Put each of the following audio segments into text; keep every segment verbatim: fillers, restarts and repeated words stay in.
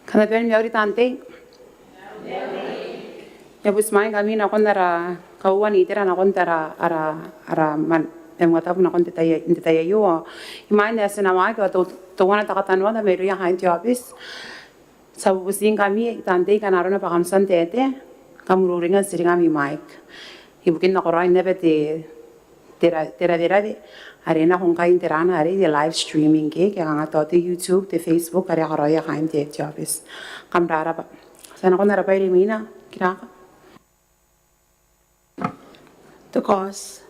Kam na bane ni mauri taan tei. I a butimwaeingkami nakon ara kauoua n itera nakon ara, ara, ara man, e mwatabu nakon te tai, n te tai aio. Imwain ae ti na waaki ao teuana te katanoata mairouia kaain te aobiti. Ti a bubutingkami taan tei ngkana arona bwa kam tia n taetae, kam ururinga n tiringami mike ibukin nakoraoin naba te, te ra, te rawerare are e nako ngkai n te rana arei, te live streaming ke, ke kanga tao te YouTube, te Facebook are a karaoia kaain te, te aobiti. Kam rabwa. Ti a nakon ara bwai are imwina, kiraka. Te kaoti.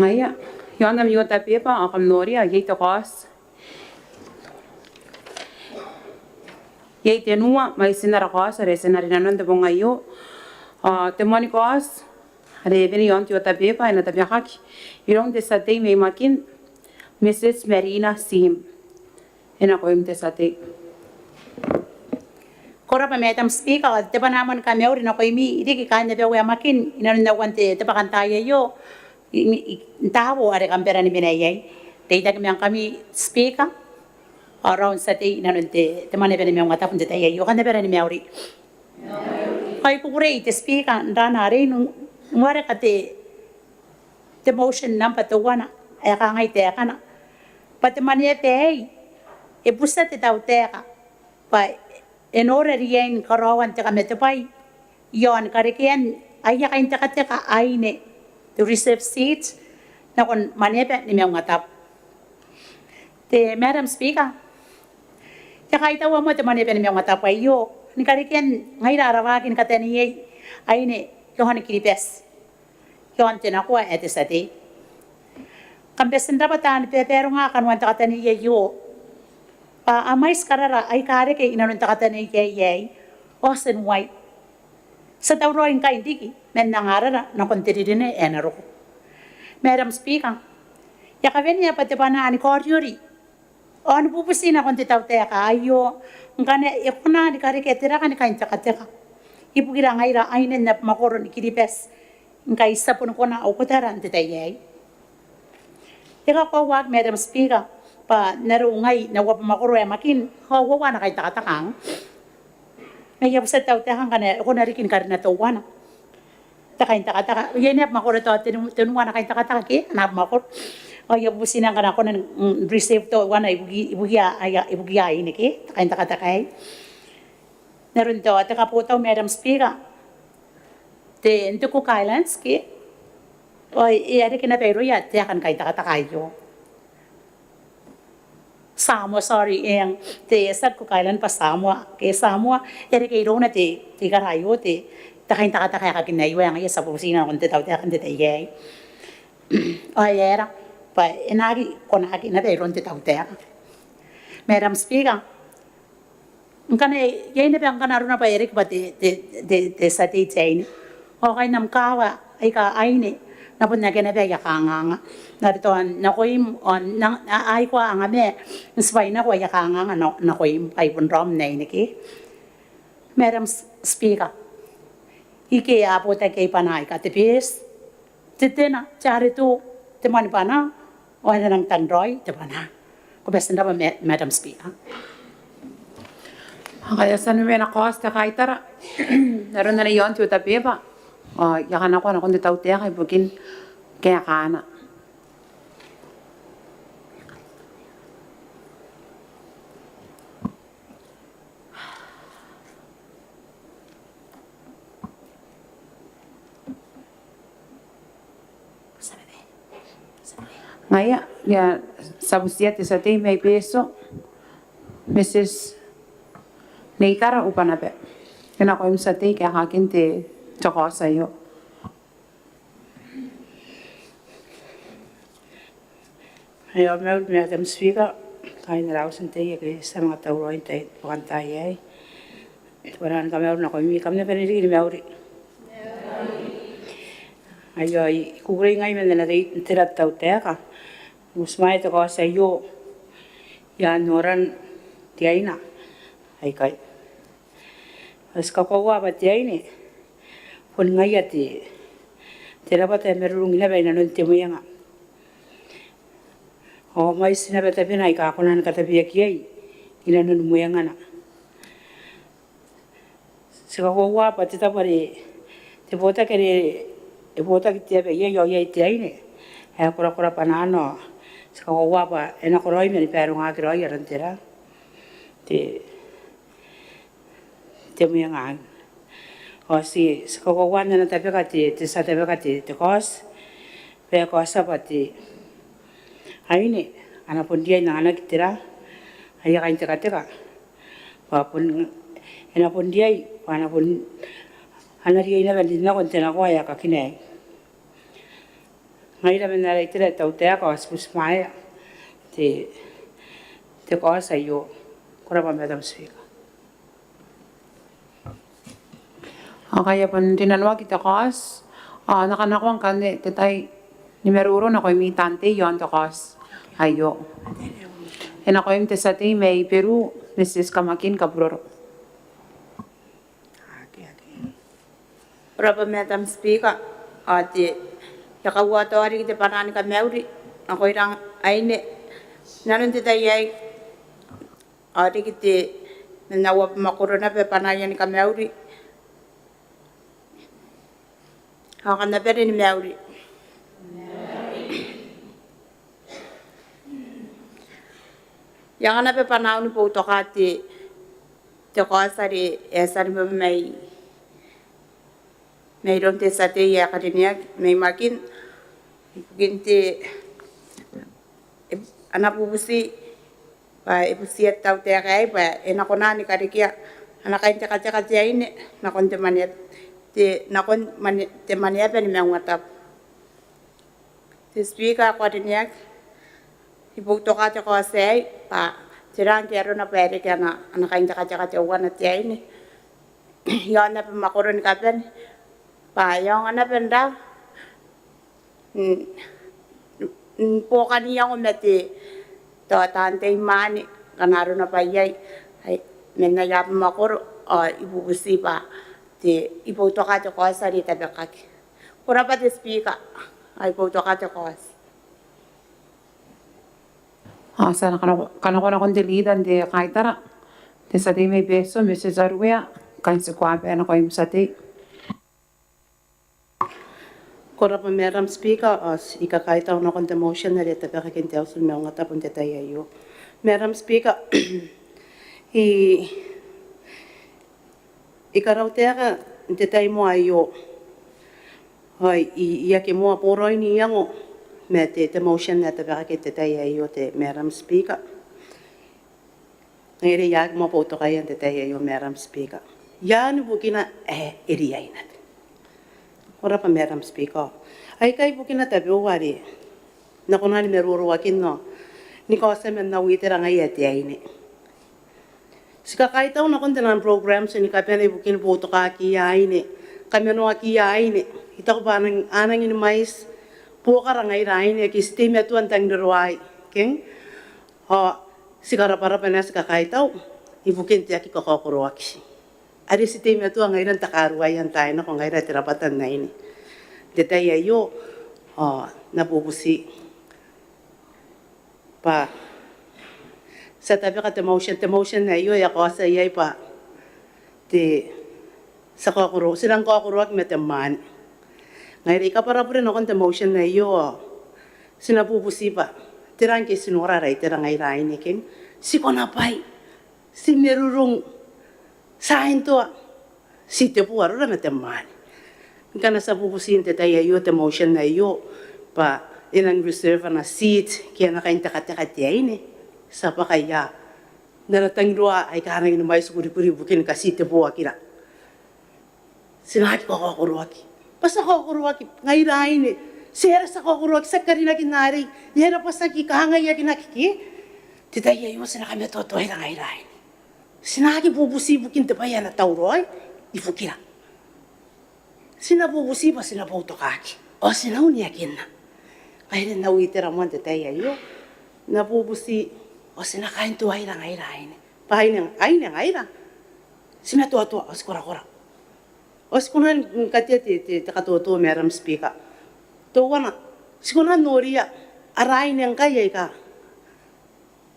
Ngaia, iaon ami otabeba ao kam noria, iai te kaoti. Iai tenua mwaitin ara kaoti are ti na rinanon te bong aio. Ao te moani kaoti are e wene iaon te otabeba e na tabekaki iroun te tia tei mai Makin, Mrs Marina Sim. E nakoim te tia tei. Ko rabwa Madam Speaker, ao te bwanaa moa ni kamauri nakoimi riki kaain abau ae Makin inanon auan te, te bwakantaai aio. I, i, n taabo are kam bane ni mena iai. Reitaki ma ngkami Speaker ao raou n tia tei inanon te, te Mwaneaba ni Maungatabu n te tai aio, kam na bane ni mauri. Ao I kukurei te Speaker n rana arei n, n wareka te, te motion namba teuana ae kangai taekana bwa te Mwaneaba aei e butia te tautaeka bwa e nora riain karaoan te kamatebwai iaon karekean aia kaintekateka aine, te reserve seat, nakon Mwaneaba ni Maungatabu. Te Madam Speaker, e a kaitaua moa te Mwaneaba ni Maungatabu aio ni karekean ngaira ara waaki ni kataneiai aine iaon Kiribati iaon te nakoa ae te tia tei. Kam bati n rabwa taan babaronga kanoan te kataneiai aio bwa a mwaiti karara aika reke inanon te kataneiai aei ao ti na uai. Ti a tauraoi ngkai n riki man anga arara nakon te rinerine ae na roko. Madam Speaker, I a kawenea bwa te bwanaa ni kaoriori ao ni bubuti nakon te tautaeka aio ngkana e kona ni karekea te raka ni kaintekateka ibukira ngaira aine n abamwakoro ni Kiribati ngkai ti a boni kona au kotara n te tai aei. E kakoauaki Madam Speaker bwa n aron ngai n au abamwakoro ae Makin ao uoua ana kaintekateka. Ma I a butia te tautaeka ngkana e kona riki ni karina teuana te kaintekateka. Iai naba abamwakoro tao tenu, tenua ana kaintekateka ke ana abamwakoro. Ao I a bubuti naba ngkana e kona n, mm, reserve teuana ibuki, ibukia, aia, ibukia aine ke te kaintekateka aei. N aron tao te kabotau Madam Speaker, te, n te Cook Islands ke ao e a reke naba irouia taekan kaintekateka aio. Samoa, sorry, eng, te, e tiaki Cook Island bwa Samoa ke Samoa, e a reke irouna te, te ikara aio, te, te kaintekateka ae kakinna aio ae ngaia ti a bubuti nakon te tautaeka n te tai aei. Ao e aera bwa e na aki konaki naba iroun te tautaeka. Madam Speaker, ngkana iai naba ngkana arona bwa e riki bwa te, te, te, te tia tei te aine ao kaain am kaawa aika aine, N na bon akea naba aia kanganga. N na ri tao nakoim ao n na, a, a aikoa angamae n tibwai nako aia kanganga na, nakoim bwa I bon raom n aine ke. Madam S-, Speaker, ike a botaki iai bwanaa aika te beti, te tena, te areto, te moani bwanaa ao e na nang tanraoi te bwanaa. Ko bati n rabwa Ma-, Madam Speaker. Ao ngkai e a tia ni mena kaoti te kaitara n aron anne iaon te otabeba ao I a kanakoa nakon te tautaeka ibukin kaekaana. Ngaia, I a tia butiia te tia tei mai Betio, Mrs Neitara Ubanaba. E nakoim tia tei kaekakin te, te kaoti aio. Ao mauri Madam Speaker, kaain ara auti n tei ake ti a manga tauraoi n te bwakantaai aei. Te bwanaa ni kamauri nakoimi, kam na bane riki ni mauri. Aio, I kukurei ngai man ana tei, tera te tautaeka. Uti mai te kaoti aio i aan noran te aine aikai. Ao ti kakoaua bwa te aine bon ngaia te, te rabwata ae marurung naba inanon te mwenga. Ao mwaiti naba tabena aika a kona ni katabeaki iai inanon mwengana. Ti kakoaua bwa te tabo are te botaki are e botaki te aba iai ao iai te aine ae korakora bwanaana. Ti kakoaua bwa e na karaoi ma ni barongaki raoi aron tera, te te mwenga. Ao ti kakoaua n ana tabeka te, te tia tabeka te, te kaoti bwa e kaotia bwa te aine a na bon riai n anganaki tera, aia kaintekateka bwa bon, e na bon riai bwa a na bon, a na riai naba n rin nako n te nakoa ae kakinae. Ngaira man ara itera te tautaeka ao ti butimwaea te, te kaoti aio. Ko rabwa Madam Speaker. Ao ngaia bon rinanoaki te kaoti ao N na kanakoa ngkanne te tai ni maroro nakoimi taan tei iaon te kaoti aio. E nakoim te tia tei mai Beru, Mrs Kamakin Kaburoro. Ko rabwa Madam Speaker, ao te, e a kauaoa riki te bwanaa ni kamauri nakoira aine inanon te tai aei, ao riki te, n au abamwakoro naba bwanaaia ni kamauri. Ao kam na bane ni mauri. I a anga naba bwanaau ni boutoka te, te kaoti are e a tia ni bwebwe mai, mairoun te tia tei ae karineaki mai Makin ibukin te, ana bubuti bwa e butiia te tautaeka aei bwa e na kona ni karekea ana kaintekateka te aine nakon te mwaneaba, te, nakon mwane, te mwaneaba ni maungatabu. Te Speaker ae karineaki, I boutoka te kaoti aei bwa tera ngke arona bwa e reke ana, ana kaintekateka teuana te aine iaon abamwakoro ni kabane bwa e aonga naba n ra, n, n buokan iango ma te, tao taan tei mwaane ngkana arona bwa iai, ai, man aia abamwakoro, ao I bubuti bwa te, I boutoka te kaoti are e tabekaki. Ko rabwa te Speaker, ao I boutoka te kaoti. Ao ti a na kanako, kanakoa nakon te Leader n te kaitara, te tia tei mai Betio, Mrs Aruea, kain tikuaba nakoim tia tei. Ko rabwa Madam Speaker, ao I kakaitau nakon te motion are e tabekaki n te Auti ni Maungatabu n te tai aio. Madam Speaker, I, I karautaeka n te tai moa aio, ao I, I aki moa boraoi n iango ma te, te motion ae tabekaki n te tai aio te Madam Speaker. Ngaia are I aki moa boutokaia n te tai aio Madam Speaker. Iai ni bukina ae e riai naba. Ko rabwa Madam Speaker. Aikai bukina tabeua are N na kona ni maroroakinna ni kaotia man au itera ngaia te aine. Ti kakaitau nakon taian programs ni kabane ibukin boutokakiia aine, kamanoakiia aine. I taku bwa a nang, a nangi ni mwaiti buokara ngaira aine ake ti teimatoa n tangiroroai, keng? Ao ti karabwarabwa ma ti kakaitau ibukin te aki kakaokoroaki are ti teimatoa ngaira n takaruaia n taai nako ngaira te rabwata n aine n te tai aio. Ao N na bubuti bwa ti a tabeka te motion, te motion aio e a kaotia iai bwa te, ti a kaokoro, ti nang kaokoroaki ma te mwaane. Ngaia are I kabwarabure nakon te motion aio ao ti na bubuti bwa tera ngke ti nora ara itera ngaira aine, keng? Ti konabwai, ti marurung, ti a intoa, ti tebo arora ma te mwaane. Ngkana ti a bubuti n te tai aio te motion aio bwa e nang reserve ana seat ke ana kaintekateka te aine, ti a bwaka ia n ara tangiroa aika a nangi ni mwaiti kurikuri ibukin katiteboakira. Ti na aki kakaokoroaki bwa ti a kaokoroaki ngaira aine. Ti aera ti a kaokoroaki, ti aki karinaki n arei, e aera bwa ti aki kangaiakinaki ke? Te tai aio ti na kamatoatoaira ngaira aine. Ti na aki bubuti ibukin te bwai ae na tauraoi ibukira. Ti na bubuti bwa ti na boutokaki ao ti na uneakinna. Ngaia are n au itera moa n te tai aio, N na bubuti ao ti na kaintoaira ngaira aine bwa aine, aine ngaira. Ti matoatoa ao ti korakora. Ao ti kona ni katea te, te, te katoto Madam Speaker. Teuana, ti kona n noria ara aine ngkai aika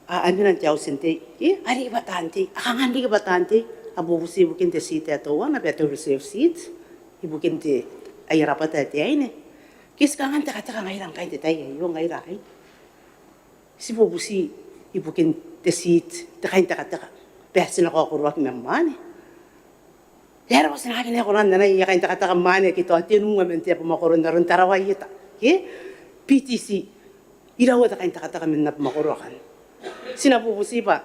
a, a mena n te auti n tei, ke, a riki bwa taan tei, a kanga n riki bwa taan tei, a bubuti ibukin te seat ae teuana, bwa te reserve seat, ibukin te, aia rabwata ae te aine. Ke ti kanga n tekateka ngaira ngkai n te tai aio ngaira aine. Ti bubuti ibukin te seat, te kaintekateka, bwa ti na kaokoroaki ma mwaane. E aera bwa ti na aki nako n anai aia kaintekateka mwaane ake tao tenua man te abamwakoro n aron Tarawa Ieta, ke? B T C, iraua te kaintekateka man abamwakoro akanne. Ti na bubuti bwa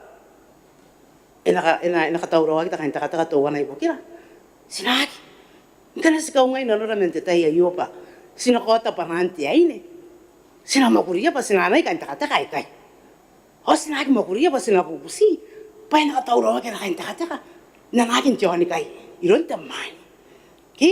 e na ka, e na, e na katauraoaki te kaintekateka teuana ibukira. Ti na aki. Ngkana ti kaungai nanora man te tai aio bwa ti na kaota bwanaan te aine, ti na mwakuria bwa ti na anai kaintekateka aikai. Ao ti na aki mwakuria bwa ti na bubuti bwa e na katauraoaki ara kaintekateka n anaaki n te aonikai iroun te mwaane. Ke?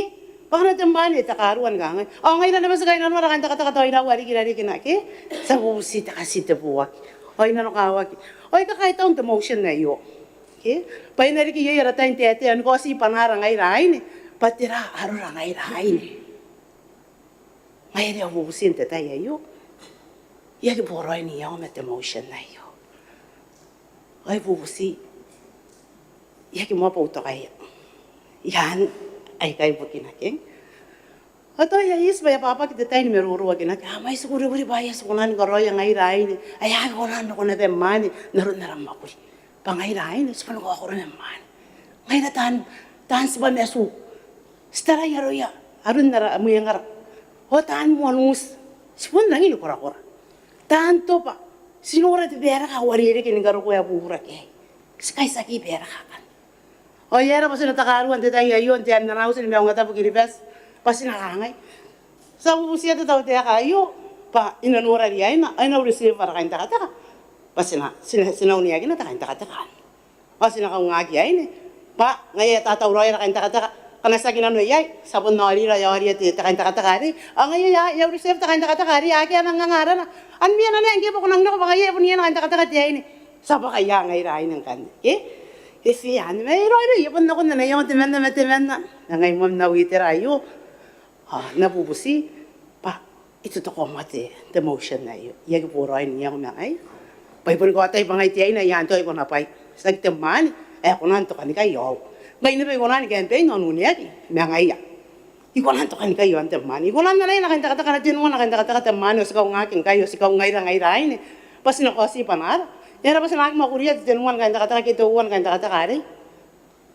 Bwa ngkana te mwaane e takarua ni kangai, ao ngaira naba ti kainnanoa ara kaintekateka tao iraua riki, rarikina, ke? Ti a bubuti te katitebooaki ao e nanokawaki. Ao e kakaitau n te motion aio, ke? Bwa e na riki iai ara tai n taetae ao ni kaoti bwanaara ngaira aine, bwa tera arora ngaira aine. Ngaia are au bubuti n te tai aio, I aki boraoi n iango ma te motion aio. Ao I bubuti, I aki moa boutokaia i aan aikai bukina, ke? Ao tao e a eti bwa e a bwabwaki te tai ni maroroakinaki, a mwaiti kurikuri bwa e a ti kona ni karaoia ngaira aine ae a aki kona n roko naba mwaane n aron ara mwakuri. Bwa ngaira aine ti boni kaokoro ma mwaane. Ngaira taan, taan tibwa matu, ti tarai aroia aron ara mwengara. Ao taan moan uti, ti bon rangi ni korakora. Taan tobwa, ti nora te baraka ae uarereke ni karokoa ae bubura ke aei. Ti kaitiaki baraka akanne. Ao e aera bwa ti na takarua n te tai aio n te Aono n Auti ni Maungatabu Kiribati bwa ti na kangai, ti a bubutia te tautaeka aio bwa e na nora riaina ao e na receive ara kaintekateka bwa ti na, ti na, ti na uneakina te kaintekateka anne. Ao ti na kaungaki aine bwa ngaia e a tatauraoi ara kaintekateka. Ngkana ti aki nano iai, ti a bon aorira, e aoria te, te kaintekateka arei. Ao ngaia e a, e a receive te kaintekateka arei, akea ana nganga arana. Anne ma anne ngke e bwaka nako bwa ngaia e bon iai ana kaintekateka te aine. Ti a bwaka ia ngaira aine ngkanne, ke? E fee anne, ma e raoiroi, e bon nakon ana iango temanna ma temanna. Ma ngai moa n au itera aio, ao N na bubuti bwa I totokoa moa te, te motion aio. I aki boraoi n iango ma ngaia bwa I boni kaotai bwa ngai te aine ae I a antai, I konabwai. Tiaki te mwaane ae kona n tokanikai aou. Ngai naba I kona ni campaign ao n uneaki ma ngaia. I kona n tokanikai i aon te mwaane. I kona n anai ana kaintekateka, ana tenua ana kaintekateka te mwaane, ao ti kaungaki ngkai, ao ti kaungaira ngaira aine bwa ti na kaoti bwanaara. E aera bwa ti na aki mwakuria te tenua ana kaintekateka ke te uoua ana kaintekateka arei?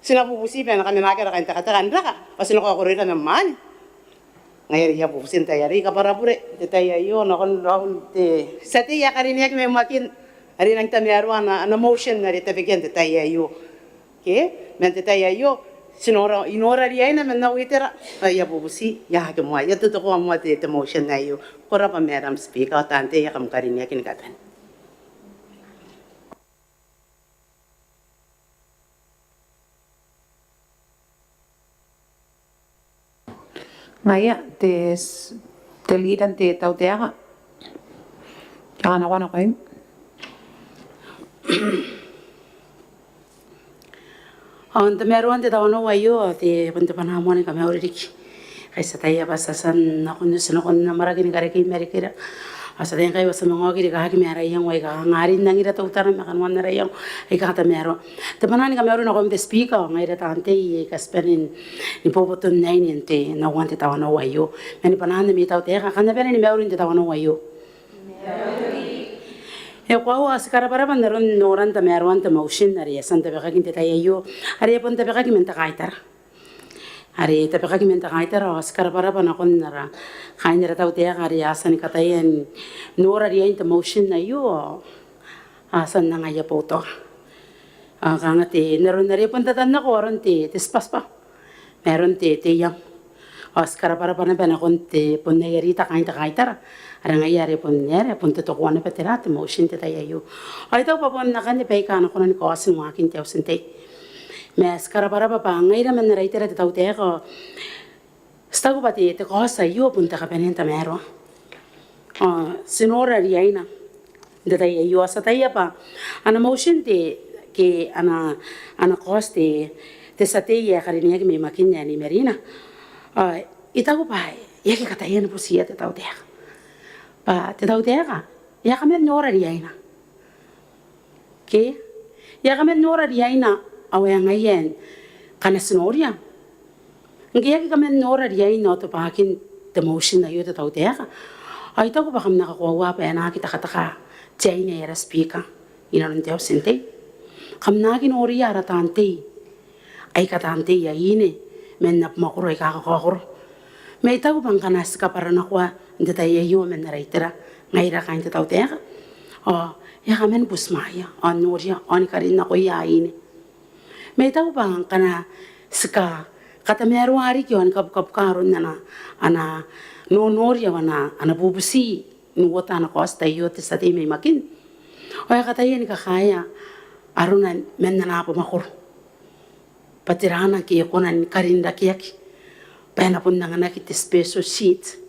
Ti na bubuti bwa e na kamenaki ara kaintekateka n raka bwa ti na kaokoroira ma mwaane. Ngaia are I a bubuti n tai arei, kabwara bure n te tai aio nakon raou n te tia tei ae karineaki mai Makin are e nang tamaroa ana, ana motion are e tabekia n te tai aio. Ke, ma n te tai aio ti nora, I nora riaina man au itera, ao I a bubuti, I a aki moa, I a totokoa moa te, te motion aio. Ko rabwa Madam Speaker, ao taan tei aika kam karineaki ni kabane. Ngaia te, te leader n te tautaeka. Te kanakoa nakoim. Ao n tamaroan te tawanou aio, ao te, bon te bwanaa moa ni kamauri riki. Kai ti ataia bwa ti a tia n nakon, ti nakon amwarake ni karekei marikira. Ao ti ataia ngkai bwa ti a manga oki rikaaki ma ara iango aika kanga, a rin nangira teutana ma kanoan ara iango aika katamaroa. Te bwanaa ni kamauri nakoim te Speaker, ao ngaira taan tei aika ti bane ni boboto n aine n te, n auan te tawanou aio. Ma ni bwanaan ami tautaeka, kam na bane ni mauri n te tawanou aio. E koaua, ao ti karabwarabwa n aron noran tamaroan te motion are e a tia n tabekaki n te tai aio, are e a bon tabekaki man te kaitara. Are e tabekaki man te kaitara, ao ti karabwarabwa nakon ara kaain ara tautaeka are a tia ni kataia n nora riain te motion aio, ao a tia n anga aia boutoka. Ao kanga te, n aron are e bon tatan nako aron te, te tibwatibwa ma aron te, te iango. Ao ti karabwarabwa naba nakon te, bon aia rita kaain te kaitara, are ngaia are bon, are bon totokoa naba tera, te motion n te tai aio. Ao I taku bwa bon akanne baika a na kona ni kaoti n waakin te auti n tei. Ma ti karabwarabwa bwa ngaira man ara itera te tautaeka, ao ti taku bwa te, te kaoti aio bon te kabanea n tamaroa. Ao ti nora riaina n te tai aio, ao ti ataia bwa ana motion te, ke ana, ana kaoti te, te tia tei ae karineaki mai Makin ae Nei Marina. Ao I taku bwa e aki kataia ni butiia te tautaeka. Bwa te tautaeka e a kaman nora riaina. Ke e a kaman nora riaina ao e ngaia ngkana ti noria ngke e aki kaman nora riaina ao tobwakin te motion aio te tautaeka. Ao I taku bwa kam na kakoaua bwa e na aki takataka te aine ae ara Speaker inanon te Auti n Tei. Kam na aki noria ara taan tei aika taan tei aine man abamwakoro aika kakaokoro. Ma I taku bwa ngkana ti kabwaranakoa n te tai aio man ara itera ngaira kaain te tautaeka ao e a kaman butimwaea ao n noria ao ni karinnakoia aine. Ma I taku bwa ngkana ti katamaroa riki ao ni kabukabuka aron ana, ana nonori ao ana, ana bubuti n uota ana kaoti taiaoka te tia tei mai Makin ao e kataia ni kakaea arona man ana abamwakoro bwa tera ngke e kona ni karinrakeaki bwa e na bon anganaki te special seat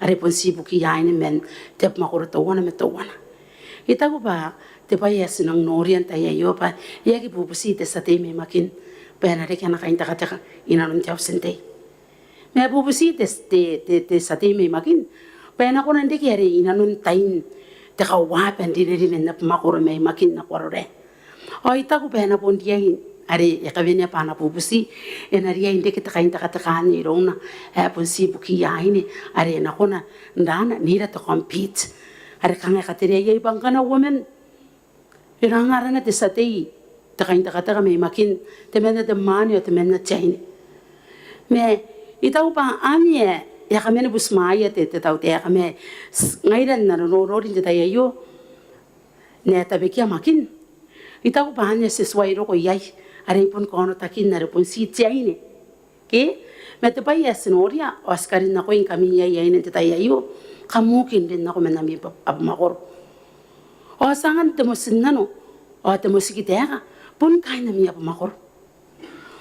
are bon ti ibukiia aine man te abamwakoro teuana ma teuana. I taku bwa te bwai ae ti nang noria n tai aio bwa e aki bubuti te tia tei mai Makin bwa e na reke ana kaintekateka inanon te Auti n Tei. Ma e bubuti te, te, te, te tia tei mai Makin bwa e na kona n reke are inanon tain te kauaba n rinerine n abamwakoro mai Makin nako Arorae. Ao I taku bwa e na bon riai are e kawenea bwa ana bubuti e na riai n reke te kaintekateka anne irouna ae bon ti ibukiia aine are e na kona n raana n ira te compete are kanga e katerea iai bwa ngkana uoman e rang arana te tia tei te kaintekateka mai Makin, temanna te mwaane ao temanna te aine. Ma I taku bwa anne e a kaman butimwaea te, te tautaeka ma ngaira n ara nonori n te tai aio n ae tabekia Makin. I taku bwa anne ti tuai roko iai are I bon kaonotakin are bon ti te aine. Ke ma te bwai ae ti noria ao ti karinnakoingkami iai aine n te tai aio, kam uki n rin nako man ami abamwakoro. Ao ti angan te motinnano ao te motikitaeka bon kaain ami abamwakoro.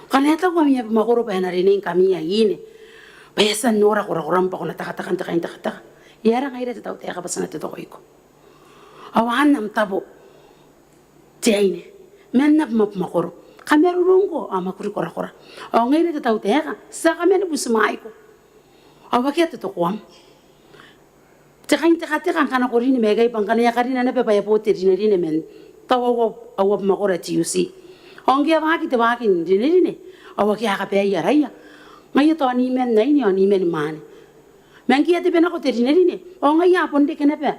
Ngkana e taku ami abamwakoro bwa e na rineingkami aine bwa e a tia n nora korakoram bwa ko na takataka n te kaintekateka, e aera ngaira te tautaeka bwa ti na tetokoiko? Ao anne am tabo te aine man abamwakoro, kamarurungko ao mwakuri korakora. Ao ngaira te tautaeka ti a kaman butimwaiko ao akea te tokoam. Te kaintekateka ngkana ko rine ma ikai bwa ngkana e a karina naba bwa e a bo te rinerine man tao au, au abamwakoro ae T U C. Ao ngke e a waaki te waaki n rinerine ao akea ae kabaei araia. Ngaia tao niman aine ao niman mwaane. Ma ngke e a tebe nako te rinerine ao ngaia a bon reke naba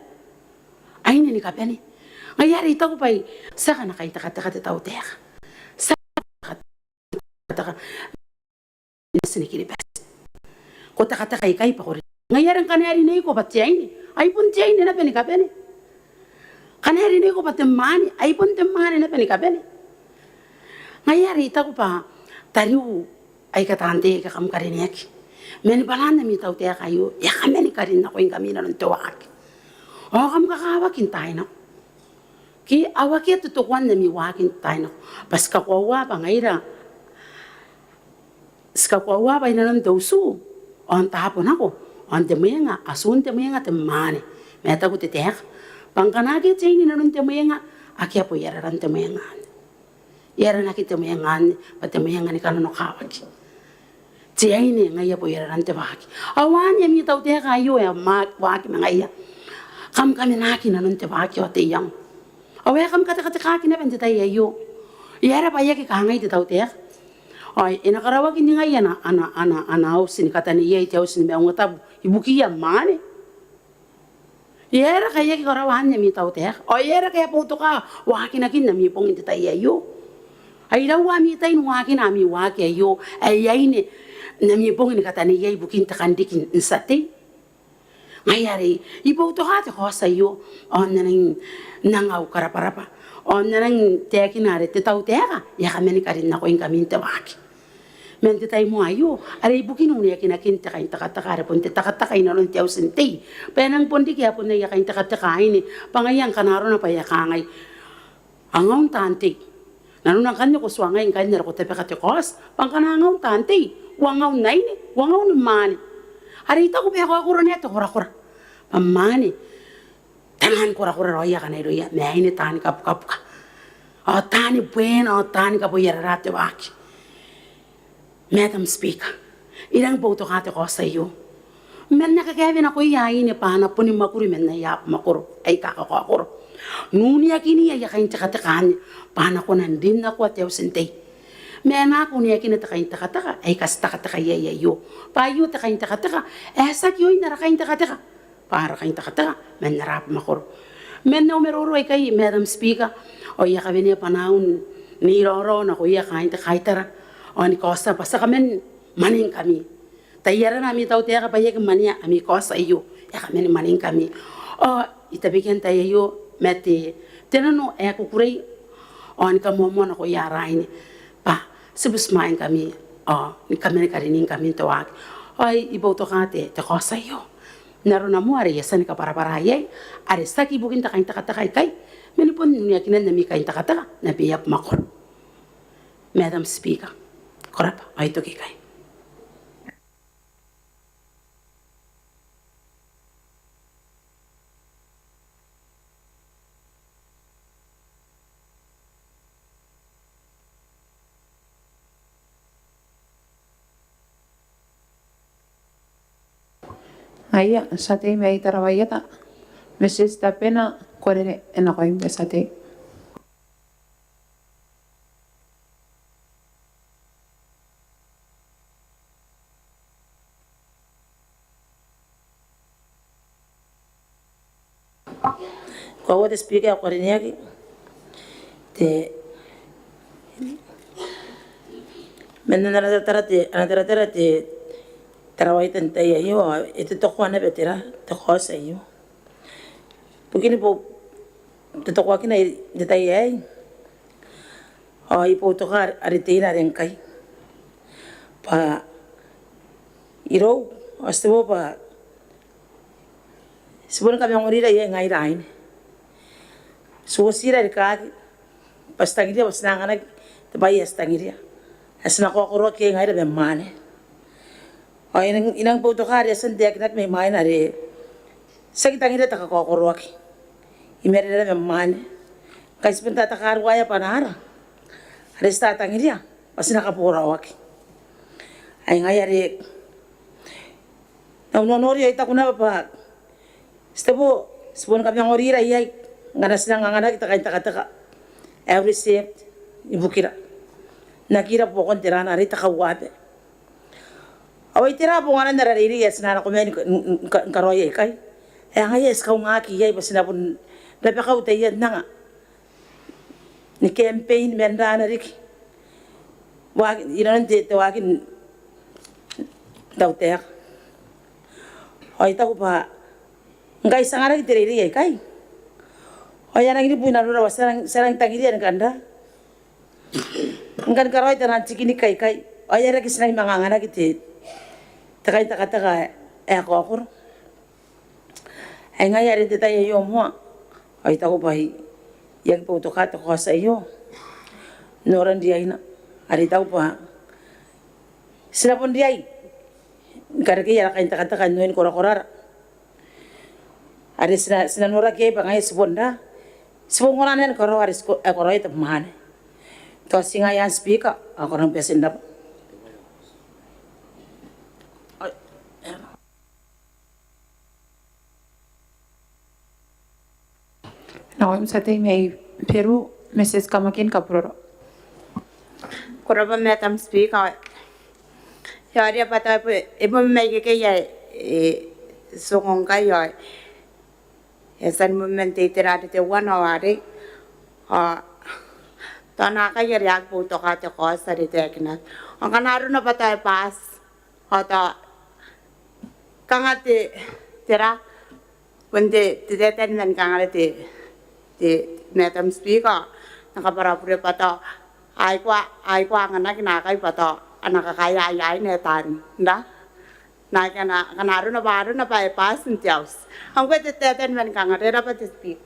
aine ni kabane. Ngaia are I taku bwa e tiaki ana kaintekateka te tautaeka. Tiaki ana kaintekateka. Natina Kiribati, ko takataka ikai bwa ko rine. Ngaia are ngkana e rineiko bwa te aine, ai bon te aine naba ni kabane. Ngkana e rineiko bwa te mwaane, ai bon te mwaane naba ni kabane. Ngaia are I taku bwa tariu aika taan tei aika kam karineaki, man bwaraan ami tautaeka aio e a kaman karinnakoingkami inanon te waaki. Ao kam kakawaki n taai nako. Ke ao akea totokoan ami waaki n taai nako. Bwa ti kakoaua bwa ngaira ti kakoaua bwa inanon te utu ao n taabo nako ao n te mwenga, atun te mwenga te mwaane. Ma e taku te taeka bwa ngkana akea te aine inanon te mwenga, akea boiararan te mwenga anne. E aranaki te mwenga anne bwa te mwenga ni kananokawaki. Te aine ngaia boiararan te waaki. Ao anne ami tautaeka aio ae kam waaki ma ngaia, kam kamenaaki inanon te waaki ao te iango. Ao ae kam katekatekaki naba n te tai aio. E aera bwa e aki kangai te tautaeka? Ao e na karaoaki n ningai ana, ana, ana, ana auti ni kataneiai te auti ni maungatabu ibukiia mwaane. E aera ngkai e aki karaoa anne ami tautaeka? Ao e aera ngkai e a boutoka waakinakin ami bong n te tai aio? Ai iraua ami tai ni waakina ami waaki aio ae aine n ami bong ni kataneiai ibukin te kan riki n tia tei? Ngaia are I boutoka te kaoti aio ao n na nang, nang au karabwarabwa ao n na nang taekina are te tautaeka e a kaman karinnakoingkami n te waaki. Man te tai moa aio are ibukin uneakinakin te kaintekateka are bon te takataka inanon te auti n tei bwa e nang bon riki ae bon aia kaintekateka aine. Bwa ngaia ngkana arona bwa e a kangai, angaun taan tei. Nanona ngkanne ko tuangai ngkanne are ko tabeka te kaoti bwa ngkana angaun taan tei, uangaun aine, uangaun mwaane. Are I taku bwa e kaokoro naba te korakora bwa mwaane taani korakora raoia akana irouia, ma aine taani kabukabuka ao taani bwena ao taani kaboiarara te waaki. Madam Speaker, I rang boutoka te kaoti aio man na kakaewe nakoia aine bwa a na boni mwakuri man aia abamwakoro aika kakaokoro. N uneakin aia kaintekateka anne bwa a na kona n rin nako te auti n tei. Ma e na aki uneakina te kaintekateka ae e katekateka iai aio, bwa aio te kaintekateka ae tiaki oin ara kaintekateka, bwa ara kaintekateka man ara abamwakoro. Man au maroro aikai, Madam Speaker, ao I a kawenea bwanaau n iraorao nakoia kaain te kaitara, ao ni kaotia bwa ti a kaman mwaningkami. Tai arana ami tautaeka bwa e aki mwanea ami kaoti aio, e a kaman mwaningkami. Ao I tabekia n tai aio ma te, te nano ae kukurei, ao ni kamoamoa nakoia ara aine bwa ti butimwaeingkami, ao ni kaman kariningkami n te waaki. Ao I boutoka te, te kaoti aio n arona moa are I a tia ni kabwarabwara iai, are tiaki ibukin te kaintekateka aikai, ma ni bon uneakinan ami kaintekateka n abaia abamwakoro. Madam Speaker, ko rabwa, ao I toki ikai. Aia, tia tei mai Tarawa Ieta, Mrs Tabena Korere, e nakoim te tia tei. Ko rabwa te Speaker ae ko karineaki. Te, man ana taratara te, ana taratara te Tarawa Ieta n tai aio, e totokoa naba te ra, te kaoti aio. Bukin bwa e totokoaki n te tai aei, ao I boutoka are teina are ngkai bwa irou, ao ti tebo bwa ti boni kamangorira iai ngaira aine. Ti uotira rikaaki bwa ti tangiria bwa ti na anganaki te bwai ae ti tangiria, ae ti na kaokoroaki iai ngaira ma mwaane. Ao I nang, I nang boutoka are e a tia n taekinaki mai mwaina are ti aki tangiria te kakaokoroaki i marenara ma mwaane. Ngkai ti bon tatakarua aia bwanaara are ti tangiria bwa ti na kaboraoaki. Ai ngaia are n au nonori ao I taku naba bwa ti tebo, ti boni kamangorira iai ngkana ti nang anganaki te kaintekateka ae e received ibukira n akira buakon te ra are te kauabe. Ao ai tera bonganan ara reirei ae ti na nako man ni ka-, ni ka-, ni karaoi aikai? Ae ngaia ae ti kaungaaki iai bwa ti na bon rabakau taian anga ni campaign man raana riki inanon te, te waaki n tautaeka. Ao I taku bwa ngkai ti anganaki te reirei aikai, ao e a nangi ni bui nanora bwa ti a nang, ti a nang tangiria ni kan ra, ni kan karaoi taian tikinik aikai, ao e a reke ti nang manga anganaki te, te kaintekateka ae kaokoro. Ai ngaia are n te tai aio moa ao I taku bwa I aki boutoka te kaoti aio n noran riaina, are I taku bwa ti na bon riai ni karekei ara kaintekateka n oin korakorara are ti na, ti na noraki iai bwa ngaia ti bon ra, ti bon ongora n karaoa are ti ko-, ae karaoia te mwaane. Tao ti ngaia anne Speaker, ao ko rang bati n rabwa. Nakoim te tia tei mai Beru, Mrs Kamakin Kaburoro. Ko rabwa Madam Speaker. Ao I a ria bwa tao e bon mai ikekei ae e tiku ngkai ao e a tia ni moa man te itera are teuana ao arei ao tao naakai are I aki boutoka te kaoti are taekinaki. Ao ngkana arona bwa tao e bati ao tao kanga te, tera, bon te, te taetae ni manikangare te, te Madam Speaker, N na kabwara bure bwa tao a aki, a aki anganaki naakai bwa tao a na kakaea aine taan ra. N na aki ana, ngkana arona bwa, arona bwa e bati n te auti. Ao ngkoe te taetae ni manikangare, e rabwa te Speaker.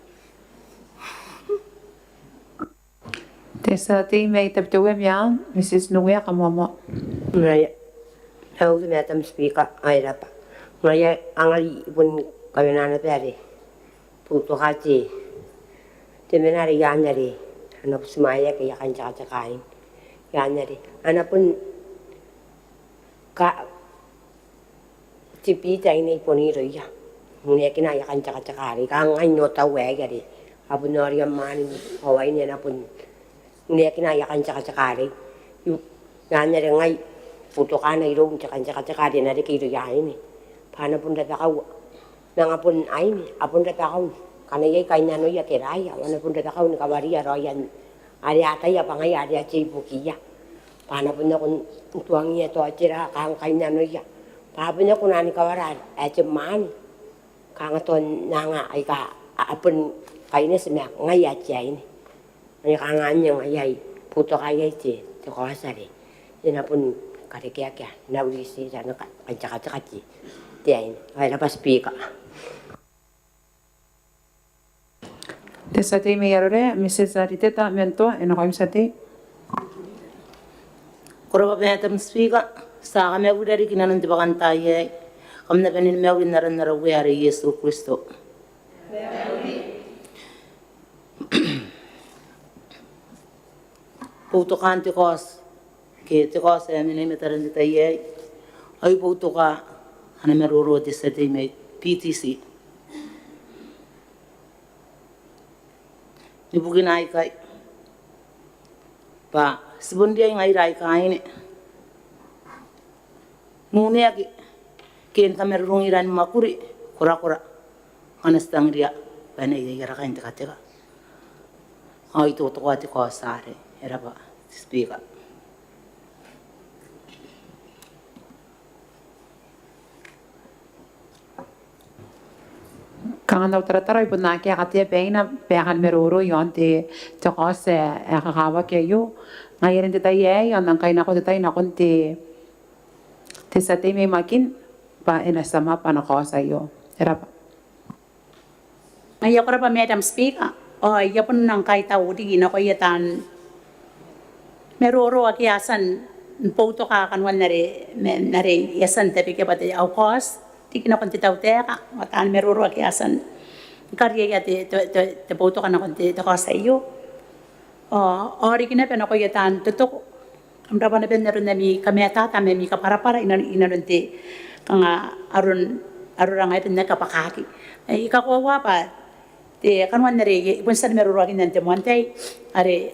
Te tia tei mai Tabiteuea Meang, Mrs Nongoia Kamoamoa. Ngaia, au te Madam Speaker, ao e rabwa. Ngaia, ao ngai I bon kawenea naba are I boutoka te, te mena are i aan are a na butimwaeaki aia kaintekateka aine. I aan are a na bon ka- tibiti aine i bon irouia n uneakina aia kaintekateka are I kangai n otau aei are A bon noria mwaane ao aine a na bon neakina aia kaintekateka arei. Io, I a anga ngai boutokaana irou n te kaintekateka are e na reke irouia aine. Bwa a na bon rabakau, manga bon aine, a bon rabakau. Ngkana iai kainnanoia ke raia, a na bon rabakau ni kawaria raoia are a ataia bwa ngaia are a tei ibukiia. Bwa a na bon nako n tuangiia tao tera kaain kainnanoia. Bwa a bon nako n kawara ae te mwaane. Kanga tao n anga aika a bon kaineti ma ngaia te aine. Ao kanga anne ngaia I boutokaia iai te, te kaoti are e na bon karekeaki ana uriti ana kaintekateka te aine. Ao e rab'a Speaker. Te tia tei mai Arorae, Mrs Ariteta Mentoa, e nakoim tia tei. Ko rab'a Madam Speaker, ti a kamauri riki inanon te bwakantaai aei. Kam na bane ni mauri n aran ara Uea are Iesu Kristo. Boutokaan te kaoti, ke te kaoti ae mena i matara n te tai aei, ao I boutoka ana maroro te tia tei mai PTC. Ni bukina aikai bwa ti bon riai ngaira aika aine n uneaki ke ni kamarurungira ni mwakuri korakora ngkana ti tangiria bwa e na iai ara kaintekateka. Ao I totokoa te kaoti arei. E rab'a te Speaker. Kanga n au taratara I bon aki katea baina baika ni maroro iaon te, te kaoti ae kakawaki aio. Ngaia are n te tai aei ao N nang kainako te tai nakon te, te tia tei mai Makin bwa e na sum up ana kaoti aio. E rab'a. Ngaia ko rab'a Madam Speaker, ao I a bon nang kaitau riki nakoia taan maroro ake a tia n boutoka kanoan are, ma, are I a tia n tabekia bwa te au kaoti riki nakon te tautaeka, ao taan maroro ake a tia ni kariaia te, te, te, te boutoka nakon te, te kaoti aio. Ao, ao riki naba nakoia taan totoko. Kam rab'a naba n aron ami kamatata ma ami kabwarabwara inanon, inanon te kanga aron, arora ngaia bwa N na kabwakaki. E, I kakoaua bwa te kanoan are I bon tia ni maroroakinna n te moan tai are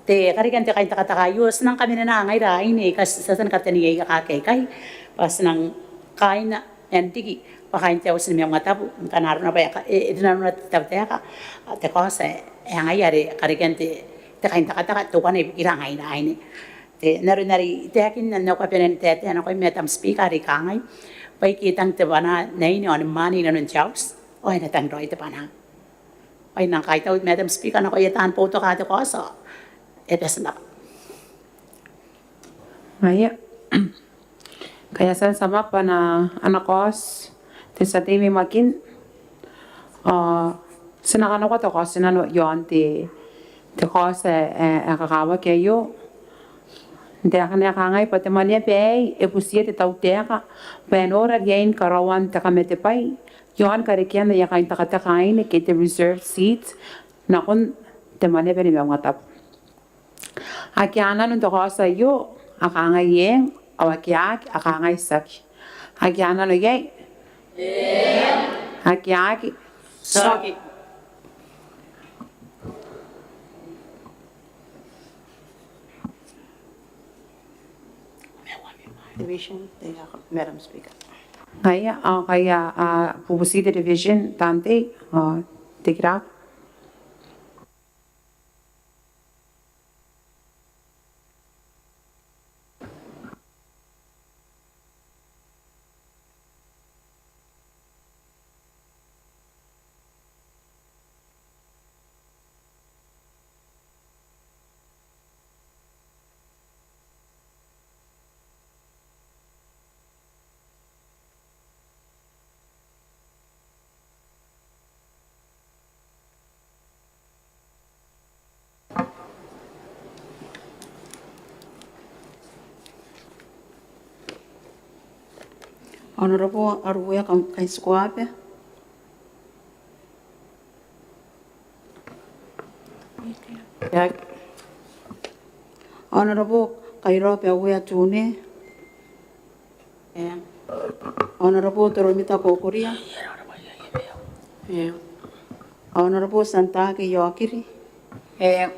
te karekean te kaintekateka aio, ti nang kamanena ngaira aine aika ti a tia ni kataneiai akea aikai bwa ti nang kaaina man riki bwa kaain te auti ni maungatabu ngkana arona bwa e, e rinanona te tautaeka te kaoti ae ngaia are karekean te, te kaintekateka teuana ibukira ngaira aine. Te, n aron are I taekinna n au kabanea n taetae nakoim Madam Speaker are I kangai bwa ike e tang te bwanaa n aine ao ni mwaane inanon te auti ao e na tang raoi te bwanaa. Ao I nang kaitau Madam Speaker nakoia taan boutoka te kaoti ao e bati n rab'a. Ngaia. Ngkai e a tia n sum up ana, ana kaoti te tia tei mai Makin, ao ti na kanakoa te kaotinano iaon te, te kaoti ae, ae, ae kakawaki aio. N taekana e kangai bwa te mwaneaba aei e butiia te tautaeka bwa e nora riain karaoan te kamatebwai iaon karekean aia kaintekateka aine ke te reserve seat nakon te mwaneaba ni maungatabu. Ake a nano n te kaoti aio a kangai eng, ao ake a aki a kangai tiaki. Ake a nano iai? Eng. Ake a aki? Tiaki. Division, Madam Speaker. Ngaia, ao ngaia, a, bubuti te division, taan tei, ao te kiraka. Honourable Aruea Kaitikuaba. Honourable Kairaoba Uea Tune. Honourable Toromita Kokoria. Honorable Santake Iokiri. Eng.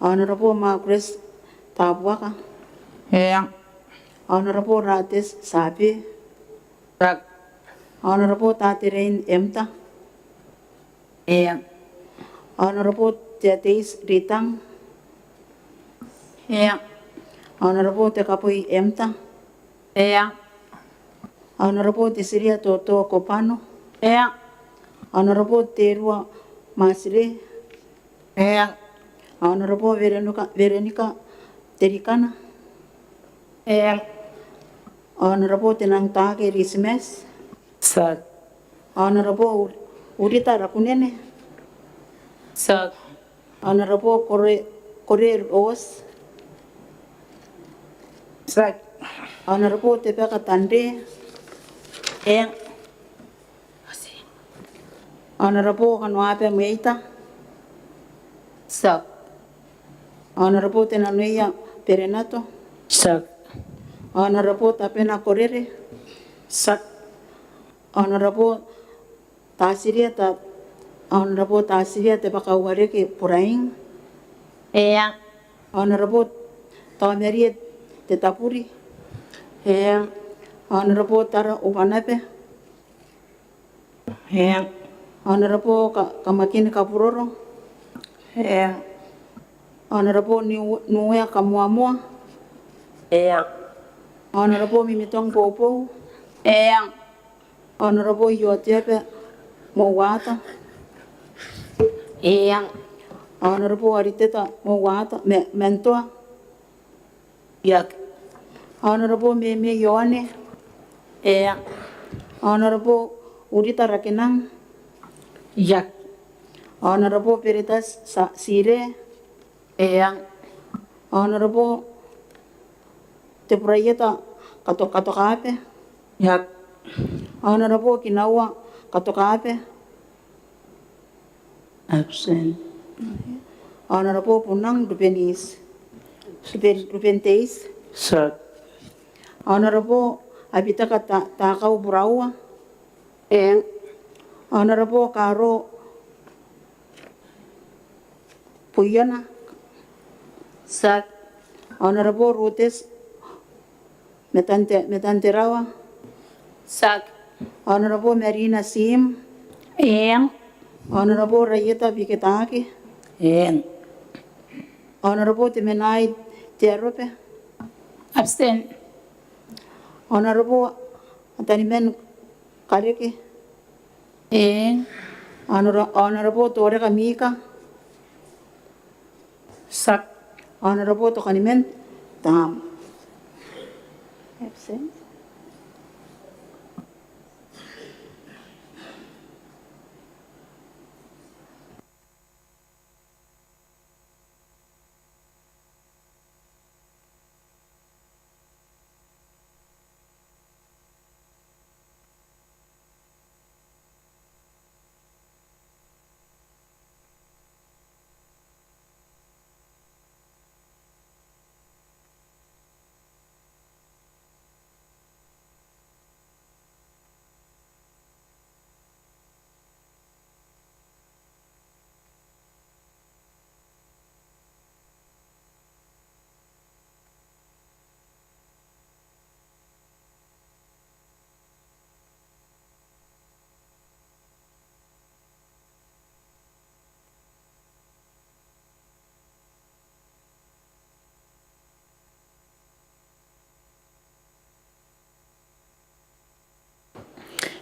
Honorable Margaret Tabuaka. Eng. Honorable Rates Sabe. Tiaki. Honorable Taterein Emta. Eng. Honorable Teateis Ritang. Eng. Honorable Tekaboi Emta. Eng. Honorable Tesiria Toto Kobano. Eng. Honorable Terua Masire. Eng. Honorable Veronica, Veronica Terikana. Eng. Honorable Tenangtake Risimes. Tiaki. Honorable Urita Rakunene. Tiaki. Honorable Kore, Kore Ros. Tiaki. Honorable Tebeka Tande. Eng. Honorable Kanuabe Meita. Tiaki. Honorable Tenanoia Berenato. Tiaki. Honorable Tabena Korere. Tiaki. Honorable Tasiria Ta, Honorable Tasiria Tebakauareke Buraing. Eng. Honorable Taomarie Tetaburi. Eng. Honorable Tara Ubanabe. Eng. Honorable Ka, Kamakini Kaburoro. Eng. Honorable Niu, Niuea Kamoamoa. Eng. Honorable Mimitong Boubou. Eng. Honorable Ioteaba Mouata. Eng. Honorable Ariteta Mouata, Me, Mentoa. Tiaki. Honorable Meme Ioane. Eng. Honorable Urita Rakenang. Tiaki. Honorable Veritas Sa, Sire. Eng. Honorable Teburaieta Kato, Katokabe. Tiaki. Honorable Kinaua Katokabe. Absent. Honorable Bunang Rubenis. Ruben, Ruben Teis. Tiaki. Honorable Abitaka Ta, Takau Buraua. Eng. Honorable Karo Puiona. Tiaki. Honorable Rutes Metante, Metanterawa. Tiaki. Honorable Marina Sim. Eng. Honorable Raieta Biketaki. Eng. Honorable Temenai Tearope. Absent. Honorable Taniman Kareke. Eng. Honor, Honorable Toreka Mika. Tiaki. Honorable Tokaniman Tam. Absent.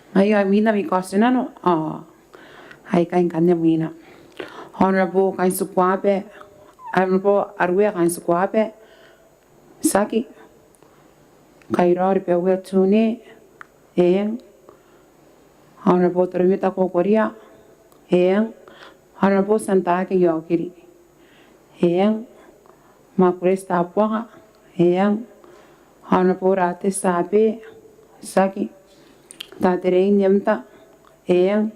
Ngaia imwina ami kaotinano, ao aikai ngkanne imwina. Honorable Kaintikuabe, Honorable Aruea Kaintikuabe, tiaki. Kairao Ribeua Tune, eng. Honorable Toromita Kokoria, eng. Honorable Santake Iokiri, eng. Margaret Tabuaka, eng. Honorable Rate Sabe, tiaki. Taterein Emta, eng.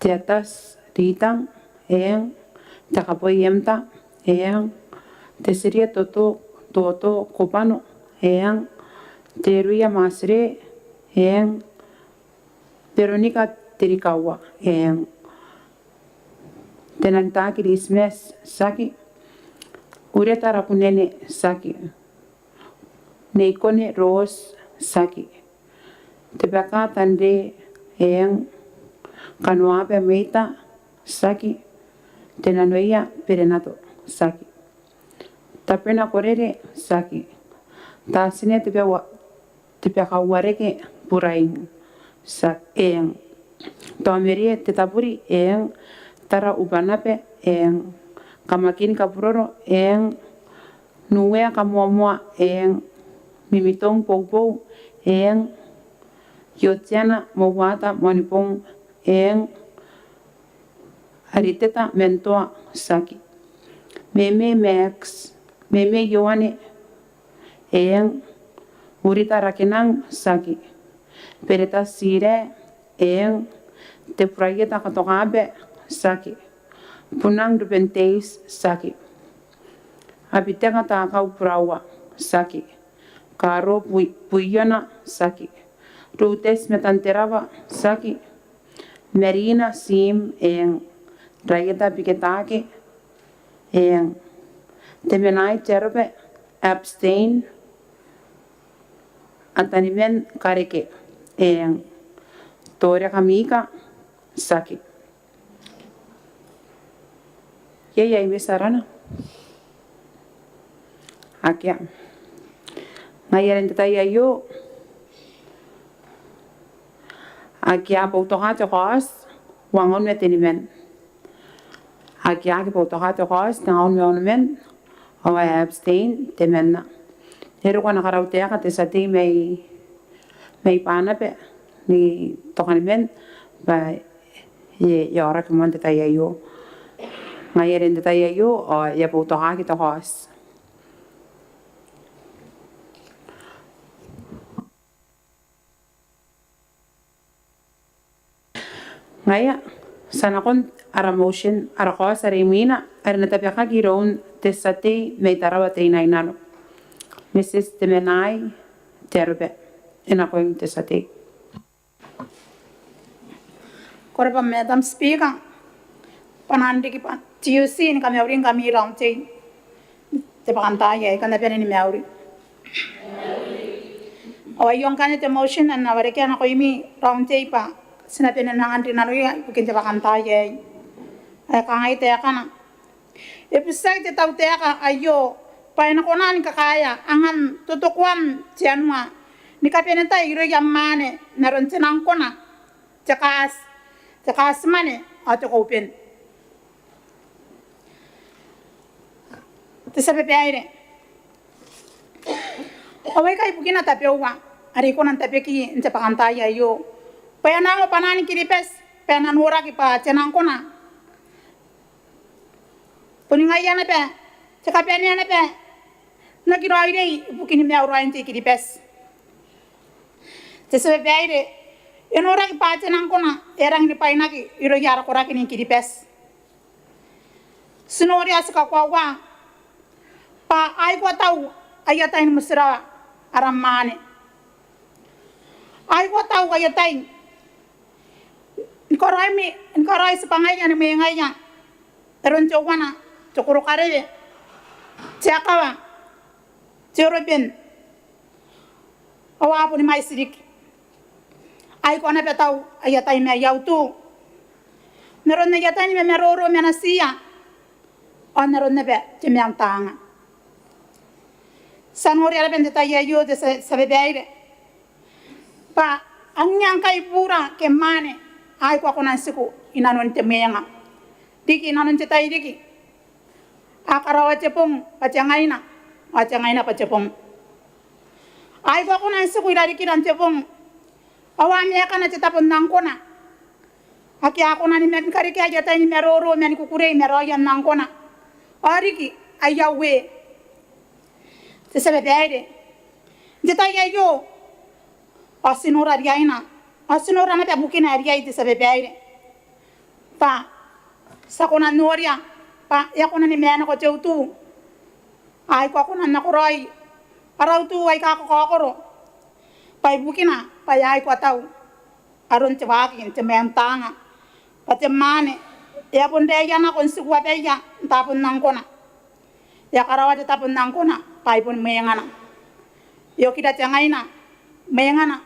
Teatas Ritang, eng. Tekaboi Emta, eng. Tesiria Toto, Toto Kobano, eng. Teruia Masire, eng. Veronica Tirikawa, eng. Tenanita Kiritimati, tiaki. Ureta Rakunene, tiaki. Neikone Rose, tiaki. Tebeka Tanre, eng. Kanoaba Meita, tiaki. Tenanoia Berenato, tiaki. Tabena Korere, tiaki. Tatine Tebeka Tebeka Uareke Buraing, tiaki, eng. Taomerie Tetaburi, eng. Tara Ubanaba, eng. Kamakin Kaburoro, eng. Nuea Kamoamoa, eng. Mimitong Boubou, eng. Iotiana Mouata Moanibong, eng. Ariteta Mentoa, tiaki. Meme Max, Meme Ioane, eng. Urita Rakenang, tiaki. Bereta Tire, eng. Teburaieta Katokaba, tiaki. Bunang Ruben Teis, tiaki. Abiteka Takau Buraua, tiaki. Karo Bui-, Buiona, tiaki. Rutes Metan Terawa, tiaki. Marina Sim, eng. Raieta Biketake, eng. Temenai Terobe, abstain. Ataniman Kareke, eng. Tore Kamika, tiaki. Iai ae I miti arana? Akea. Ngaia are n te tai aio, ake a boutoka te kaoti, uangaun ma teniman. Ake a aki boutoka te kaoti, tengaun ma onoman, ao a abstain, temanna. E roko ana karautaeka te tia tei mai, mai Banaba, ni tokaniman, bwa e, e aoraki moa n te tai aio. Ngaia are n te tai aio, ao e a boutokaki te kaoti. Ngaia, ti a nakon ara motion, ara kaoti are imwina, are e na tabekaki iroun te tia tei mai Tarawa Teinainano, Mrs Temenai Terobe. E nakoim te tia tei. Ko rabwa Madam Speaker, bwa N na riki bwa N na tia ni kamauri ngkami round table n te bwakantaai aei, kam na bane ni mauri. Ao aio ngkanne te motion ae N na warekia nakoimi round table bwa ti na bane n angan rinanoia ibukin te bwakantaai aei. Ae kangai taekana. E butiaki te tautaeka aio bwa e na kona ni kakaea angan totokoan te anua ni kabanetai irouia mwaane n aron te nangkona, te kaati, te kaati mwaane ao te koben. Te tia babaire, ao aikai bukina tabeua are I kona n tabeki n te bwakantaai aio bwa e a nangi bwanaan Kiribati bwa e na noraki bwa te nangkona boni ngaia naba, te kabanea naba n aki raoiroi ibukin maiuraoin te I-Kiribati. Te tia babaire, e noraki bwa te nangkona e rangi ni bwainaki irouia ara koraki ni I-Kiribati. Ti nori ao ti kakoaua bwa a aki tau aia tai ni motirawa ara mwaane. A aki tau aia tai ni karaoi, ni karaoi tibwangaia ni mwengaia, aron teuana te korokarewe, te akawa, te oroben, ao a boni mwaiti riki. A aki naba tau aia tai ma aia utu n aron aia tai ni mamaroro ma natiia, ao n aron naba te mantanga. Ti a noria naba n te tai aio, te tia, tia babaire, bwa angiia ngkai bura ke mwaane a aki kona n tiku i nanon te mwenga riki i nanon te tai riki. A karaoa te bong bwa te ngaina, ao te ngaina bwa te bong. A aki kona n tiku i rarikira n te bong, ao a maekana te tabo n nangkona. Ake a kona ni ma-, ni karekea aia tai ni maroro ma ni kukurei ma raoia n nangkona, ao riki aia uee. Te tia babaire, n te tai aio, ao ti nora riaina, ao ti nora naba bukina ae riai, te tia babaire, bwa ti a kona n noria bwa e a kona ni maenako te utu. A aki kona n nakoraoi ara utu aika kakaokoro bwa ibukina bwa e a aki tau aron te waaki n te mwaemwataanga bwa te mwaane e a bon raeia nako n tiku abaia n taabo n angkona. E a karaoa te tabo n angkona bwa ai bon mwengana. E okira te ngaina mwengana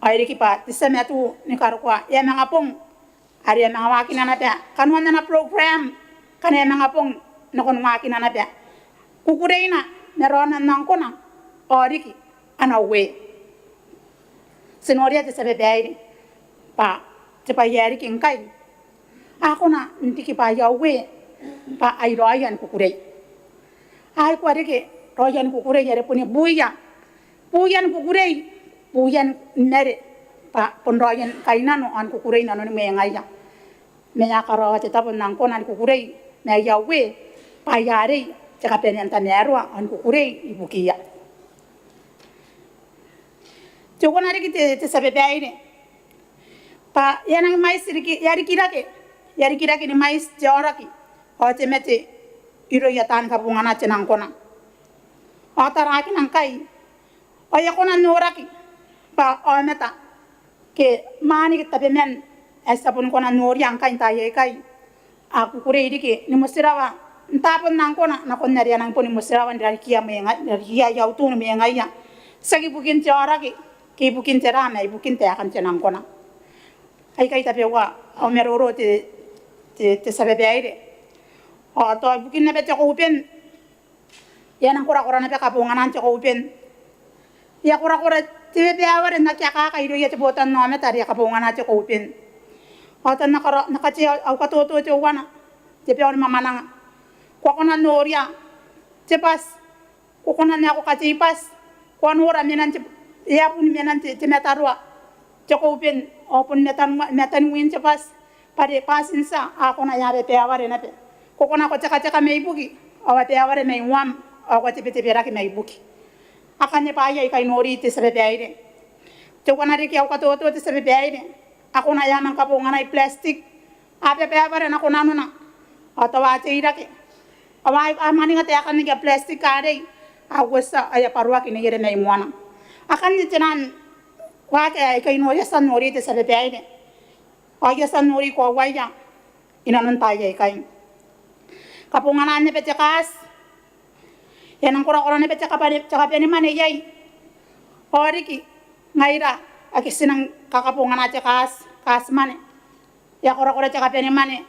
ao e riki bwa te tia matu ni karokoa e a manga bong are e a manga waakina naba kanoan ana program, ngkana e a manga bong nakon waakina naba kukureina ma raona n angkona ao riki ana uee. Ti noria te tia babaire bwa te bwai ae riki ngkai a kona n riki bwa aia uee bwa ai raoia ni kukurei. A ikua reke raoia ni kukurei are boni buia, buia ni kukurei, buia ni mare bwa bon raoia ni kainnano ao ni kukurei nanoni mwengaia. Ma e a karaoa te tabo n angkona ni kukurei ma aia uee bwa ai arei te kabanea n tamaroa ao ni kukurei ibukiia. Teuana riki te, te tia babaire bwa e a nangi mwaiti riki, e a rikirake, e a rikirake ni mwaiti te aoraki ao te mate irouia taani kabongana te nangkona. Ao taraakina ngkai ao e a kona n noraki bwa aomata ke mwaane ke tabeman ae ti a boni kona n noria ngkai n taai aikai a kukurei riki ni motirawa n taabo n nangkona nakon are a nangi boni motirawa n rarikiia mwenga, rarikiia aia utu ni mwengaia. Tiaki ibukin te aoraki ke ibukin te raa ma ibukin taekan te nangkona. Aikai tabeua au maroro te, te, te tia babaire. Ao tao ibukin naba te koben e a nang korakora naba kabonganaan te koben. E a korakora te babaire n aki akaka irouia te botannaomata are e a kabongana te koben. Ao tao N na kara, N na katea au katoto teuana, te bwai ni mamananga. Ko a kona n noria te bati, ko kona n ae ko katei bati, ko a nora menan te, e a bun menan te, te mataroa te koben ao bon matan, matan win te bati. Bwa are bwatintia a kona ae a babaire naba. Ko kona ko tekateka mai buki ao a babaire mai uam ao ko a tebeteberaki mai buki. Akanne bwaai aika I nori te tia babaire. Teuana riki au katoto te tia babaire, a kona ae a manga kabonganai plastic, a babaire nako nanona ao tao a teirake ao a mwaninga taekan aia plastic arei, a uotia ao e a bwaroaki neiere mai moana. Akanne taian waaki aika I nori, I a tia n nori te tia babaire. Ao I a tia n nori koauaia inanon taai aikai. Kabonganaan naba te kaati, e a nang korakora naba te kabane, te kabanemwane iai. Ao riki ngaira ake ti nang kakabongana te kaati, kaati mwane, e a korakora te kabanemwane.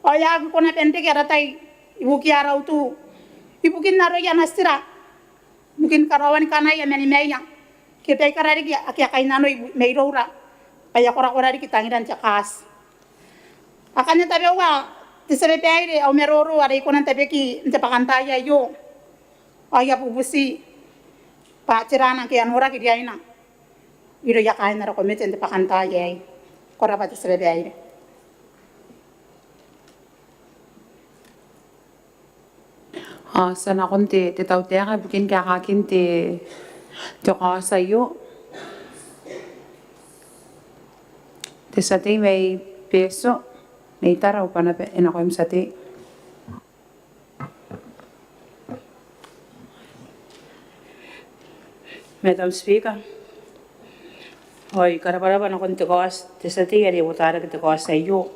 Ao e a aki kona n reke ara tai ibukia ara utu, ibukin aroia natira, ibukin karaoan kanaia ma nimaia ke baikara riki ake a kainnanoi mairoura, bwa e a korakora riki tangiran te kaati. Akanne tabeua te tia babaire au maroro are I kona n tabeki n te bwakantaai aio. Ao I a bubuti bwa tera ngke a noraki riaina irouia kaain ara komete n te bwakantaai aei. Ko rabwa te tia babaire. Ao ti a nakon te, te tautaeka ibukin kaekaakin te, te kaoti aio. Te tia tei mai Betio, mai Tarawa, bwa naba e nakoim tia tei. Madam Speaker, ao I karabwarabwa nakon te kaoti, te tia tei are e uotarake te kaoti aio.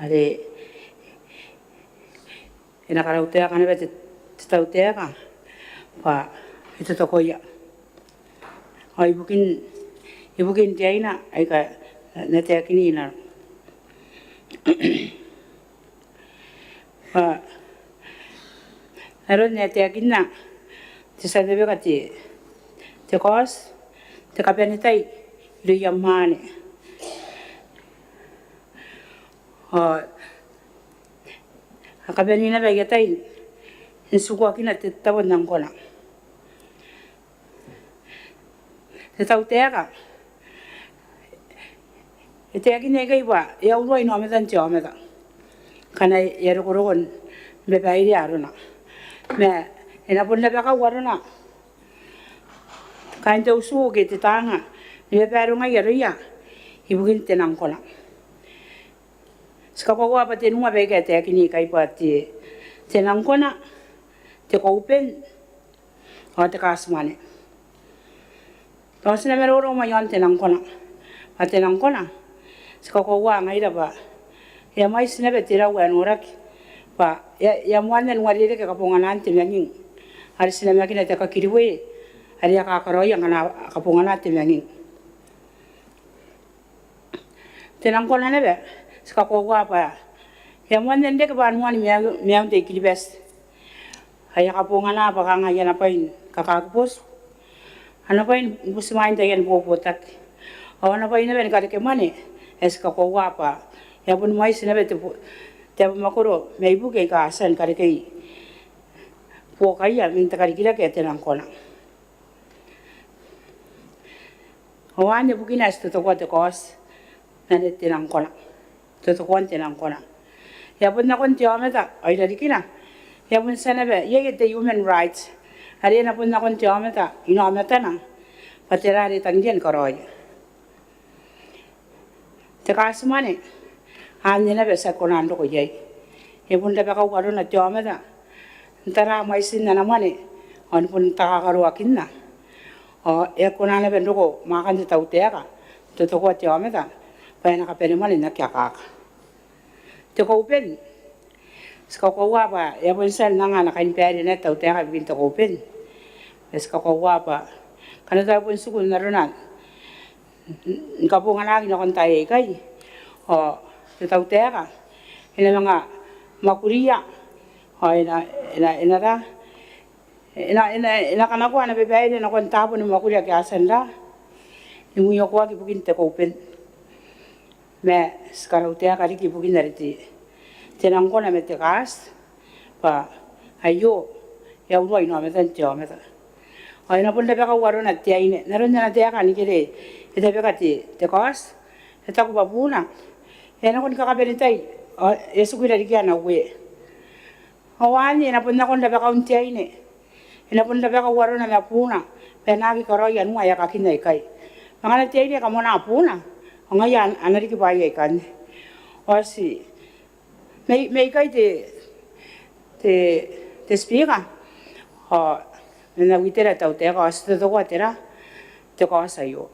Are e na karautaeka naba te, te tautaeka bwa e totokoia. Ao ibukin, ibukin riaina aika N na taekin inanona. Bwa aron ae taekinna te tia tei bwa te, te kaoti, te kabanetai irouia mwaane. Ao a kabanei naba aia tai n tikuakina te tabo n nangkona. Te tautaeka e taekinna ikai bwa e a urua inaomatan te aomata ngkana e a rokoroko ni babairea arona. Ma e na bon rabakau arona kaain te utu ke te taanga ni babarongai aroia ibukin te nangkona. Ti kakoaua bwa tenua baika e taekinna ikai bwa te, te nangkona, te koben ao te katimwane. Tao ti na maroro ma iaon te nangkona. Ao te nang kona, ti kakoaua ngaira bwa e a mwaiti naba te rau ae noraki bwa e a, e a moanna ni uarereke kabonganaan te manging are ti namakina te kakiriwe are e a kakaraoia ngkana a kabongana te manging. Te nang kona naba, ti kakoaua bwa e a moanna n reke bwa moani maiu, maiun te I-Kiribati ae e a kabongana bwa kanga ana bwai ni kakakibotu, ana bwai ni butimwaein taian bobotaki, ao ana bwai naba ni karekemwane ae ti kakoaua bwa e a boni mwaiti naba te bo-, te abamwakoro mai buki aika a tia ni karekei buokaia man te karikirake ae te nang kona. Ao anne bukina ae ti totokoa te kaoti ma are te nang kona. Totokoan te nang kona. E a bon nakon te aomata, ao irarikina e a bon tia naba iai te human rights are e na bon nakon te aomata inaomatana bwa tera are e tangiria ni karaoia. Te katimwane, anne naba ti aki kona n roko iai. E bon rabakau arona te aomata n tara mwaitin ana mwane ao ni bon takakaroakinna. Ao e aki kona naba n roko mwaakan te tautaeka n totokoa te aomata bwa e na kabane mwane n aki akaka. Te kaubeni, ti kakoaua bwa e a bon tia n anga ana kainibaire naba te tautaeka ibukin te kaubeni. Ma ti kakoaua bwa ngkana tao e bon tiku n arona ni kabonganaki nakon taai aikai, ao te tautaeka e na manga mwakuria, ao e na, e na, e na ra, e na, e na, e na kanakoa ana babaire nakon taabo ni mwakuri ake a tia n ra, ni mwiokoaki ibukin te kaubeni. Ma ti karautaeka riki ibukin are te, te nang kona ma te kaoti, bwa aio e a urua inaomatan te aomata. Ao e na bon rabakau arona te aine n aron ana taeka nikere e tabeka te, te kaoti, e taku bwa buuna e a nako ni kakabane tai, ao e tiku irarikia ana uee. Ao anne e na bon nakon rabakaun te aine, e na bon rabakau arona ma buuna bwa e na aki karaoi anua aekakin aikai. Ma ngkana te aine e kamwanaa buuna, ao ngaia a na riki bwaai aikanne. Ao ti, mai, mai ikai te, te, te Speaker, ao n ana witera te tautaeka, ao ti totokoa tera, te kaoti aio.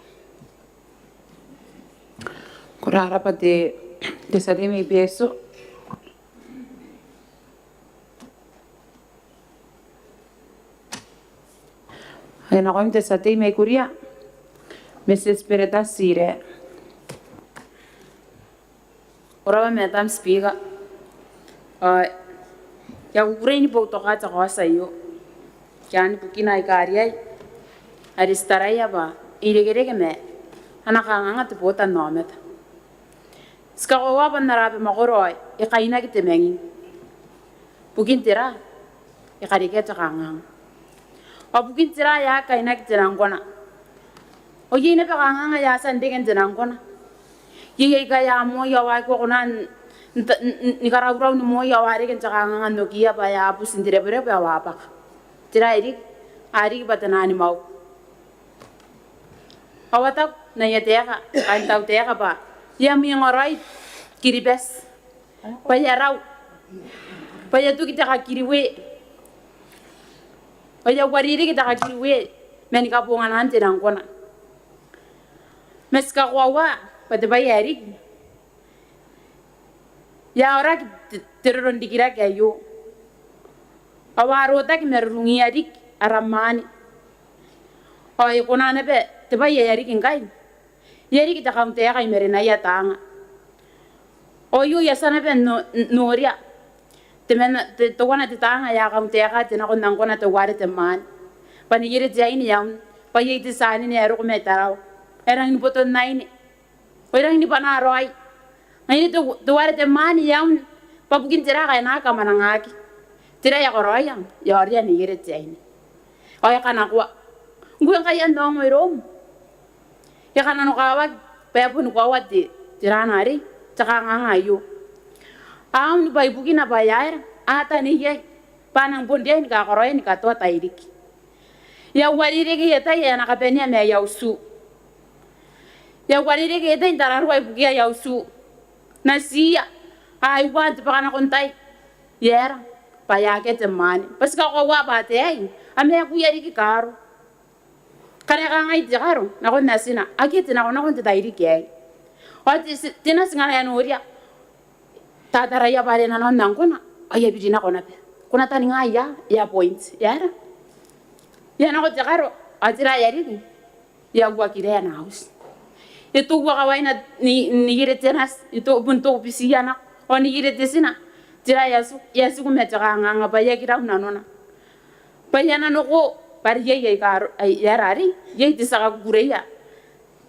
Ko rabwa te, te tia tei mai Betio. Ao nakoim te tia tei mai Kuria, Mrs Beretta Tiree. Ko rabwa Madam Speaker. Ao I a kukurei ni boutoka te kaoti aio. Ke anne bukina aika riai are ti taraia bwa e irekereke ma ana kanganga te botannaomata. Ti kakoaua bwa n ara abamwakoro ao e kainaki te manging. Bukin tera? E karekea te kanganga. Ao bukin tera ae a kainaki te nang kona? Ao iai naba kanganga ae a tia n reke n te nang kona. Iai aika a moi ao a aki kona n, n, n, ni karaurau ni moi ao a reke n te kanganga n okiia bwa a buti n te rebwerebwe ao a bwaka. Tera ae riki? A riki bwa te nang ni mwau. Ao a taku n aia taeka kaain tautaeka bwa e a mwengaraoi Kiribati, bwa e a rau, bwa e a toki te kakiriwe, bwa e a uarereke te kakiriwe man kabonganaan te nang kona. Ma ti kakoaua bwa te bwai ae riki, e a aoraki te, te roronrikirake aio. Ao a rotaki marurungia riki ara mwaane. Ao e kona naba te bwai ae e a riki ngkai, e a riki te kauntaeka i marenaia taanga. Ao aio I a tia naba n no, n noria temanna, te, teuana te taanga ae a kauntaeka te nako n nang kona teuare te mwaane. Bwa neiere te aine iaun, bwa iai te tia anene ae roko mai Tarawa ae rangi ni boton aine. Ao e rangi ni bwanaa raoi. Ngaia te, teuare te mwaane iaun, bwa bukin tera ngkai e na aki kamwanangaki? Tera ae e karaoia? E a orea neiere te aine. Ao e kanakoa. Ngkoe ngkai e a ongo iroum, e kananokawaki bwa e boni koaua te, te rana arei, te kanganga aio. Aun bwa ibukina bwa e aera, a ata neiei, bwa a nang bon riai ni kakaraoia ni katoa tairiki. E a uarereke aia tai ae a na kabanea ma aia utu. E a uarereke aia tai n tararua ibukia aia utu. Natiia, a iua n te bwaka nakon tai. E aera, bwa e akea te mwaane. Bwa ti kakoaua bwa ataei a maakuia riki kaaro. Ngkana e kangai te karo nakon natina, akea te nakonako n te tairiki aei. Ao te, te nati ngkana e noria, tataraia bwa are e na nako n nangkona, ao e a biri nako naba. Ko na taninga aia, aia point, e aera? E a nako te karo, ao tera ae riki? E a uakira ana auti. E toua kawaina ni, nikira te nati, e to, bon toua bitiia nako, ao nikira te tina, tera e a tiku, e a tiku ma te kanganga bwa e aki rau nanona. Bwa e a nanoko, bwa are iai aika ro, ai, e aera arei, iai te tia kakukureia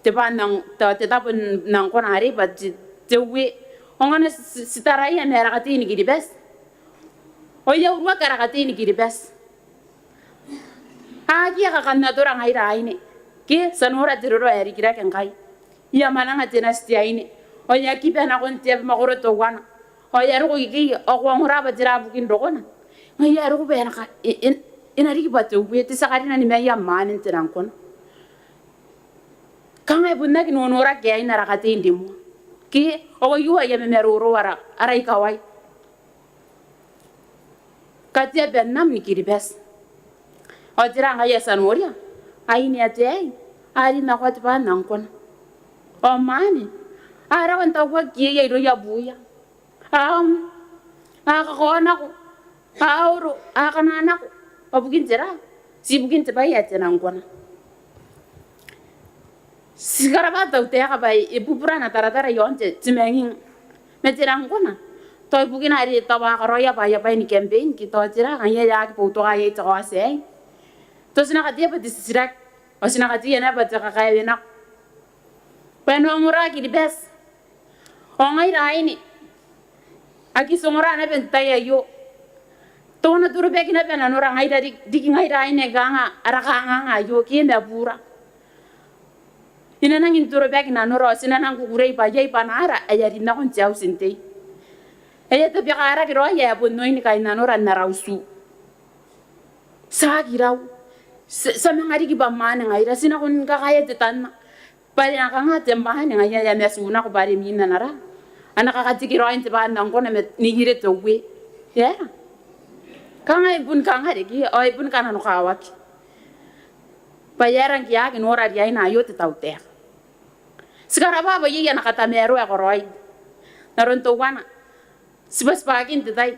te bwaa n nang, te, te tabo n nangkona arei bwa te, te uee. Ao ngkana ti, ti taraia ma ara katei ni Kiribati, ao e a uruaki ara katei ni Kiribati. Akea kakannatora ngaira aine. Ke, ti a nora te roro ae rikirake ngkai. E a mwananga te nati te aine, ao e a kiba nakon te abamwakoro teuana, ao e a roko ikekei, ao ko ongora bwa tera bukin rokona. Ngaia e a roko bwa e na ka, e, e, e na riki bwa te uee, te tia karina ni maian mwaane n te nangkona. Kanga e bon aki nonoraki aine ara katei n rimoa. Ke, ao aio aia mamaroro ara, ara ikawai. Katea bannam ni Kiribati. Ao tera ngaia ti a noria? Aine ataei a rin nako te bwaa n nangkona. Ao mwaane a raka n tauaki irouia buuia. A om, a kakaonako, a oro, a kananako. Bwa bukin tera? Ti bukin te bwai ae te nangkona. Ti karabwa te tautaeka bwa e bubura ana taratara iaon te, te manging ma te nangkona. Tao ibukina are tao a karaoia bwaai, bwaai ni campaign ke tao tera, ngaia e aki boutoka iai te kaoti aei. Tao ti na katea bwa te titiraki, ao ti na katea naba bwa te kakaewenako. Bwa e na ongora Kiribati. Ao ngaira aine, aki ti ongora naba n te tai aio. Tao a na torobaki naba nanora ngaira ri, riki ngaira aine kanga ara kanganga aio ke ma bura. I na nangi n torobaki nanora, ao ti na nang kukurei bwa iai bwanaara ae a rin nakon te auti n tei. Ae e tabekaraki raoi ae bon oin kainnanora n ara utu. Ti aki rau. Ti, ti a manga riki bwa mwaane ngaira, ti nako ni kakaea te tanna. Bwa are e na kanga te mwaane ngaia ae e a matu nako bwa are mwin ana ra, ana kakatiki raoi n te bwaa n nangkona ma nikira te uee. E aera? Kanga e bon kanga riki, ao e bon kananokawaki. Bwa e aera ngke a aki nora riaina aio te tautaeka? Ti karabwa bwa iai ana katamaroa ae karaoia. N aron teuana, tibwatibwakin te tai.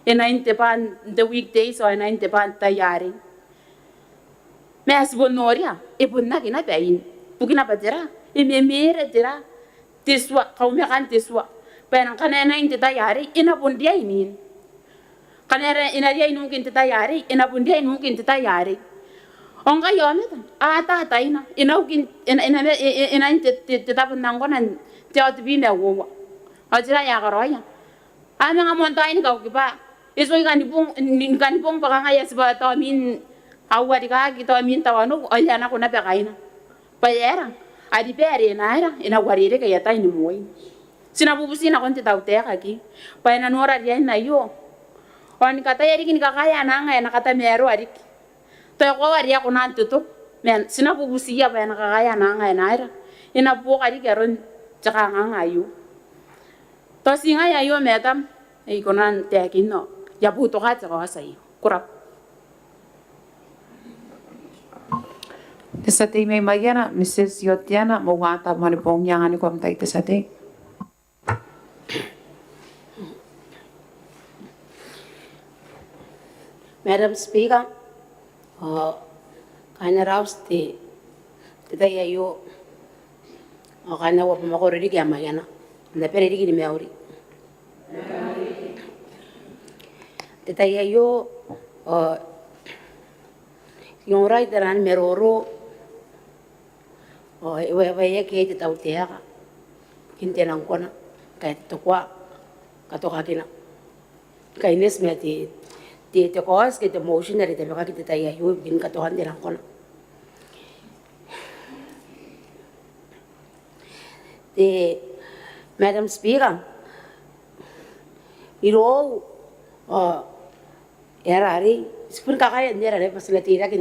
E na in te bwaa n te weekdays ao e na in te bwaa n te tai arei. Ma ti bon noria, e bon aki naba in. Bukina bwa tera? E memere tera? Te tua, kaumekan te tua. Bwa e na, ngkana e na in te tai arei, e na bon riai n in. Ngkana e na riai n uki n te tai arei, e na bon riai n uki n te tai arei. Ao ngkai aomata a ata ataina, e na uki n, e na, e na, e, e, e na in te, te, te tabo n nangkona n te aotibi ma uoua. Ao tera ae a karaoia? A manga moan tai ni kauki bwa e tuai kani bong, ni, ni kani bong bwa kanga e a tibwa tao mwin aua rikaaki, tao mwin tawanou, ao e a nako naba kaina. Bwa e aera? Ari bwa are e na aera, e na uarereke aia tai ni moi. Ti na bubuti nakon te tautaeka ke bwa e na nora riain aio ao ni kataia riki ni kakaea ana anga ae e na katamaroa riki. Tao e koaua are e a kona n totoki, ma ti na bubutiia bwa e na kakaea ana anga ae e na aera, e na buoka riki aron te kanganga aio. Tao ti ngaia aio, Madam, ae I kona n taekinna. I a boutoka te kaoti aio. Ko rabwa. Te tia tei mai Maiana, Mrs Iotiana Mouata Moanibong, I anganiko am tai, te tia tei. Madam Speaker, ao kaain ara auti n te tai aio, ao kaain au abamwakoro riki ae Maiana, n na bane riki ni mauri. N te tai aio, ao I ongorai taian maroro, ao e waewaeaki iai te tautaeka ibukin te nangkona, ngkai e totokoa katokakina. Ngkai e nati ma te, te, te kaoti ke te motion are e tabekaki n te tai aio ibukin katokan te nangkona. Te, Madam Speaker, irou, ao e aera arei, ti bon kakaea n aera arei bwa ti na teirake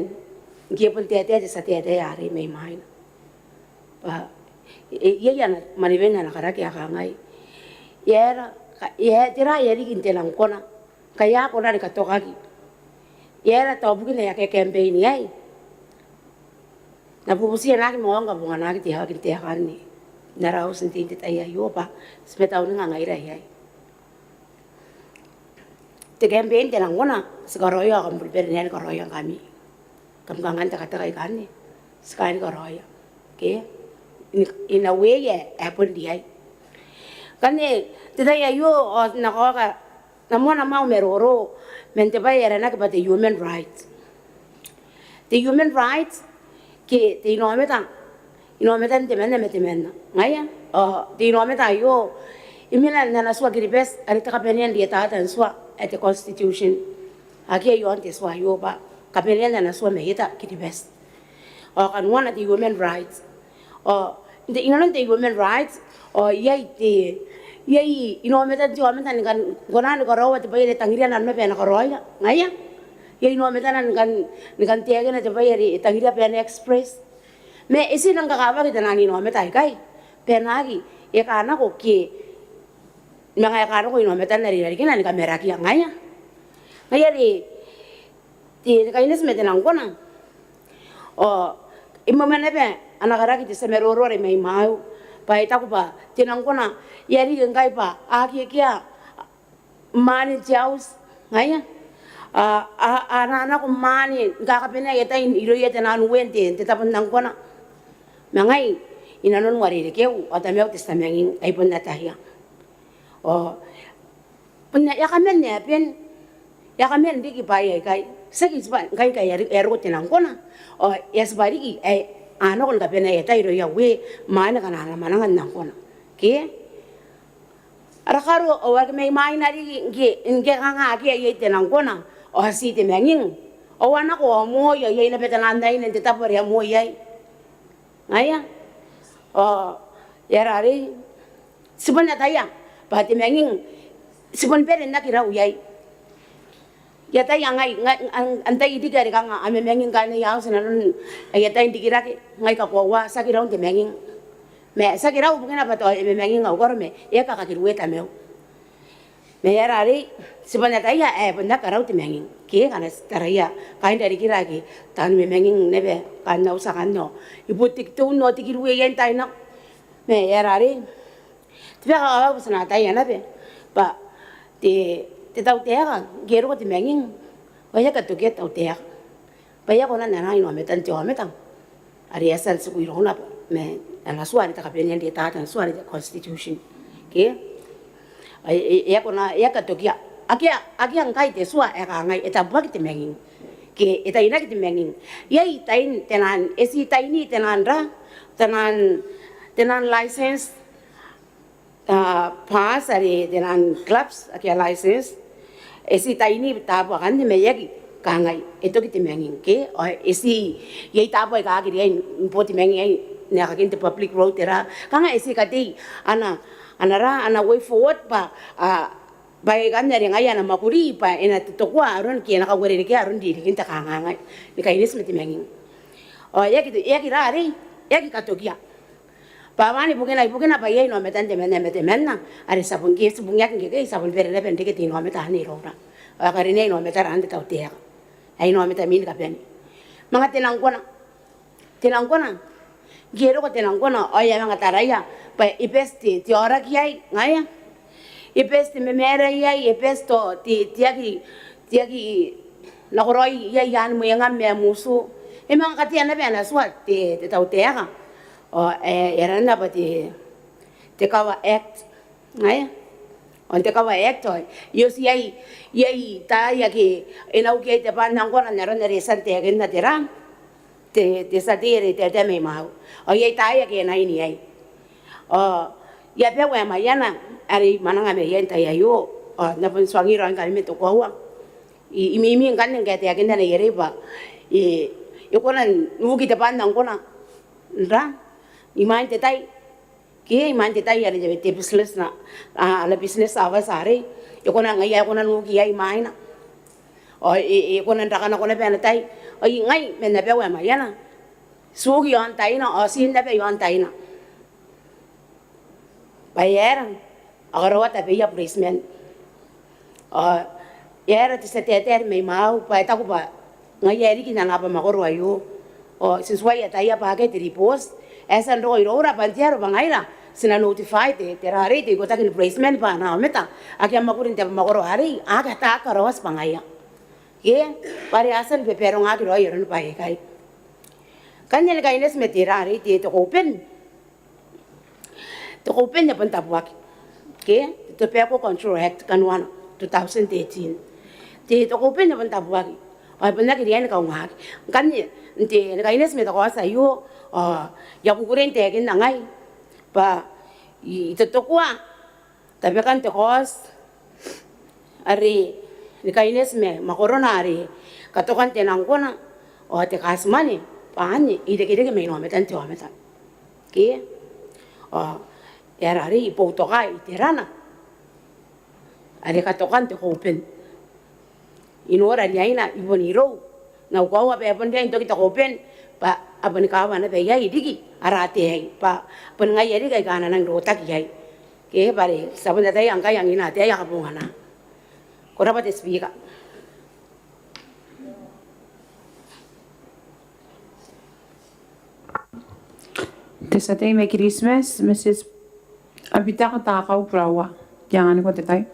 ngke e bon taetae te tia taetae arei mai mwaina. Bwa e, e, iai ana mwanewen ana karaki ae kangai, e aera, ka, e aera, tera ae riki n te nangkona ngkai a kona ni katokaki? E aera tao bukina ae a kaekampeinaki iai? N na bubuti n aki moa ngkana bon aki te aki te akanne. N ara auti n te tai aio bwa ti matauraoi ngaira iai. Te campaign te nang kona, ti karaoia ao kam bure bure ni karaoia ngkami. Kam kanga n tekateka ikanne, ti kani karaoia. Okay? In, in a way ae, ae bon riai. Ngkanne, te tai aio, ao N na kaoka, N na moana moa au maroro, man te bwai ae aranaki bwa te human rights. Te human rights, ke te inaomata, inaomatan temanna ma temanna. Ngaia, ao te inaomata aio, e mena n ana tua Kiribati, are te kabanea n rietata n tua, ae te constitution. Akea iaon te tua aio bwa, kabanea n ana tua mai eta Kiribati. Ao kanoana te human rights. Ao, n te, inanon te human rights, ao iai te, iai inaomatan te aomata ni kan, kona ni karaoa te bwai are e tangiria nanona bwa e na karaoia. Ngaia, iai inaomata ni kan, ni kan taekina te bwai are e tangiria bwa e na express. Ma e tii rang kakawaki te nang inaomata aikai. Bwa e na aki, e kanako ke, manga e kanako inaomatan are e na rikina ni kamarakia. Ngaia. Ngaia are, te, te kaineti ma te nang kona. Ao, e moa naba, ana karaki te tia maroro are mai mwaiu. Bwa e taku bwa, te nang kona, e a riki ngkai bwa, a aki akea, mwaane n te auti, ngaia. A, a, a na nako mwaane, ni kakabanea aia tai, irouia te nang ue n te, te tabo n nang kona. Ma ngai, inanon uarerekeu, ao tamau te tia manging, ai bon ataia. Ao, bon e a kaman ae bon, e a kaman riki bwaai aikai. Tiaki tibwa, ngkai, ngkai e a ri-, e a roko te nang kona. Ao, e a tibwa riki, ae, a nako ni kabanea aia tai irouia ue, mwaane akana a na mwananga n nang kona. Ke? Ara karo, ao ake mai mwaina riki, ngke, ngke kanga akea iai te nang kona. Ao ti te manging. Ao a nako, ao moi, ao iai naba te nang aine n te tabo are a moi iai. Ngaia. Ao, e aera arei, ti bon ataia, bwa te manging, ti bon bere n aki rau iai. I ataia ngai, ngai, an, antai riki are kanga, a mamanging ngkanne i aon, ti nanon, aia tai n rikirake, ngai kakoaua, ti aki rau n te manging. Ma, ti aki rau ibukina bwa tao, e mamanging au karo ma, e kakaki rue tamau. Ma e aera arei, ti bon ataia, e, bon aki rau te manging. Ke, ngkana ti taraia, kaain rarikira ake, taani mamanging naba, kaain au tia akanne. I bon te, te un ao te kirue iai n taai nako. Ma e aera arei, te bwai ae kakawaki ti na ataia naba. Bwa, te, te tautaeka, ngke e roko te manging. Ao e aki katokia te tautaeka. Bwa e a kona n anaa inaomatan te aomata. Are e a tia n tiku irouna bwa, ma, ana tua are te kabanea n rietata n tua are te constitution. Ke? Ao e, e, e a kona, e aki katokia. Akea, akea ngkai te tua, ae kangai, e tabuaki te manging. Ke, e tainaki te manging. Iai tain, te nang, e ti taini, te nang ra, te nang, te nang license, a, bars are te nang clubs, ake a license. E ti taini taabo akanne ma e aki kangai, e toki te manging ke, ao e ti, iai taabo aika aki riai ni bo te manging iai, n aekakin te public road tera. Kanga e ti katei, ana, ana ra, ana way forward bwa, a, bwa e kan are ngaia ana mwakuri, bwa e na totokoa aron ke e na kauarerekea aron ririkin te kangaanga. Ni kaineti ma te manging. Ao e aki, e aki ra arei, e aki katokia. Bwa bwa ni bukina, ibukina bwa iai inaomatan temanna ma temanna. Are ti a bon ke, ti bon aki ngkekei, ti a bon bere naba n reke te inaomata anne iroura. Ao e karinea inaomata ra n te tautaeka. Ae inaomata mwiin kabane. Manga te nang kona. Te nang kona. Ngke e roko te nang kona, ao e a manga taraia. Bwa e bati te, te aoraki iai, ngaia. E bati te mamara iai, e bati tao, te, te aki, te aki nakoraoi iai, iai mwengan ma mutu. E manga katea naba ana tua, te, te tautaeka. Ao, e, e aranna bwa te, te CAWA Act. Ngaia. Ao n te CAWA Act, ao, e oti iai, iai taai ake, e na uki iai te bwai n nang kona n aron are e tia n taekinna tera. Te, te tia tei are e taetae mai mwaau. Ao iai taai ake e na ini iai. Ao, e a bau ae Maiana, are I mwananga mai iai n te tai aio. Ao, N na bon tuangira ngkanne ma te koaua. I, I mimi ngkanne ngke e taekinna neiere bwa. E, e kona n uki te bwai n nang kona. N ra, imwain te tai. Ke imwain te tai are te business na, a, ana business hours arei. E kona ngaia, e kona n uki iai imwaina. Ao e, e kona n raka nako naba ana tai. Ao ngai, ma N na bau ae Maiana. Ti uki iaon taina, ao ti inn naba iaon taina. Bwa e aera, a karaoa tabeia bureitiman. Ao e aera te tia taetae are mai mwaau, bwa e taku bwa, ngaia ae riki n ana abamwakoro aio. Ao ti tuai ataia bwa akea te ribooti ae e a tia n roko iroura bwa n te aro bwa ngaira ti na notify te, te rarei te ikotaki ni bureitiman bwa a na aomata ake a mwakuri n te abamwakoro arei, ake a taku karaoati bwa ngaia. Ke, bwa are a tia ni babarongaaki raoi aroni bwaai aikai. Ngkanne ni kaineti ma te rarei te, te koben. Te koben e a bon tabuaki. Ke, te Tobacco Control Act, kanoana, two thousand thirteen. Te, te koben e a bon tabuaki. Ao e bon aki riai ni kaungaaki. Ngkanne, n te, ni kaineti ma te kaoti aio, ao I a kukurei n taekinna ngai bwa I, I totokoa tabekan te kaoti are ni kaineti ma mwakorona are katokan te nangkona ao te katimwane bwa anne e irekereke ma inaomatan te aomata. Ke, ao e aera arei I boutoka iterana are katokan te koben. I nora riaina i bon irou. N au koaua bwa e bon riai n toki te koben bwa a boni kawa naba iai riki ara ataei bwa boni ngaia riki aika a na nangi rotaki iai. Ke, bwa are ti a bon ataia ngkai angiin ataei a kabongana. Ko rabwa te Speaker. Te tia tei mai Kiritimati, Mrs Abitako Takau Buraua, I anganiko te tai.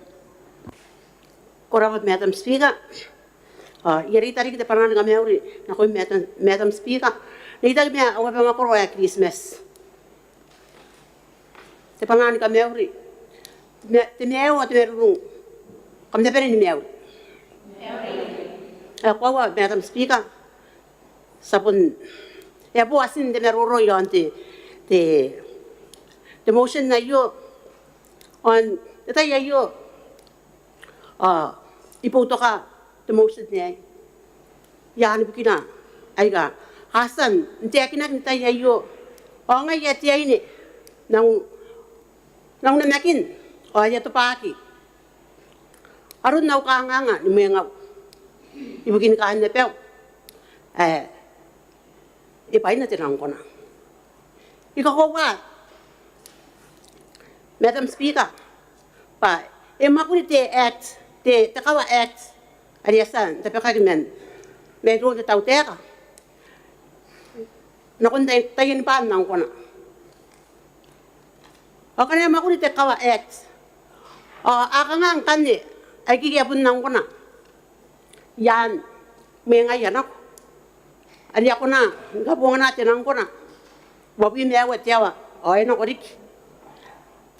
Ko rabwa Madam Speaker. Ao I a reita riki te bwanaa ni kamauri nakoim Madam, Madam Speaker, n reitaki ma au abamwakoro ae Kiritimati. Te bwanaa ni kamauri, te ma-, te maiu ao te marurung. Kam na bane ni mauri. Ao koaua Madam Speaker, ti a bon, e a bo atin te maroro iaon te, te, te motion aio. Ao n te tai aio ao I boutoka te motion aei i aan bukina aika a tia n taekinaki n te tai aio. Ao ngaia te aine n au, n au namakin ao e a tobwaaki aron au kanganga ni mwengau ibukin kaain abau ae e bwaina te nangkona. I kakoaua Madam Speaker bwa e mwakuri te Act, te, te Kawa Act are e a tia n tabekaki man mairoun te tautaeka nakon tai, taiani bwaan nangkona. Ao ngkana e mwakuri te Kawa Act ao a kanga ngkanne aike a bon nangkona i aan mwengaia nako are a kona ni kabongana te nangkona uabwi ma aua te aoa ao e nako riki.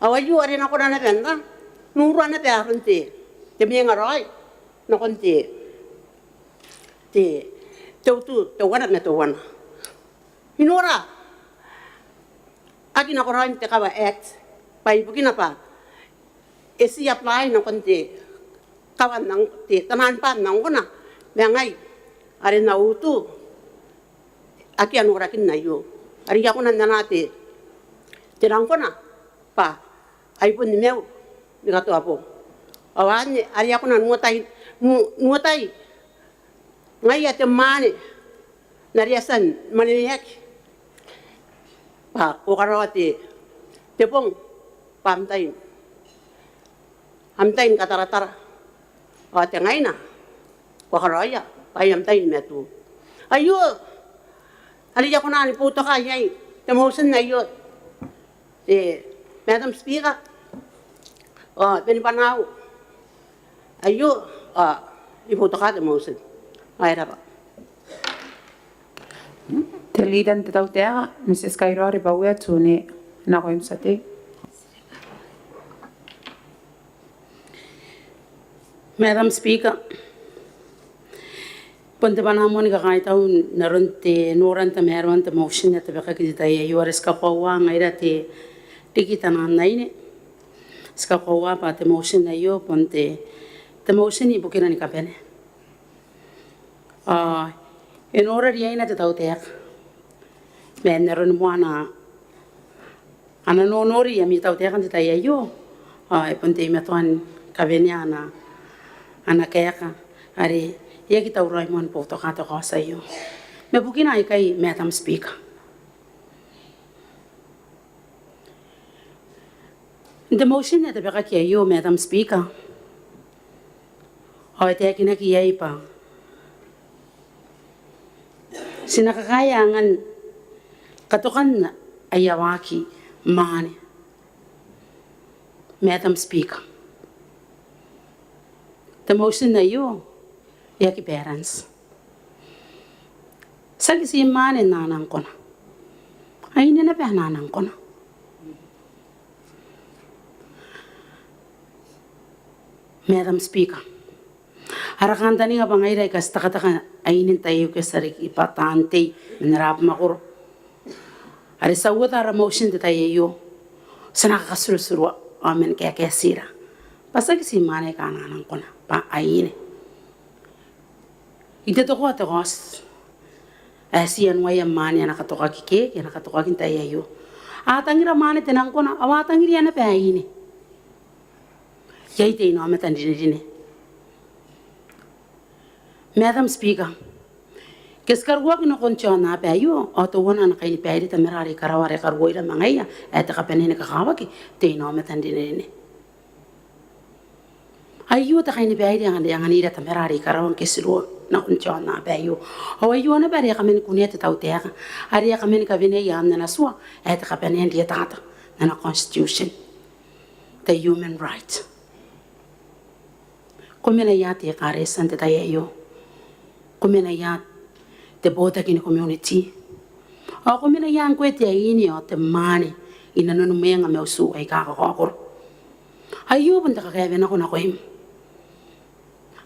Ao aio are e na kona naba n ra n urua naba aron te, te mwengaraoi nakon te, te, te utu teuana ma teuana. I nora aki nakoraoin te Kawa Act bwa ibukina bwa e ti apply nakon te kawan nang, te taian bwaan nangkona ma ngai are n au utu akea norakin aio are I a kona n anaa te, te nangkona bwa ai bon nimaua ni katoa bong. Ao anne are a kona n uotai, n uotai ngaia te mwaane n are a tia ni mwaneweaki bwa ko karaoa te, te bong bwa am tai, am tai ni kataratara ao te ngaina ko karaoia bwa ai am tai ni matu. Aio are I a kona ni boutoka iai te motion aio, e, Madam Speaker. Ao boni bwanaau aio ao I boutoka te motion. Ao e rabwa. Te Leader n te tautaeka, Mrs Kairao Rebaue Atune, nakoim te tia tei. Madam Speaker, bon te bwanaa moa ni kakaitau n aron te noran tamaroan te motion ae tabekaki n te tai aio are ti kakoaua ngaira te riki taian aine. Ti kakoaua bwa te motion aio bon te, te motion ibukina ni kabane. Ao e nora riaina te tautaeka ma n aroni moa ana, ana nonori ami tautaeka n te tai aio ao e bon teimatoa ni kawenea ana, ana kaeka are e aki tauraoi moa ni boutoka te kaoti aio. Ma bukina aikai, Madam Speaker, n te motion ae tabekaki aio, Madam Speaker, ao e taekinaki iai bwa Ti na kakaea angan katokan aia waaki mwaane. Madam Speaker, te motion aio e aki balance. Tiaki ti mwaane n anang kona, aine naba n anang kona. Madam Speaker, ara kantaninga bwa ngaira aika ti tekateka aine n tai aio ke ti a riki bwa taan tei man ara abamwakoro are ti a uota ara motion n te tai aio, ti na kakatirotiroa ao man kaekaetira bwa tiaki ti mwaane aika a nang kona bwa aine. I tetokoa te kaoti ae ti anua aia mwaane a na katokaki ke, ke a na katokaki n tai aio. A tangira mwaane te nang kona ao a tangiria naba aine. Iai te inaomata n rinerine. Madam Speaker, ke ti karuoaki nakon te aonnaba aio ao teuana ana kainibaire Tamara are i karawa are e karuoira ma ngaia ae te kabanea ni kakawaki te inaomata n rinerine. Aio te kainibaire ae anganira Tamara are i karawa ngke ti roko nakon te aonnaba aio. Ao aio naba are e a kaman kunea te tautaeka are e a kaman kawenea i aan ana tua ae te kabanea n rietata n ana constitution, te human right. Ko mena ia te ekaretia n te tai aio? Ko mena ia te botaki ni community? Ao ko mena ia ngkoe te aine ao te mwaane i nanoni mwenga ma utu aika kakaokoro? Aio bon te kakaewenako nakoim.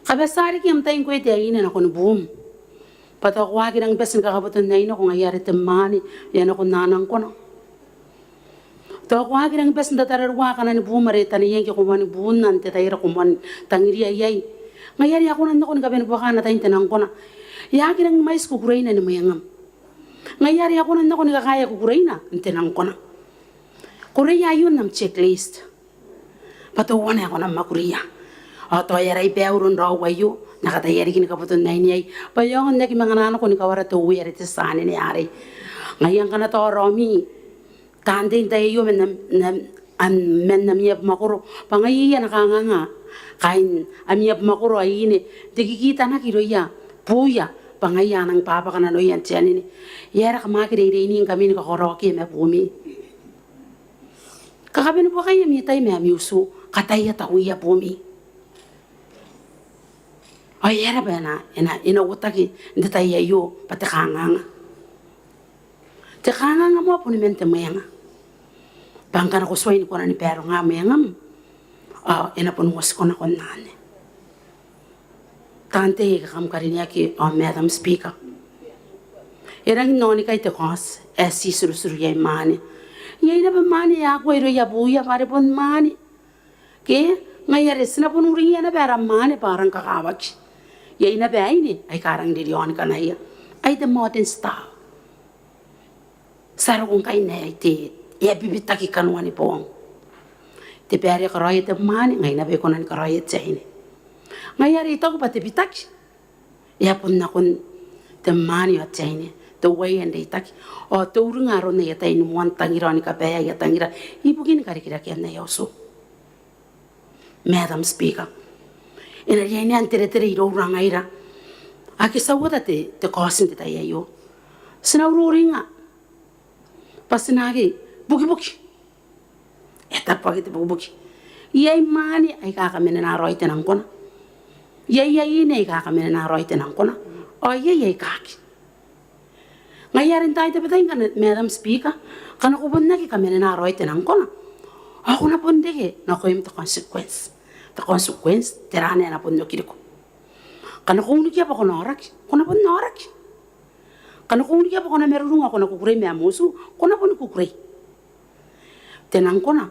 Kabatia riki am tai ngkoe te aine nakoni buum, bwa tao ko aki rangi bati ni kakaboto n aine nako ngaia are te mwaane e a nako n anang kona. Tao ko aki rangi bati n tatararua kanani buum are taneiai ngke ko moani buuna n te tai are ko moan tangiria iai. Ngaia are e a kona n nako ni kabanea buaka ana tai n te nang kona. E aki rangi mwaiti kukureina ni mwengam. Ngaia are e a kona n nako ni kakaea kukureina n te nang kona. Koreia aio n am checklist bwa teuana ae ko na mwakuria. Ao tao e aera baiu raou aio n na kataia riki ni kaboto n aine iai bwa e aonga n aki manga nako ni kawara te uee are te tia anene arei. Ngaia ngkana tao raomi taan tei n tai aio man am, am, am, man ami abamwakoro bwa ngaiia a na kanganga kaain ami abamwakoro aine n te kikitanaki irouia buuia bwa ngaiia a nang bwabwaka nanoia n te anene. E aera kam aki reireiningkami ni kakaraoaki ma buumi? Kakabanea buakai ami tai ma ami utu, kataia tauia buumi. Ao e aera bwa e na, e na, e na uotaki n te tai aio bwa te kanganga? Te kanganga moa boni man te mwenga. Bwa ngkana ko tuai ni kona ni baronga mwengam ao e na boni uotiko nakon anne. Taan tei aika kam karineaki ao Madam Speaker, e rangi n aonikai te kaoti ae ti tirotiroia mwaane. Iai naba mwaane ae akea irouia buuia bwa are bon mwaane. Ke ngaia are ti na bon uringia naba ara mwaane bwa a rang kakawaki. Iai naba aine aika rangi n ririaoni kanaia. Ai te Modern Star. Ti a roko ngkai n ae te, e a bibitaki kanoan boong. Te bwai are e karaoia te mwaane ngai naba e kona ni karaoia te aine. Ngaia are I taku bwa te bitaki e a bon nakon te mwaane ao te aine, te uaia n reitaki ao te uringa aron aia tai ni moan tangira ao ni kabaea aia tangira ibukin karikirakean aia utu. Madam Speaker, e na riai n teretere iroura ngaira ake ti a uota te, te kaoti n te tai aio. Ti na ururinga bwa ti na aki bukibuki. E tabuaki te bukibuki. Iai mwaane aika kamanena raoi te nang kona. Iai aine aika kamanena raoi te nang kona. Ao iai aika aki. Ngaia are n taai tabetai ngkana, Madam Speaker, ngkana ko bon aki kamanena raoi te nang kona ao ko na bon reke nakoim te consequence. Te consequence, tera ae na bon okiriko? Ngkana ko unikia bwa ko na aoraki, ko na bon aoraki. Ngkana ko unikia bwa ko na marurung ao ko na kukurei ma am utu, ko na bon kukurei. Te nang kona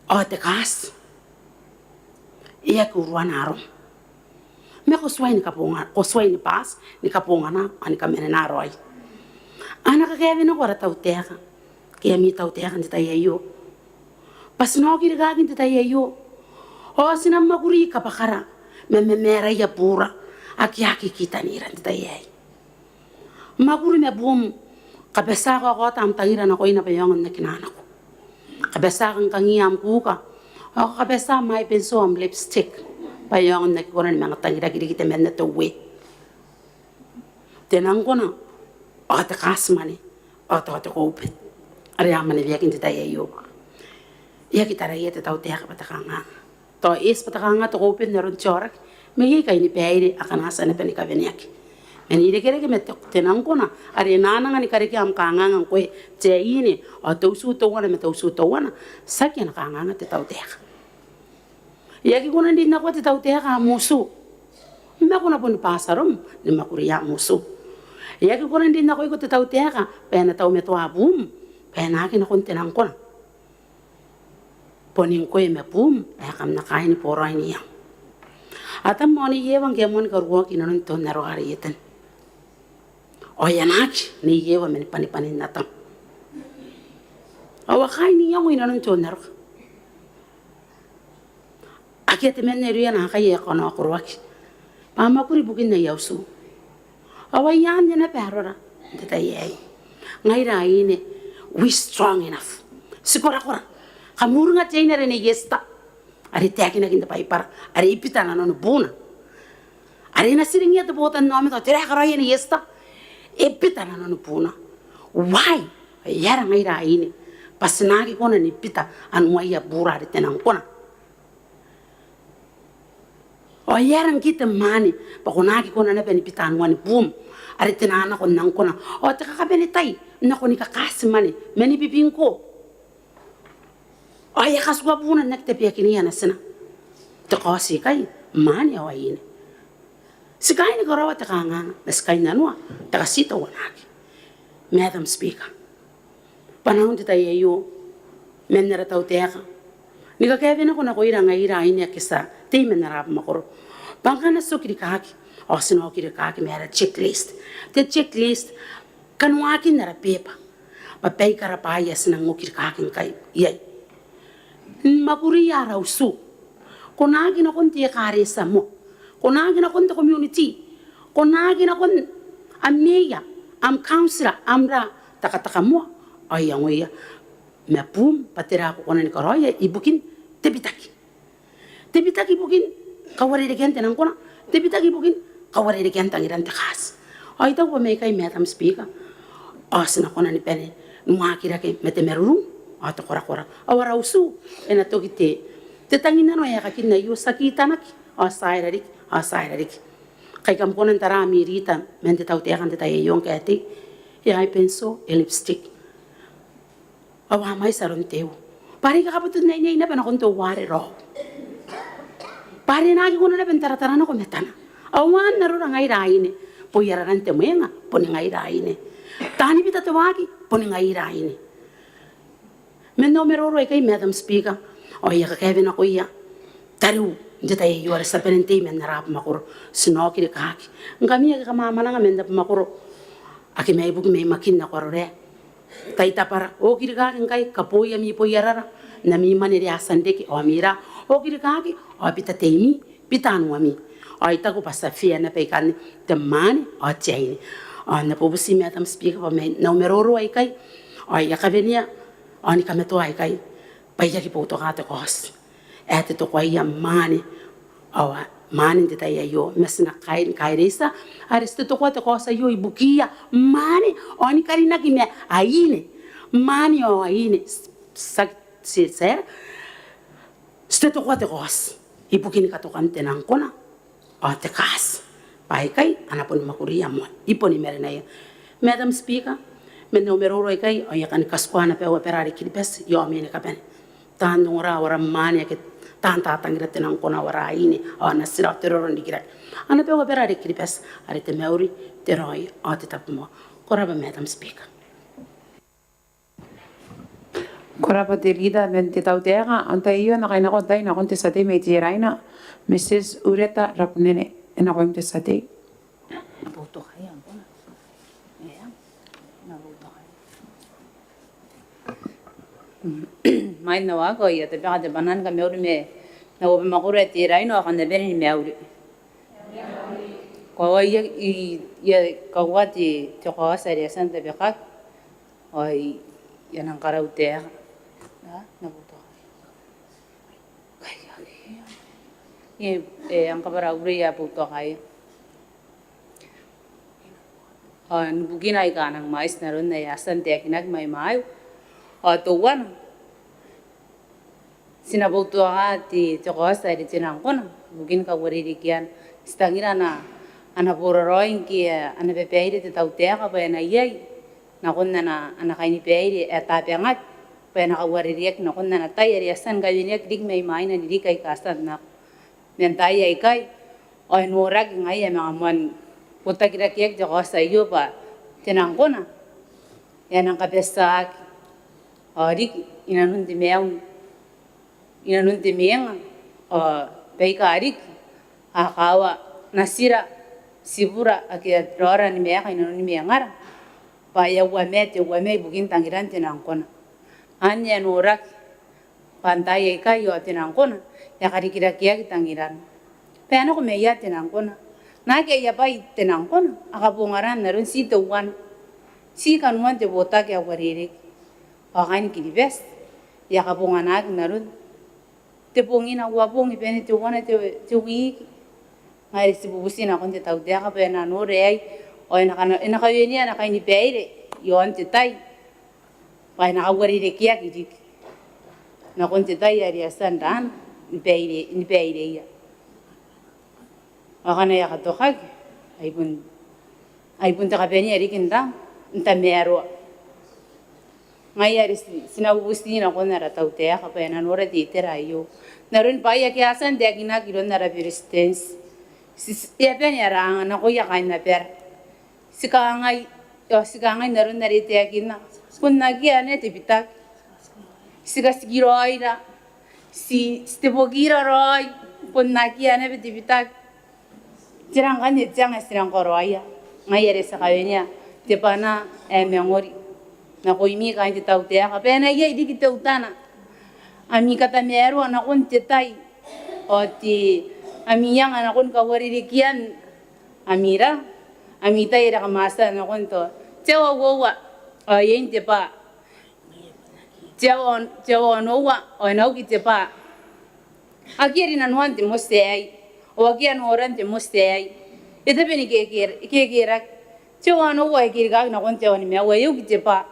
ao te kaoti e aki uruana arom. Ma ko tuai ni kabonga, ko tuai ni bati ni kabongana ao ni kamanena raoi. A na kakaewenako ara tautaeka ke ami tautaeka n te tai aio bwa ti na oki rikaaki n te tai aio ao ti na mwakuri kabwakara ma mamaraia buura ake a aki kitanira n te tai aei. Mwakuri ma buum, kabatia kaokaota am tangira nakoina bwa e aonga n aki nanako. Kabatia kangkangiia am kuuka ao kabatia mai benso am lipstick bwa e aonga n aki kona ni manga tangiraki riki temanna te uee. te nangkona ao te katimwane ao tao te COVID are a mwaneweaki n te tai aio. E aki taraia te tautaeka bwa te kanganga. Tao e eti bwa te kanganga te COVID n aron te aoraki, ma iai kainibaire akana a tia naba ni kaweneaki. Ma n irekereke ma te, te nangkona are e na anga ni karekea am kanganga ngkoe te aine ao te utu teuana ma te utu teuana, tiaki ana kanganga te tautaeka. E aki kona n rin nakoa te tautaeka am utu, ma ko na boni bati arom ni mwakuria am utu. E aki kona n rin nakoiko te tautaeka bwa e na taumatoa buum bwa e na aki nakon te nangkona. Boni ngkoe ma buum ae kam na kaai ni boraoi n iango. Atam ao nei Ewa ngke e a moa ni karuoaki inanon te onnaroka are e tei, ao e a na aki nei Ewa man bwanibwanin Atam. Ao a kaai n iango inanon te onnaroka. Akea temanna irouia naakai ae kona koroaki bwa a mwakuri ibukin aia utu. Ao ai anne naba arora n te tai aei. Ngaira aine, we strong enough. Ti korakora. Kam uringa te aine are nei Esther are e taekinaki n te Baibara, are e bita nanoni buuna. Are e na tiringiia te botannaomata, tera ae karaoia nei Esther? E bita nanoni buuna. Why? E aera ngaira aine bwa ti na aki kona ni bita anuaia buura are te nangkona? Ao e aera ngke te mwaane bwa ko na aki kona naba ni bita anuani buum are te na nako n nangkona? Ao te kakabanetai n nako ni kakatimwane ma ni bibingko. Ao e a katikua buuna n aki tabeakinia natina. Te kaoti ikai, mwaane ao aine. Ti kaai ni karaoa te kanganga, ma ti kainnanoa te katiteuanaaki. Madam Speaker, bwa n te tai aio, man ara tautaeka ni kakaewenako nakoira ngaira aine ake ti a tei man ara abamwakoro, bwa ngkana ti okirikaki ao ti na okirikaki ma ara checklist. Te checklist, kanoakin ara beeba bwa baikara bwaai ae ti nang okirikaki ngkai iai. N mwakuriia ara utu. Ko na aki nakon te ekaretia moa. Ko na aki nakon te community. Ko na aki nakon am mayor, am councillor, am ra takataka moa. Ao iangoia ma buum bwa tera ae ko kona ni karaoia ibukin te bitaki. Te bitaki ibukin kauarerekean te nangkona, te bitaki ibukin kauarerekean tangiran te kaati. Ao I taku bwa mai ikai, Madam Speaker, ao ti na kona ni bane ni waaki rake ma te marurung ao te korakora. Ao ara utu e na toki te, te tanginnano ae e kakinna aio, ti aki tanaki, ao ti aera riki, ao ti aera riki. Kai kam kona n tara ami rita man te tautaeka n te tai aio ngkai e tei, e a ibenso, e lipstick. Ao a mwaiti aron te u. Bwa are e kakaboto n aine naba nakon teuare raou. Bwa are e na aki kona naba n taratara nako matana. Ao anne arora ngaira aine. Boi araran te mwenga, boni ngaira aine. Taani bita te waaki, boni ngaira aine. Man au maroro aikai, Madam Speaker, ao I a kakaewenakoia tariu n te tai aio are ti a bane n tei man ara abamwakoro. Ti na okirikaki. Ngkami ake kam a mwananga man abamwakoro ake mai buki mai Makin nako Arorae, tai tabara, okirikaki ngkai, kaboi ami boiarara n ami mwane are a tia n reke, ao ami ra, okirikaki ao bita teimi, bita anuami. Ao I taku bwa ti a fea naba ikanne, te mwaane ao te aine. Ao N na bubuti, Madam Speaker, bwa mai n au maroro aikai ao I a kawenea ao ni kamatoa aikai bwa I aki boutoka te kaoti ae te tokoaia mwaane ao mwaane n te tai aio. Ma ti na kai, kai reitia are ti te tokoa te kaoti aio ibukiia mwaane ao ni karinaki ma aine. Mwaane ao aine, ti, ti, ti, ti te tokoa te kaoti ibukin katokan te nangkona ao te kaati. Bwa aikai a na boni mwakuria moa, I boni marenaia. Madam Speaker, man au maroro aikai ao I a kani katikua ana bau abara are Kiribati i aomata ni kabane. Taan ongora ao ara mwaane ake taan tatangira te nangkona ao ara aine ao natira ao te roro n rikirake. Ana bau abara are Kiribati are te mauri, te raoi ao te tabomoa. Ko rabwa, Madam Speaker. Ko rabwa te Leader man te tautaeka. N tai aio e na kainako te tai nakon te tia tei mai Teraina, Mrs Ureta Rabunene, e nakoim te tia tei. Mai n au waaki ao I a tabeka te bwanaa ni kamauri ma au abamwakoro ae Teraina ao kam na bane ni mauri. Ko a, I a, I a kaua te, te kaoti are e a tia n tabekaki. Ao I a nang karau taeka. N na boutokaia. Kai, kai. E, e, am kabwara au rei ae boutokaia. Ao ni bukina aika a nang mwaiti n aron ae a tia n taekinaki mai maiu. Ao teuana, ti na boutokaa te, te kaoti are te nangkona ibukin kauarerekean. Ti tangira ana, ana boraraoi ngke a na babaire te tautaeka bwa e na iai nakon ana, ana kainibaire ae tabangaki bwa e na kauarerekeaki nakon ana tai are e a tia ni kaweneaki riki mai mwaina n ririki aika a tia n nako. Man taai aikai ao e noraki ngaia ae manga moan botakirakeaki te kaoti aio bwa te nangkona e a nang kabatiaaki ao riki inanon te maiu, inanon te mwenga, ao baika riki a kawa natira, tibura ake a raora ni maeka inanoni mwengara bwa e a uamea te uamea ibukin tangiran te nangkona. Anne e noraki bwa n taai aikai ao te nangkona e a karikirakeaki tangirana. Bwa e nako maia te nangkona. Naake aia bwai te nangkona, a kabonganaan aron ti teuana, ti kanoan te botaki ae uarereke. Ao kaain Kiribati e a kabonganaki n aron te bongina, uabong, bane teuana te, te wiki. Ngaia are ti bubuti nakon te tautaeka bwa e na nora aei ao e na kana, e na kawenea ana kainibaire iaon te tai bwa e na kauarerekeaki riki nakon te tai are e a tia n raana ni baire, ni baireia. Ao akana e a katokaki ai bon, ai bon te kabanea riki n ra, n tamaroa. Ngaia are ti, ti na bubuti nakon ara tautaeka bwa e na nora te itera aio n aron bwaai ake a tia n taekinaki iroun ara Beretitenti. Ti, ti, e a bane ara anga nakoia kaain abara. Ti kangai, ao ti kangai n aron are e taekinna, bon akea naba te bitaki. Ti katikiraoira, ti, ti tebokira raoi, bon akea naba te bitaki. Tera ngkanne te anga ae ti nang karaoia? Ngaia are ti a kawenea te bwana ae mangori nakoimi kaain te tautaeka bwa e na iai riki teutana ami katamaroa nakon te tai ao te, ami anga nakon kauarerekean ami ra, ami tai are kam a tia nakon tao te aoa uoua ao e eng te bwa, te aoa, te aoa onoua ao e na uki te bwa. Akea rinanoan te moti aei ao akea noran te moti aei. E tabe ni keke, kekerake. Te aoa onoua e kerikaaki nakon te aoa nimaua, e uki te bwa.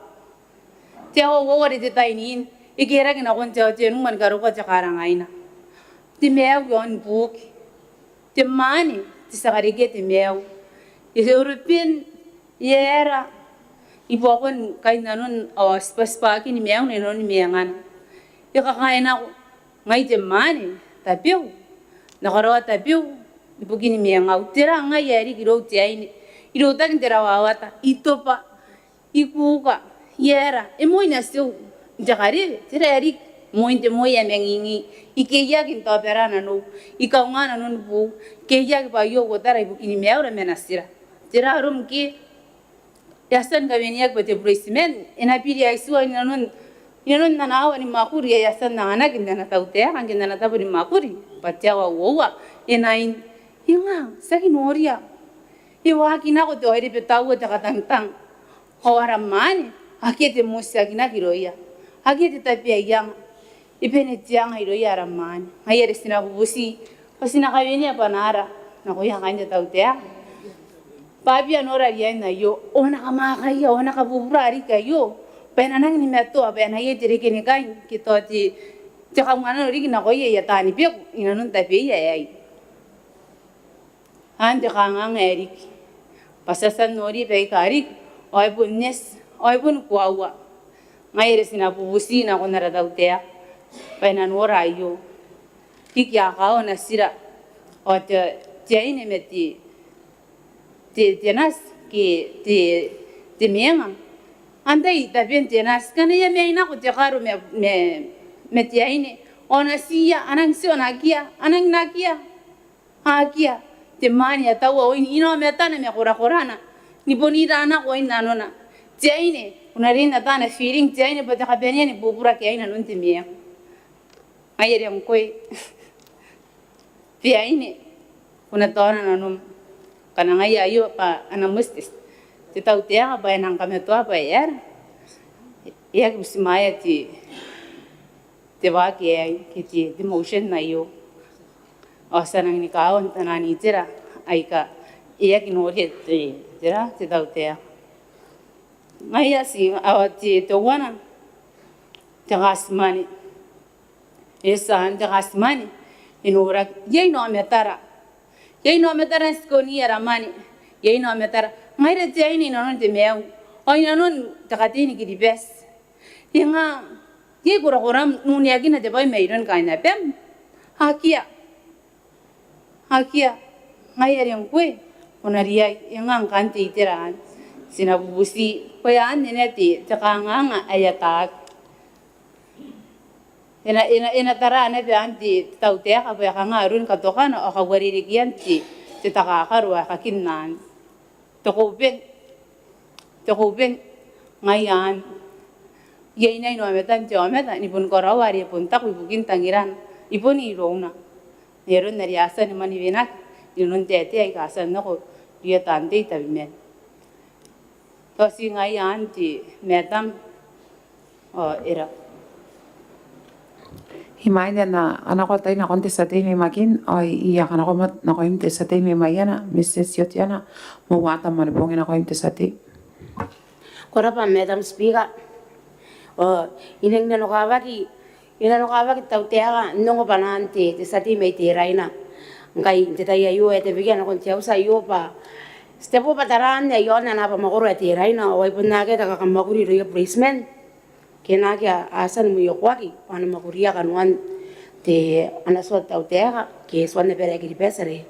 Te aoa uoua are te tai nine e kerake nakon te aoa tenua ni karokoa te karangaina. Te maiu iaon buki, te mwaane, te tia karekea te maiu. E European, e aera, i buakon kainnanon ao tibwatibwakin maiuna inanoni mwengana. E kakae nako, ngai te mwaane, tabeua, N na karaoa tabeua ibukin mwengau. Tera ngaia ae riki irou te aine? I routaki n te rawawata, i toba, i kuka, i aera, e moi natiu n te karewe. Tera ae riki? Moin te moi ae mangingi, i keiaki n taobara nanou, i kaunga nanon buu, keiaki bwa aio uotara ibukin maiura ma natira. Tera arom ngke e a tia ni kaweneaki bwa te bureitiman e na biri aitiua inanon, inanon ana aoa ni mwakuri ae e a tia n anganaki n ana tautaeka ngke n ana tabo ni mwakuri bwa te aoa uoua. E nain, e nga, tiaki noria. E waaki nako te aoa, e rebe taua te katangitang. Ao ara mwaane, akea te moti ae tiakinaki irouia, akea te tabe ae ianga. E bane te anga irouia ara mwaane. Ngaia are ti na bubuti bwa ti na kawenea bwanaara nakoia kaain te tautaeka bwa a bia nora riain aio ao a na kamwakaia ao a na kabubura riki aio bwa e na nangi ni matoa bwa e na iai te reke ni kai ngke tao te, te kaunganano riki nakoia aia taani beku inanon tabeia aei. Anne te kanganga ae riki bwa ti a tia n nori baika riki ao e bon neti ao e bon koaua. Ngaia are ti na bubuti nakon ara tautaeka bwa e na nora aio riki a kawa natira ao te, te aine ma te, te, te nati ke te, te mwenga. Antai taben te nati? Ngkana e a mai nako te karo ma, ma, ma te aine ao natiia a nang tio n akea, a nang n akea. Akea. Te mwaane e a taua oin inaomatana ma korakorana ni bon ira nako oin nanona. Te aine, ko na rin ataana feeling te aine bwa te kabanea ni bubura ke aine inanon te mwenga. Ngaia are ngkoe, te aine, ko na taona nanom. Ngkana ngaia aio bwa ana moti te, te tautaeka bwa e nang kamatoa bwa e aera, e aki butimwaea te, te waaki aei ke te, te motion aio. Ao ti a nangi ni kawa n taian itera aika e aki noria te, tera, te tautaeka. Ngaia ti, ao te teuana, te katimwane. E tia n te katimwane, e noraki, iai aomatara. Iai aomatara n tikoni ara mwane. Iai aomatara. Ngaira te aine inanon te maiu. Ao inanon te katei ni Kiribati. E nga, iai korakoram n uneakina te bwai mairoun kaain abam? Akea. Akea, ngaia are ngkoe ko na riai, e nga ngkanne te itera anne. Ti na bubuti, bwa e a anne naba te, te kanganga ae ataaki. E na, e na, e na tara naba anne te tautaeka bwa e kanga aron katokana ao kauarerekean te, te takakaro ae kakinna anne. Te koben, te koben, ngaia anne. Iai naba aomatan te aomata ni bon karaoa are e bon taku ibukin tangirana, i bon irouna. N aron are a tia ni mwanewenaki inanon taetae aika a tia n nako irouia taan tei tabeman. Tao ti ngaia anne te Madam. Ao e raba. Imwain ae N na kanakoa tai nakon te tia tei mai Makin, ao I a kanakoa moa nakoim te tia tei mai Maiana, Mrs Iotiana Mouata, moan te bong nakoim te tia tei. Ko raba Madam Speaker. Ao I nang nanokawaki, I nanokawaki te tautaeka n ongo bwanaan te, te tia tei mai Teraina. Ngkai n te tai aio e tabekia nakon te auti aio bwa ti tebo bwa taraan ae iaon ana abamwakoro ae Teraina, ao ai bon akea te kakamwakuri irouia bureitiman. Ke naake a, a tia ni mwiokoaki bwa a na mwakuria kanoan te, ana tua te tautaeka ke tuan abara ae Kiribati are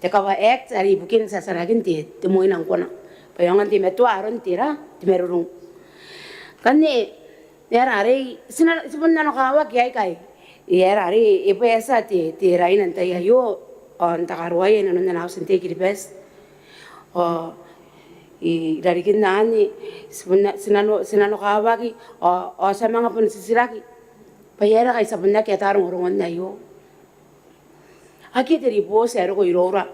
te Kawa Act are ibukin tiatarakin te, te moina ngkoa. Bwa e aonga n teimatoa aron te ra, te marurung. Ngkanne, e aera arei, ti na, ti bon nanokawaki aikai. E aera arei, e bwa e tia te, Teraina n tai aio, ao n takaruaia inanon ana auti n tei Kiribati. Ao i rarikin anne, ti bon na, ti nano, ti nanokawaki, ao, ao ti a manga bon titiraki bwa e aera ngkai ti a bon aki ata rongorongon aio. Akea te ribooti ae roko iroura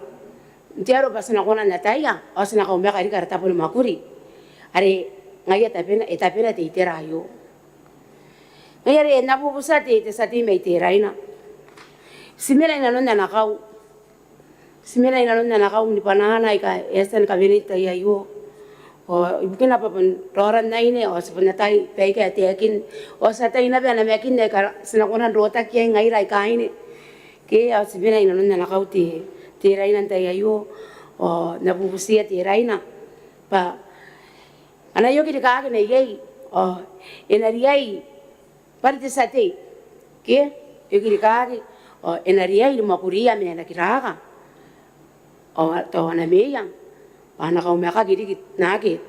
n te aro bwa ti na kona n ataia, ao ti na kaumaka riki ara tabo ni mwakuri. Are ngaia tabena, e tabena te itera aio. Ngaia are N na bubutia te, te tia tei mai Teraina. Ti mena inanon ana kau. Ti mena inanon ana kau ni bwanaana aika e a tia ni kawenei n tai aio. Ao ibukina bwa bon raoran aine, ao ti bon atai baika e taekin. Ao ti atai naba namakin aika ti na kona n rotaki iai ngaira aika aine. Ke ao ti mena inanon ana kau te, Teraina n tai aio. Ao N na bubutia Teraina bwa a na ioki rikaaki neiei, ao e na riai bwa are te tia tei, ke, e ioki rikaaki, ao e na riai ni mwakuria ma ana kiraka, ao tao ana meia, bwa a na kaumakaki riki naake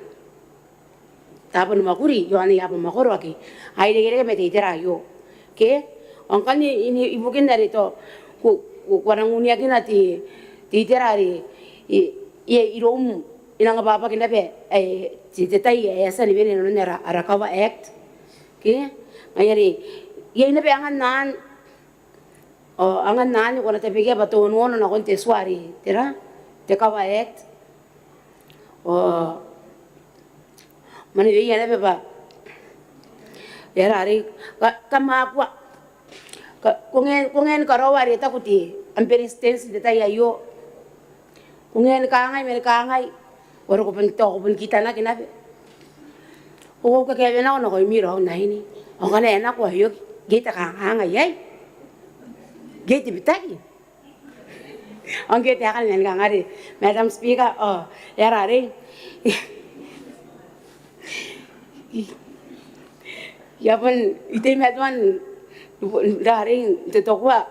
tabo ni mwakuri iaon aia abamwakoro ake a irekereke ma te itera aio. Ke, ao ngkanne i, i, ibukin are tao ko, ko, ko a nang uneakina te, te itera are i, i, iroum, e nang abwabwaki naba, e, te, te tai ae e a tia ni wene inanon ara, ara Kawa Act. Ke, ngaia are iai naba angan anne, ao angan anne ko na tabekia bwa te onoono nakon te tua are, tera, te Kawa Act. Ao mwaneweia naba bwa e aera arei, ka, kam a kua, ka, ko ngae, ko ngae ni karaoa are e taku te, am beretitenti n te tai aio. Ko ngae ni kangai ma ni kangai, ao ko bon tao, ko bon kitanaki naba. Ao ko kakaewenako nakoimi raou n aine. Ao ngkana e nako ao e oki, ngke te kanganga iai, ngke te bitaki. Ao ngke te aeka ni mani kangare, Madam Speaker, ao e aera arei, I a bon, I teimatoa n, n, n, n, n totokoa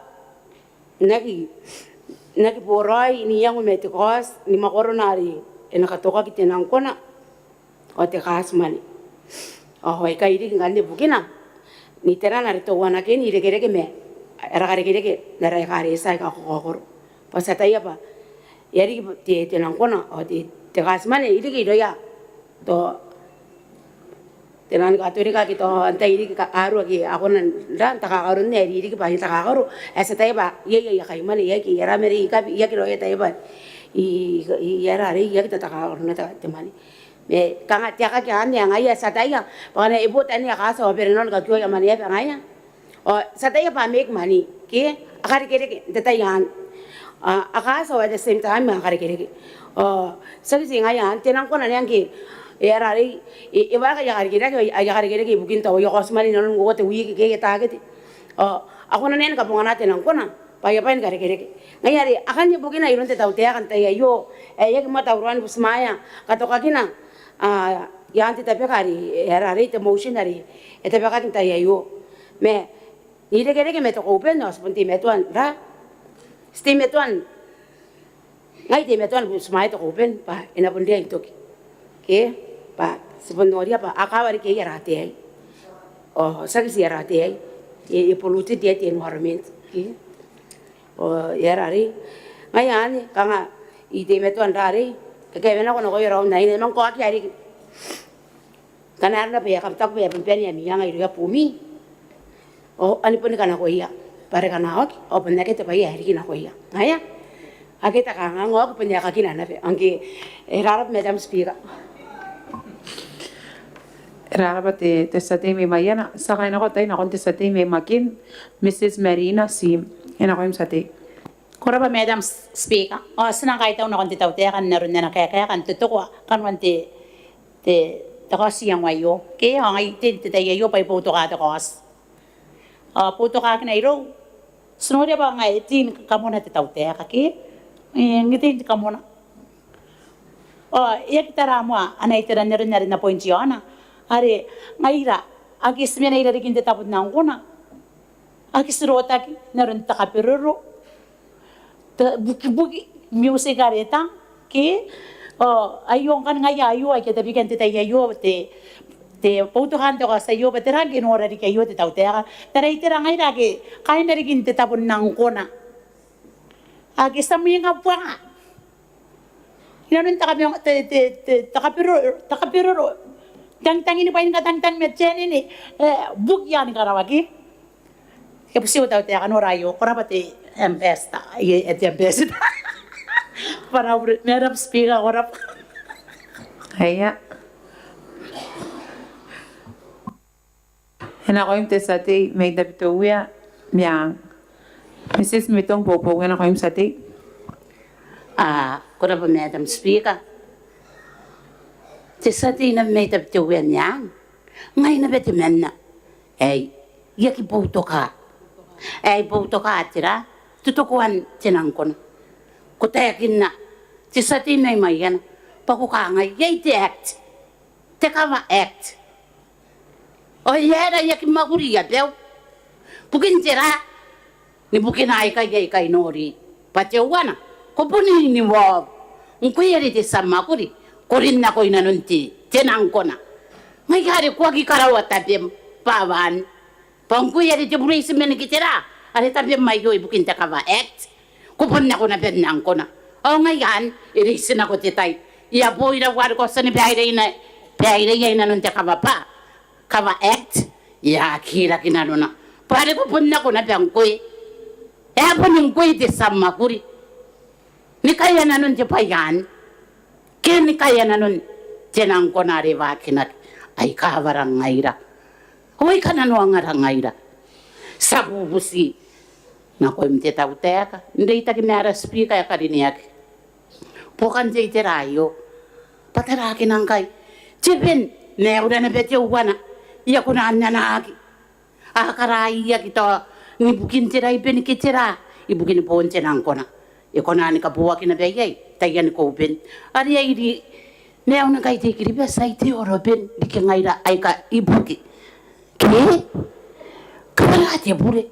n aki, n aki boraoi n iango ma te kaoti ni mwakorona are e na katokaki te nangkona ao te katimwane. Ao aikai riki ngkanne bukina n iterana are teuana ke n irekereke ma ara karekereke n ara ekaretia aika kakaokoro. Bwa ti ataia bwa e a riki te, te nangkona ao te, te katimwane, e riki irouia tao te nang Katorika ke tao antai riki, ka, aaro ake a kona n ra n takakaro n ae riki bwa n takakaro ae ti ataia bwa iai, iai aia kaimwane, iai ke iai ara marei, i aki, i aki raoi ataia bwa i, i, i aera arei, i aki tatakarona te, te mwane. Ma kanga te aeka ake anne, ngaia ti ataia bwa ngkana e bo tania, a katia ao a bane naba ni kakioa aia mwane ae bwa ngaia. Ao ti ataia bwa a make money, ke, a karekereke n te tai anne. A, a katia ao at the same time a karekereke. Ao tiaki ti ngaia anne, te nangkona naba ngke E aera arei, e, e waaki aia karekereke, aia karekereke ibukin tao aia kaotimare inanon ngkoa te wiki ke e takete. Ao a kona naba ni kabongana te nang kona bwa aia bwai ni karekereke. Ngaia are akanne bukina iroun te tautaeka n tai aio ae e aki moa tauraoi ni butimwaea katokakina, a, i aan te tabeka are, e aera arei, te motion are e tabekaki n tai aio. Ma n irekereke ma te koben ao ti bon teimatoa n ra, ti teimatoa n, ngai I teimatoa ni butimwaea te koben bwa e na bon riai n toki. Ke bwa ti bon noria bwa a kawa riki aia ara ataei ao tiaki ti ara ataei, e, e polluted te environment. Ke ao e aera arei, ngaia anne kanga I teimatoa n ra arei, kakaewenako nakoia raou n aine ma ngkoa akea riki. Ngkana arona bwa e a kabutako bwa e a bon bane ami anga irouia buumi ao a ni bon kanakoia bwa are ngkana a oki ao bon akea te bwai ae riki nakoia. Ngaia, akea te kanganga ao bon aekakina naba. Ao ngke, e rarabwa Madam Speaker. E rarabwa te, te tia tei mai Maiana. Ti a kainako tai nakon te tia tei mai Makin, Mrs Marina Sim. E nakoim tia tei. Ko rabwa Madam Speaker. Ao ti nang kaitau nakon te tautaeka n aron ana kaekaeka n totokoa kanoan te, te, te kaoti iango aio. Ke ao ngai I tei n te tai aio bwa I boutoka te kaoti. Ao boutokakina irou ti noria bwa ngaia e tei ni kamona te tautaeka ke, e, e tei ni kamona. Ao e aki tara moa ana itera n aron are N na bointiaona are ngaira ake ti mena i rarikin te tabo n nang kona ake ti rotaki n aron te kabiroro, te bukibuki, music are e tang ke. Ao aio ngkanne ngaia aio aika tabekia n te tai aio te, te boutokaan te kaoti aio bwa tera ngke e nora riki aio te tautaeka. Tara itera ngaira ake kaain rarikin te tabo n nang kona ake ti a mwengabwanga inanon te kabi-, te, te, te, te kabiroro, te kabiroro. Tangitangin bwain katangitang ma te anene, e, bukia ni karawa ke. E butiiko tautaeka, nora aio. Ko rabwa te ambassador, e, e, te ambassador. Bwa na bure, Madam Speaker, ko rabwa. Aia. E nakoim te tia tei mai Tabiteuea Meang. Mrs Mitong Boubou, e nakoim tia tei. A, ko rabwa Madam Speaker. Te tia tei naba mai Tabiteuea Meang, ngai naba temanna ae I aki boutoka, ae I boutoka tera, totokoan te nang kona. Ko taekinna te tia tei mai Maiana bwa ko kangai iai te act, te Cover Act. Ao e aera e aki mwakuri abau? Bukin tera? Ni bukina aikai, aika I nori bwa teuana ko bon involve. Ngkoe are te tia mwakuri, ko rin nako inanon te, te nang kona. Ngaia are ko aki karaoa tabem bwa anne. Bwa ngkoe are te bureitiman ke tera are tabem aio ibukin te Cover Act, ko bon nako naba n nang kona. Ao ngaia anne, e reitinako te tai. E a bo ira ware ko a tia ni baireia, baireia inanon te Cover bwa, Cover Act, e a kiraki nanona. Bwa are ko bon nako naba ngkoe. E a bon ngkoe te tia mwakuri ni kaea nanon te bwai anne ke ni kaea nanon te nang kona are e waakinaki. Ai kawara ngaira. Ao ai kananoanga ngaira. Ti a bubuti nakoim te tautaeka n reitaki ma ara Speaker ae karineaki. Buokan te itera aio bwa taraakina ngkai te ben, maiura naba teuana, e a kona n anaaki. A karaiaki tao ni bukin tera, i ben ke tera, ibukin boon te nang kona. E kona ni kaboaki naba iai taian koben. Are ai iri, maiuna ngkai te I-Kiribati, ai te oro ben riki ngaira aika ibuki. Ke? Kabwara te bure.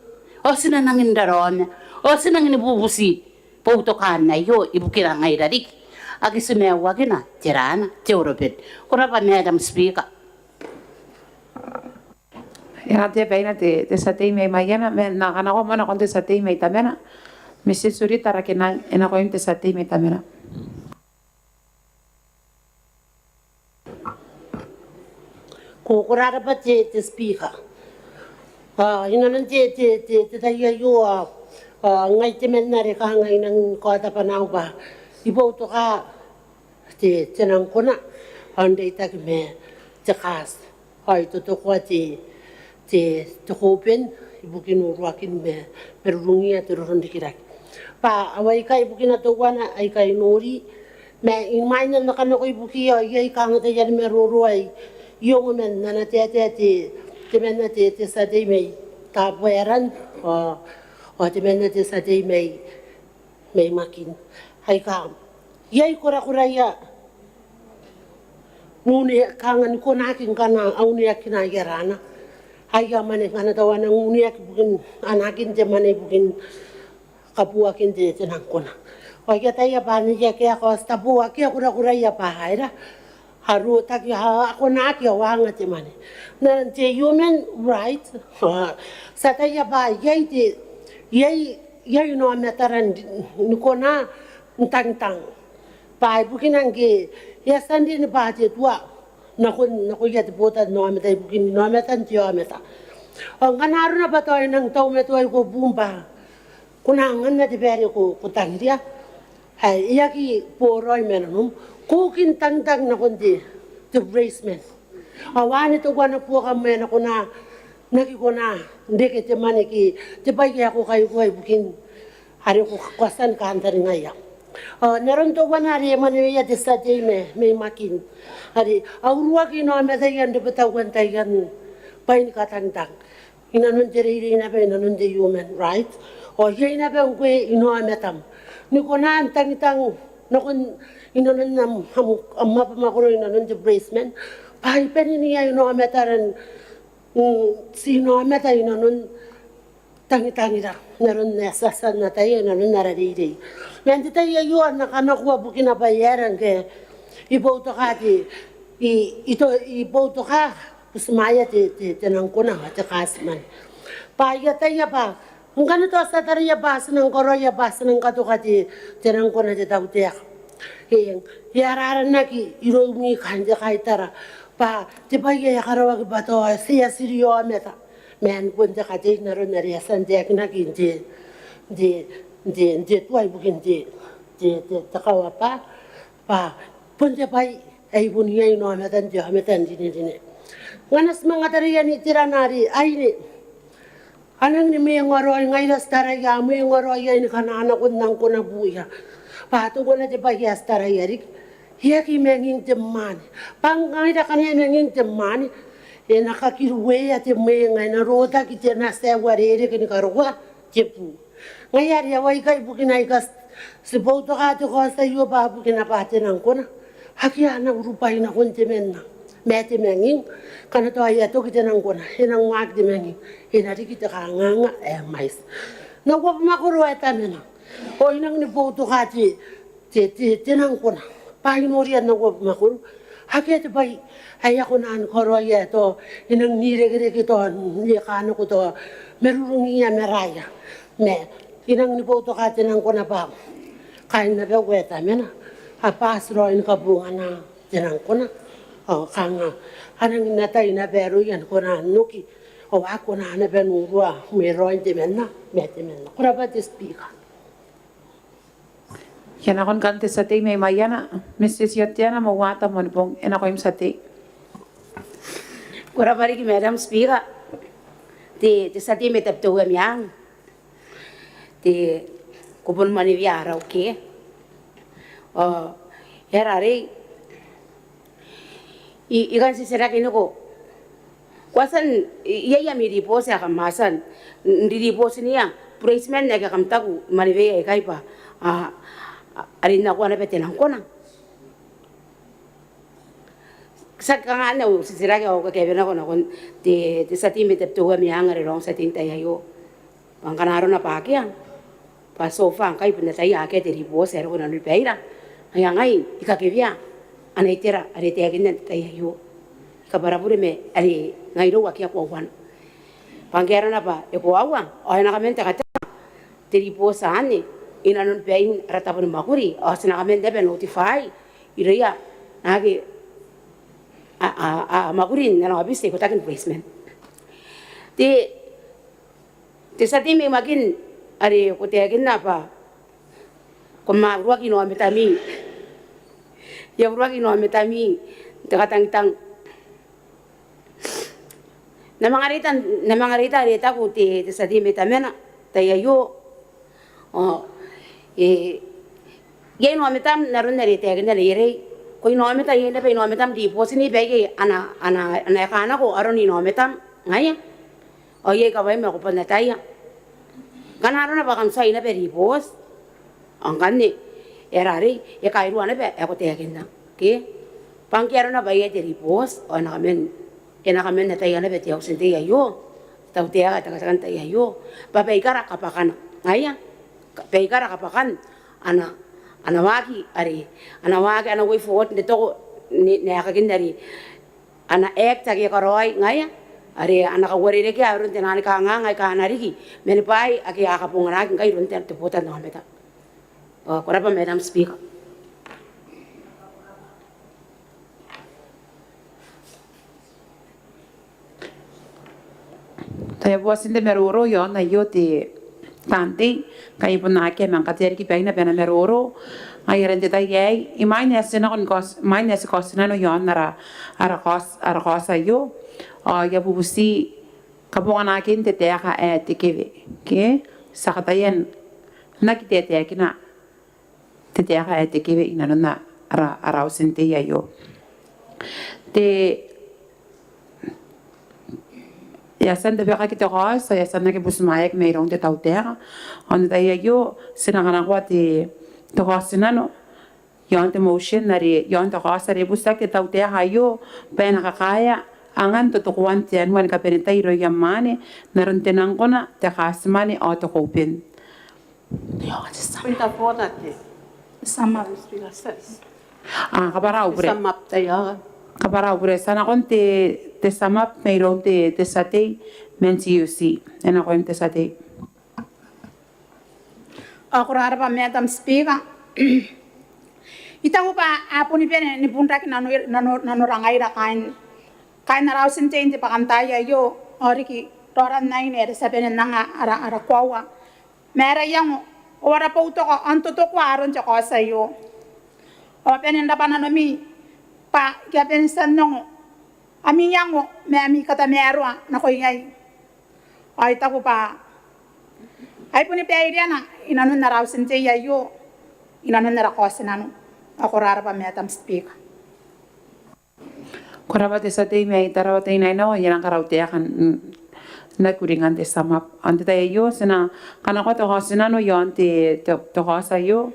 Ao ti na nangi n raraoma. Ao ti nangi ni bubuti boutokaan aio ibukira ngaira riki ake ti maiuakina tera ana te oro ben. Ko rabwa Madam Speaker. E a tia baina te, te tia tei mai Maiana, ma N na kanakoa moa nakon te tia tei mai Tamana. Mrs Rita Rakinang, e nakoim te tia tei mai Tamana. Ko, ko rarabwa te, te Speaker. A, inanon te, te, te, te tai aio, a, a, ngai temanna are kanga I nangi kaota bwanaau bwa I boutoka te, te nang kona ao n reitaki ma te kaati ao I totokoa te, te, te koben ibukin uruakin ma, ma rurungia te roronrikirake. Bwa ao aikai ibukina teuana aika I nori, Ma imwain ae N na kanakoa ibukiia, ao iai kanga taian maroro ae I ongo man ana taetae te, temanna te, te tia tei mai Tabuaeran, ao, ao temanna te tia tei mai, mai Makin. Aika iai korakoraia n une, kanga ni konaki ngkana a uneakina aia rana, aia mwane, ngkana tao a nang uneaki ibukin anakin te mwane ibukin kabuakin te, te nang kona. Ao I ataia bwa n aia kaeka ao ti tabo, akea korakoraia bwa a aera, a rotaki, a, a konaki ao a anga te mwane. N aron te human right, ao ti ataia bwa iai te, iai, iai inaomatara n, ni kona n tangitang. Bwa ibukina ngke e a tia n rin bwa te tua nakon, nakoia te botannaomata ibukin inaomatan te aomata. Ao ngkana arona bwa tao e nang taumatoaiko buum bwa ko na anganna te baere ko, ko tangiria ae e aki boraoi ma nanom, ko uki n tangitang nakon te, te bureitiman. Ao anne teuana buokam ae e na kona, n aki kona n reke te mwane ke te bwai ae ko kaikoa ibukin are ko, ko a tia ni kantaningaia. Ao n aron teuana are e mwaneweia te tia tei mai, mai Makin, are a uruaki inaomataia n rebwetauan taian bwai ni katangitang inanon te reirei naba inanon te human right. Ao iai naba ngkoe inaomatam ni kona n tangitang nakon inanon am, am, am abamwakoro inanon te bureitiman, bwa I bane n iai inaomatara n, mm, ti inaomata inanon tangitangira n aron ae ti a tia n ataia inanon ara reirei. Ma n te tai aio N na kanakoa bukina bwa e aera ngke I boutoka te, I, I to, I boutoka butimwaea te, te, te nang kona ao te katimwane. Bwa I ataia bwa ngkana tao ti a taraia bwa ti nang karaoia bwa ti nang katoka te, te nang kona te tautaeka, e, e a rarannaki iroumi kaain te kaitara bwa te bwai ae e karaoaki bwa tao ti a tia n iri aomata. Ma anne bon te katei n aron are e a tia n taekinaki n te, n te, n te, n te tua ibukin te, te, te, te kawaba, bwa bon te bwai ae bon iai inaomatan te aomata n rinerine. Ngkana ti manga taraia n iterana are aine a nang ni mwengaraoi, ngaira ti taraia a mwengaraoi aine ngkana a nako n nang kona buia. Bwa teuana te bwai ae ti taraia riki, e aki manging te mwaane. Bwa ngaira ngkana e manging te mwaane, e na kakiruea te mwenga, e na rotaki te nati ae uarereke ni karokoa te buu. Ngaia are ao aikai bukina aika ti boutoka te kaoti aio bwa bukina bwa te nang kona, akea ana urubwai nakon temanna. Ma te manging, ngkana tao e a toki te nang kona, e nang waaki te manging, e na riki te kanganga ae mwaiti. N au abamwakoro ae Tamana ao I nang ni boutoka te, te, te, te nang kona bwa I noria n au abamwakoro akea te bwai ae e a kona ni karaoia ae tao e nang n irekereke tao n eka nako tao marurungiia maraia. Ma I nang ni boutoka te nang kona bwa kaain abau ae Tamana a bati raoi ni kabongana te nang kona. Ao kanga a nang n atai naba aroia ni kona n oki ao a aki kona naba n urua mweraoin temanna ma temanna. Ko rabwa te Speaker. I a nakon kan te tia tei mai Maiana, Mrs Iotiana Mouata Moanibong, e nakoim tia tei. Ko rabwa riki Madam Speaker. Te, te tia tei mai Tabiteuea Meang, te, ko bon mwanewea arau ke. Ao e aera arei, I, I kan titiraki nako. Ko a tia n, iai ami ribooti ae kam a tia n, n riribotinia bureitiman ake kam taku mwaneweia ikai bwa a, a, a rin nakoa naba te nang kona? Tiaki kanga anne au titiraki ao au kakaewenako nakon te, te tia tei mai Tabiteuea Meang are raou n tia tei n tai aio. Bwa ngkana arona bwa akea, bwa so far ngkai bon ataia akea te ribooti ae roko inanon baira. Ngaia ngai I kakewea ana itera are e taekinna n te tai aio. I kabwara bure ma are ngai irou akea koauana. Bwa ngke arona bwa e koaua ao e na kaman tekateka te ribooti anne inanon bain ara tabo ni mwakuri ao ti na kaman naba notify irouia naake a, a, a mwakuri n ana aobiti te ikotaki ni bureitiman. Te, te tia tei mai Makin are ko taekinna bwa kam a uruaki inaomatami. I a uruaki inaomatami n te katangitang. N na manga reita, n na manga reita are e taku te, te tia tei mai Tamana n tai aio. Ao e, Iai inaomatam n aron are e taekinna neierei. Ko inaomata iai naba inaomatam ribooti ni bwa iai ana, ana, ana eka nako aron inaomatam ngaia. Ao iai kawaim ae ko bon ataia. Ngkana arona bwa kam tuai naba ribooti. Ao ngkanne e a rarei, e kairua naba ae ko taekinna. Ke? Bwa ngke arona bwa iai te ribooti, ao e na kaman, e na kaman ataia naba te auti n tei aio. Tautaeka ae tekateka n tai aio. Bwa baikara kabwakana. Ngaia. Baikara kabwakan ana, ana waaki are, ana waaki ana way forward n te toko n, n aekakin are ana act ake e karaoi ngaia, are ana kauarerekea aron te naan kanganga aika a na riki man bwaai ake a kabonganaki ngkai iroun te, te botanaomata. Ao ko rabwa Madam Speaker. Tao e bua tii n te maroro iaon aio te taan tei, ngkai e bon akea manga katea riki baina bwa e na maroro. Ngaia are n te tai aei, imwain ae ti nako ni kaoti, imwain ae ti kaotinano iaon ara, ara kaoti, ara kaoti aio, ao I a bubuti kabonganakin te taeka ae te kewe. Ke? Ti a kataia n aki taetaekina te taeka ae te kewe inanon ara, ara auti n tei aio. Te, e a tia n tabekaki te kaoti, e a tia n aki butimwaeaki mairoun te tautaeka. Ao n te tai aio, ti na kanakoa te, te kaotinano iaon te motion are, iaon te kaoti are e butiaki te tautaeka aio, bwa e na kakaea angan totokoan te anua ni kabanetai irouia mwaane, n aron te nangkona, te katimwane ao te koben. Point of order, te. Sum up. Ah, kabwara au bure. Sum up, te, ah. Kabwara au bure. Ti a nakon te, te sum up mairoun te, te tia tei man T U C. E nakoim te tia tei. Ao ko rabwa Madam Speaker. I taku bwa a boni bane ni bunraki nano, nano, nanora ngaira kaain, kaain ara auti n tei n te bwakantaai aio, ao riki raora n aine are ti a bane n anga ara, ara koaua. Ma ara iango, ao ara boutoka, ao n totokoa aron te kaoti aio. Ao bane n rabwa nanomi, bwa I a bane n tia n ongo ami iango ma ami katamaroa nako iai. Ao I taku bwa ai boni baireana inanon ara auti n tei aio, inanon ara kaotinano. Ao ko rabwa Madam Speaker. Ko rabwa te tia tei mai Tarawa Teinainano, I a nang karaua taekan, mm, n aki uringan te sum up. Ao n te tai aio, ti na kanakoa te kaotinano iaon te, te, te kaoti aio.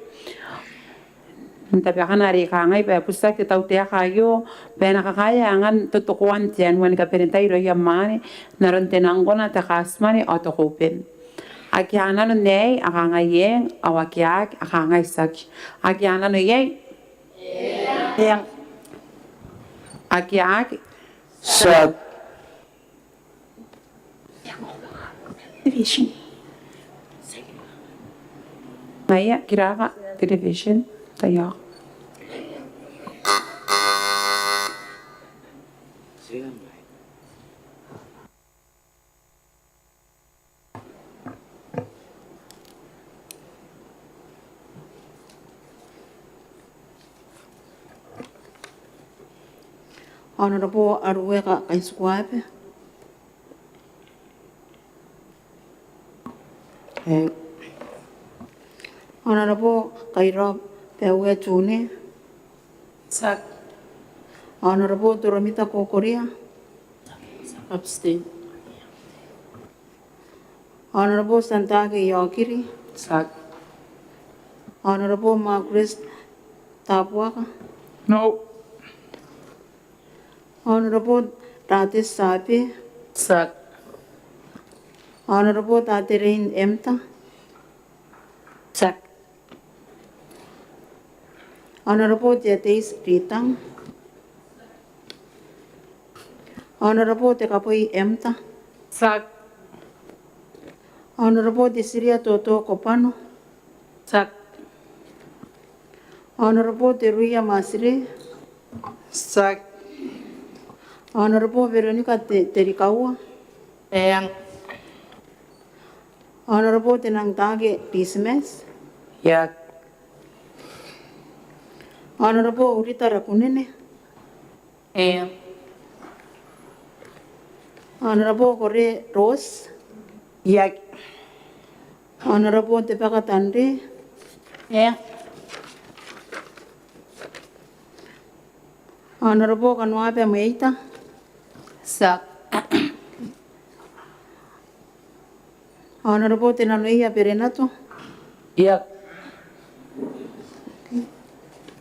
N tabekana are kangai bwa e butiaki te tautaeka aio, bwa e na kakaea angan totokoan te anua ni kabanetai irouia mwaane, n aron te nangkona, te katimwane, ao te koben. Ake a nano n aei, a kangai eng, ao ake a aki, a kangai tiaki. Ake a nano iai, Eng. Ake a aki. Tiaki. Television. Ngaia, kiraka, television, taiaoka. Honourable Arueka Kaitikuabe. Eh. Honourable Kairao Baue Tune. Tiaki. Honourable Toromita Kokoria. Abstain. Honourable Tiantaake Iokiri. Tiaki. Honourable Margaret Tabuaka. No. Honourable Tate Tiabe. Tiaki. Honourable Tate Rein Emta. Tiaki. Honourable Teteis Ritang. Honourable Tekaboi Emta. Tiaki. Honourable Tesiria Toto Kobano. Tiaki. Honourable Teruia Matire. Tiaki. Honourable Veronica Te-, Terikaua. Eng. Honourable Tenangitaki Dismas. Iaki. Honourable Rita Rakunene. Eng. Honourable Kore Rose. Iaki. Honourable Tebaka Tanre. Eng. Honorable Kanuaba Mweita. Tiaki. Honorable Tenanoia Berenato. Iai.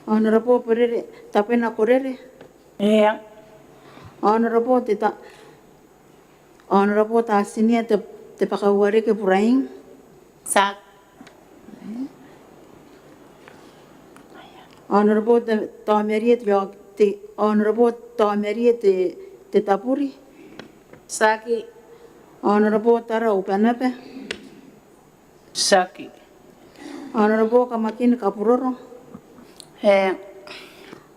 Honorable Borere, Tabwena Korere. Eng. Honorable Teta, Honorable Tatinia Te, Tebakauareke Buraing. Tiaki. Honorable Te, Taomarie Te, Te, Honorable Taomarie Te, Tetaburi. Tiaki. Honorable Tara Ubanaba. Tiaki. Honorable Kamakin Kaburoro. Eng.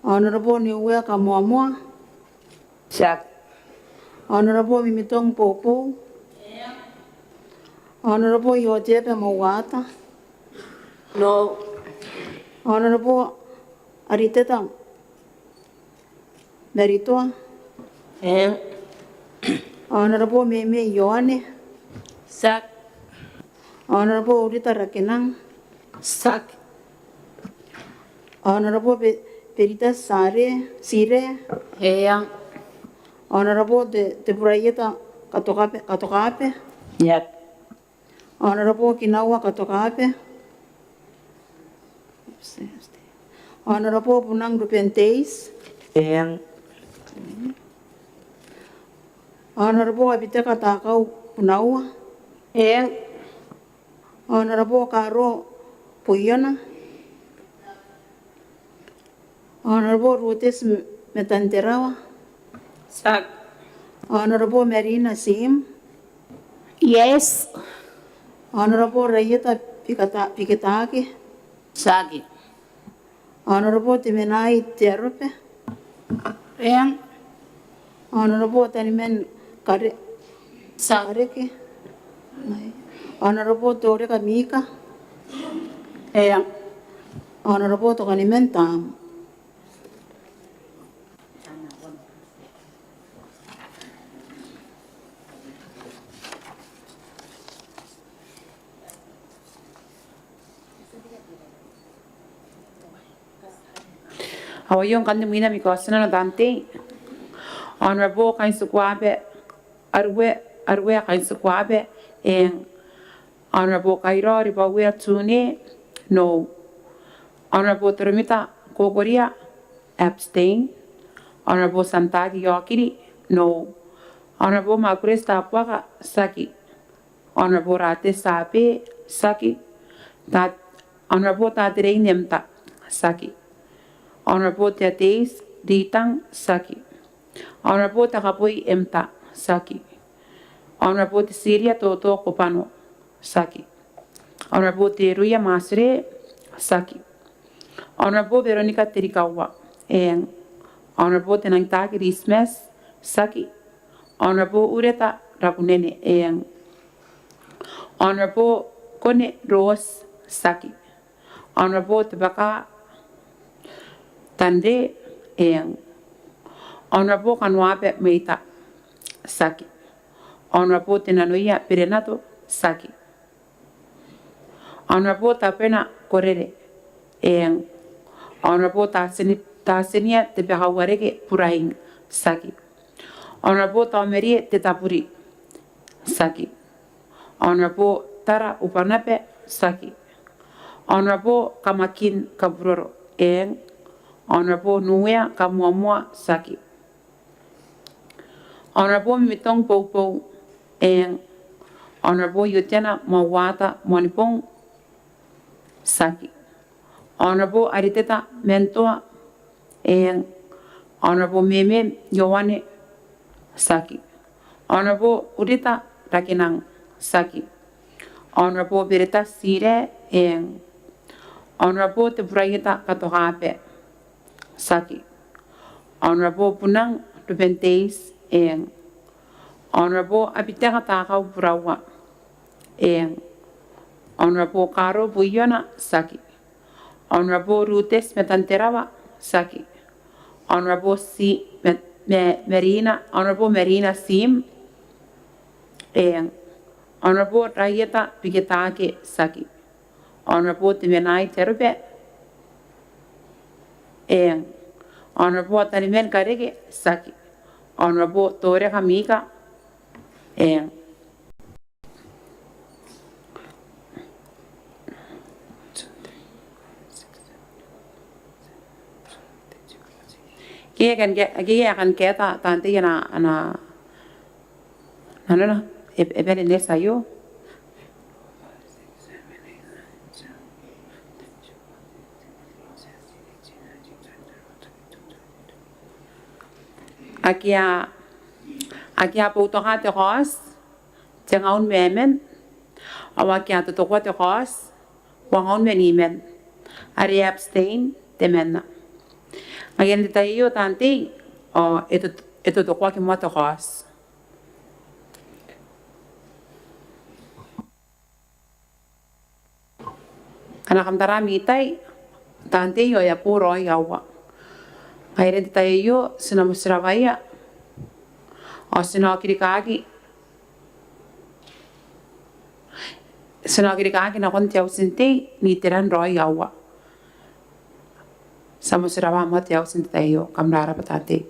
Honorable Niue Kamoamoa. Tiaki. Honorable Mimitong Poupou. Honorable Ioteba Mouata. No. Honorable Ariteta Maritoa. Eng. Honorable Meme Ioane. Tiaki. Honorable Rita Rakenang. Tiaki. Honorable Be, Berita Sare, Sire. Eng. Honorable Te, Teburaieta Katokabe, Katokabe. Iai. Honorable Kinaua Katokabe. Honorable Bunang Ruben Teis. Eng. Honorable Abiteka Takau Bunaua. Eng. Honorable Karo Puiona. Honorable Rutes Metanterawa. Tiaki. Honorable Marina Sim. Yes. Honorable Raieta Piketa, Piketake. Tiaki. Honorable Temenai Tearope. Eng. Honorable Taniman Kare, Tiaki. Kareke. Honorable Toreka Mika. Eng. Honorable Tokaniman Tam. Ao aio ngkanne mwina ami kaotinano taan tei. Honorable Kaintikuabe Arue, Arue Kaintikuabe, eng. Honorable Kairo Ribauea Tune, no. Honorable Toromita Kokoria, abstain. Honorable Santaki Iokiri, no. Honorable Makureti Tabuaka, tiaki. Honorable Rate Sabe, tiaki. Tat, Honorable Taterei Nemta, tiaki. Honorable Teateis Ritang, tiaki. Honorable Takaboi Emta, tiaki. Honorable Tesiria Toto Kobano, tiaki. Honorable Teruia Masire, tiaki. Honorable Veronica Terikaua, eng. Honorable Tenangitaki Rismas, tiaki. Honorable Ureta Rakunene, eng. Honorable Kone Rose, tiaki. Honorable Tebaka Tande, eng. Honorable Kanuaba Meita, tiaki. Honorable Tenanoia Berenato, tiaki. Honorable Tabena Korere, eng. Honorable Tasini, Tasinia Tebakauareke Buraing, tiaki. Honorable Taomarie Tetaburi, tiaki. Honorable Tara Ubanaba, tiaki. Honorable Kamakin Kaburoro, eng. Honorable Nuea Kamuamua, tiaki. Honorable Mimitong Poupou, eng. Honorable Iutiana Mauata Moanibong, tiaki. Honorable Ariteta Mentoa, eng. Honorable Meme Ioane, tiaki. Honorable Urita Rakenang, tiaki. Honorable Berita Sire, eng. Honorable Teburaieta Katokabe, tiaki. Honorable Bunang Rubenteis, eng. Honorable Abiteka Takau Buraua, eng. Honorable Karo Buiona, tiaki. Honorable Rutes Metanterawa, tiaki. Honorable Si, Me, Me, Merina, Honorable Merina Sim, eng. Honorable Raieta Piketake, tiaki. Honorable Temenai Terube, eng. Honourable Taniman Kareke, tiaki. Honourable Toreka Mika, eng. Ke e kan ke, ke e kan kaeta taan tei ana, ana, nanona, e, e bane n eti aio. Ake a, ake a boutokaa te kaoti, tengaun ma aman. Ao ake a totokoa te kaoti, uangaun ma niman. Are e abstain, temanna. Ngaia n te tai aio taan tei, ao e tot-, e totokoaki moa te kaoti. Ngkana kam tara ami tai, taan tei, ao e a bo raoi aua. Ngaia n te tai aio, ti na motirawaia. Ao ti na okirikaki. Ti na okirikaki nakon te auti n tei, n iteran raoi aua. Ti a motirawa moa te auti n te tai aio, kam rarabwa taan tei.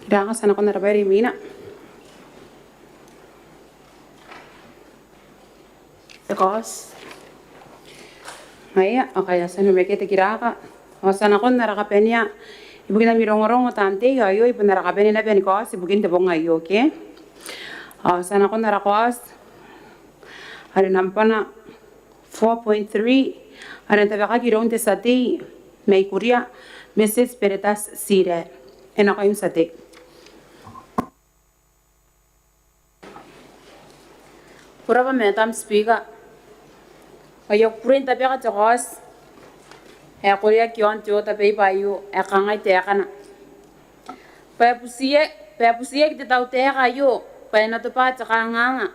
Kiraaka, ti a nakon ara baire imwina. Te kaoti. Ngaia, ao kai a tia n umeke te kiraaka. Ao ti a nakon ara kabanea ibukin ami rongorongo taan tei, ao aio bon ara kabane naba ni kaoti ibukin te bong aio, ke? Ao ti a nakon ara kaoti are nambana four point three, are e na tabekaki iroun te tia tei mai Kuria, Mrs Beretas Sire. E nakoim tia tei. Ko rabwa Madam Speaker. Ao I a kukurei n tabeka te kaoti ae koreaki iaon te order paper aio, ae kangai taekana: Bwa e butiia, bwa e butiaki te tautaeka aio bwa e na tobwa te kanganga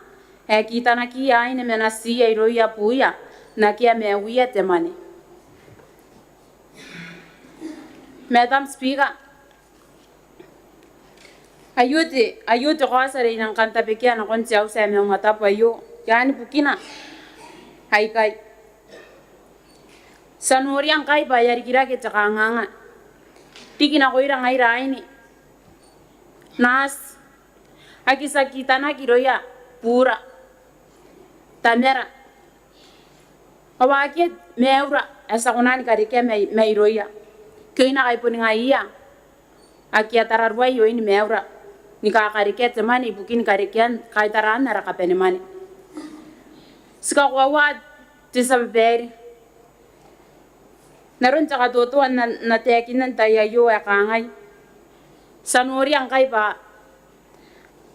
ae kitanakiia aine ma natiia irouia buuia n akea maiuia te mwane. Madam Speaker, aio te, aio te kaoti are I nang kan tabekia nakon te auti ae Maungatabu aio. Iai bukina aikai. Ti a noria ngkai bwa e a rikirake te kanganga riki nakoira ngaira aine, nati, ake ti a kitanaki irouia buura, tamara, ao akea maiura ae ti a kona ni karekea mai, mairouia. Ke oin akai boni ngaiia ake a tararuai oin maiura ni kakarekea te mwane ibukin karekean, kaitaraan ara kabane mwane. Ti kakoaua te tia babaire n aron te katoto ae N na, N na taekinna n tai aio ae kangai: Ti a noria ngkai bwa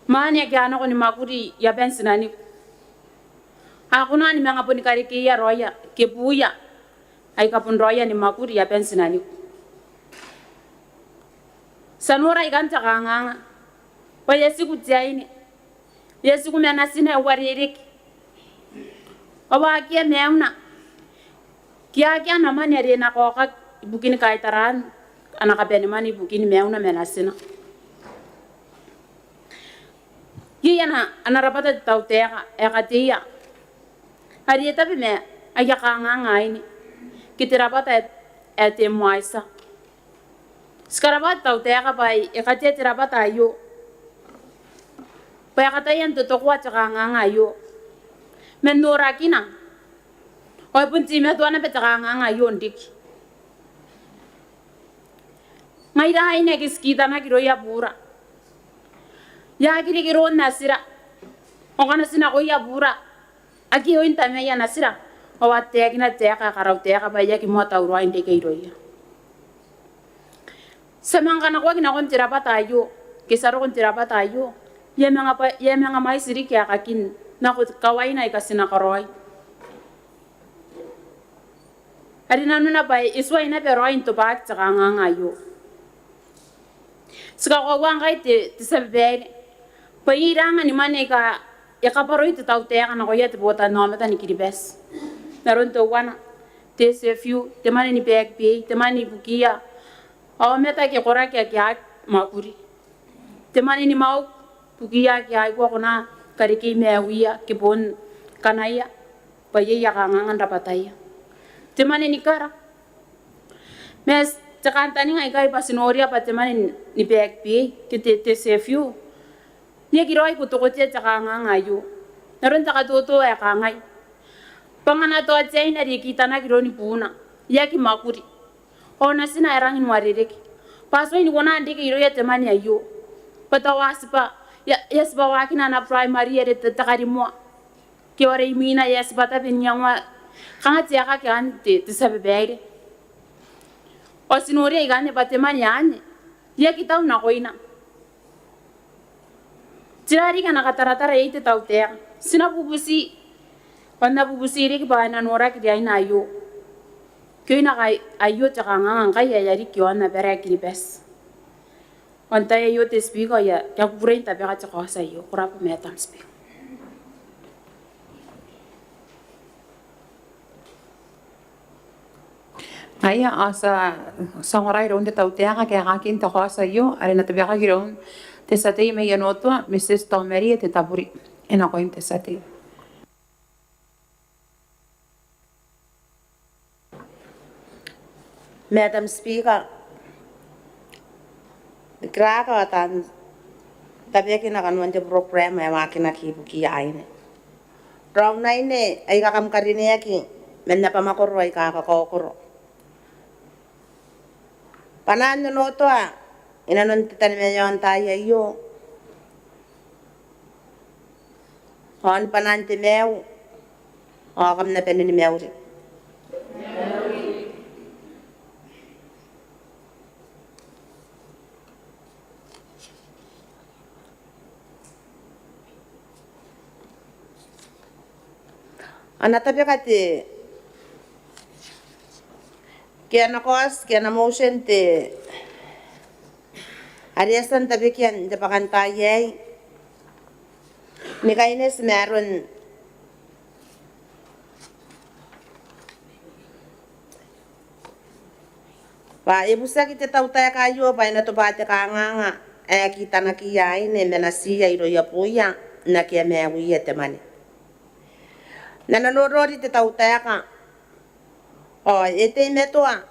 mwane ake a nako ni mwakuri i aban tinaniku a kona ni manga boni karekeia raoia ke buuia aika bon raoia ni mwakuri i aban tinaniku. Ti a nora ikanne te kanganga bwa e a tiku te aine, e a tiku ma natina ae uarereke, ao akea maiuna ke akea ana mwane are e na kaokaki ibukin kaitaraan ana kabane mwane ibukin maiuna ma natina. Iai ana, ana rabwata te tautaeka ae kateia are e tabe ma aia kanganga aine ke te rabwata ae, ae te MWYSSA. Ti karabwa te tautaeka bwa e katea te rabwata aio bwa e kataia n totokoa te kanganga aio man norakina, ao e bon teimatoa naba te kanganga aio n riki. Ngaira aine ake ti kitanaki irouia buura, e aki reke roon natira, ao ngkana ti nakoia buura, akea oin tamaia natira, ao a taekina te taeka ae karautaeka bwa e aki moa tauraoi n reke irouia. Ti a manga kanakoaki nakon te rabwata aio, ke ti a roko n te rabwata aio, e a manga bwa, e a manga mwaiti riki aekakin nako kawaina aika ti na karaoi. Are nanona bwa e tuai naba raoi n tobwaki te kanganga aio. Ti kakoaua ngkai te, te tia babaire bwa iai iraanga ni mwane aika e kabwaroi te tautaeka nakoia te botannaomata ni Kiribati. N aron teuana te SFU, te mwane ni back pay, te mwane ibukiia aomata ake koraki ake a aki mwakuri, te mwane ni mwauku ibukiia ake a aki kona ni karekei maiuia ke boon kanaia bwa iai aia kanganga n rabwataia, te mwane ni kara. Ma te kantaninga ikai bwa ti noria bwa te mwane ni back pay ke te, te SFU, e aki raoi kotokotea te kanganga aio. N aron te katoto ae kangai bwa ngkana tao te aine are e kitanaki iroun buuna e aki mwakuri, ao natina ae rangi n uarereke, bwa a tuai ni kona n reke irouia te mwane aio, bwa tao a tibwa, e a, e a tibwa waakina ana primary are te, te karimoa, ke ao are imwina e a tibwa tabe n iangoa. Kanga te aeka ake anne te, te tia babaire. Ao ti noria ikanne bwa te mwane anne e aki tau nakoina. Tera riki ana kataratara iai te tautaeka? Ti na bubuti, ao N na bubuti riki bwa e na noraki riaina aio. Ke oin akai aio te kanganga ngkai ae e a riki iaon abara ae Kiribati. Ao n tai aio te Speaker, I a, I a kukurei n tabeka te kaoti aio. Ko rabwa Madam Speaker. Ngaia, ao ti a, ti a ongora iroun te tautaeka kaekakin te kaoti aio, are e na tabekaki iroun te tia tei mai Onotoa, Mrs Tomarie Tetapuri. E nakoim te tia tei. Madam Speaker, te kiraka ao taan tabeakina kanoan te program ae waakinaki ibukiia aine. Raou n aine aika kam karineaki man abamwakoro aika kakaokoro. Bwanaan onotoa inanon te tanimaeao n taai aio. Ao ni bwanaan te maiu, ao kam na bane ni mauri. Ana tabeka te, ke ana kaoti, ke ana motion te, are e a tia n tabekia n te bwakantaai aei, ni kaineti ma aron bwa e butiaki te tautaeka aio bwa e na tobwa te kanganga ae kitanakiia aine ma natiia irouia buuia n akea maiuia te mwane. N ana norori te tautaeka ao e teimatoa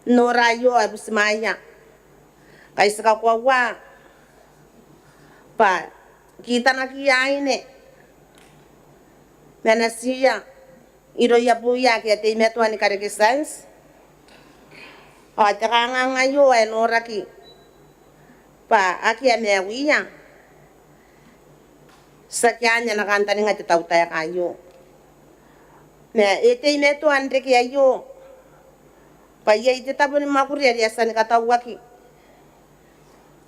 n nora aio ae butimwaeia ngkai ti kakoaua bwa kitanakiia aine ma natiia irouia buuia ake a teimatoa ni kareke tianti. Ao te kanganga aio ae noraki bwa akea maiuia, tiaki anne ana kantaninga te tautaeka aio. Ma e teimatoa n reke aio bwa iai te tabo ni mwakuri are e a tia ni katauaki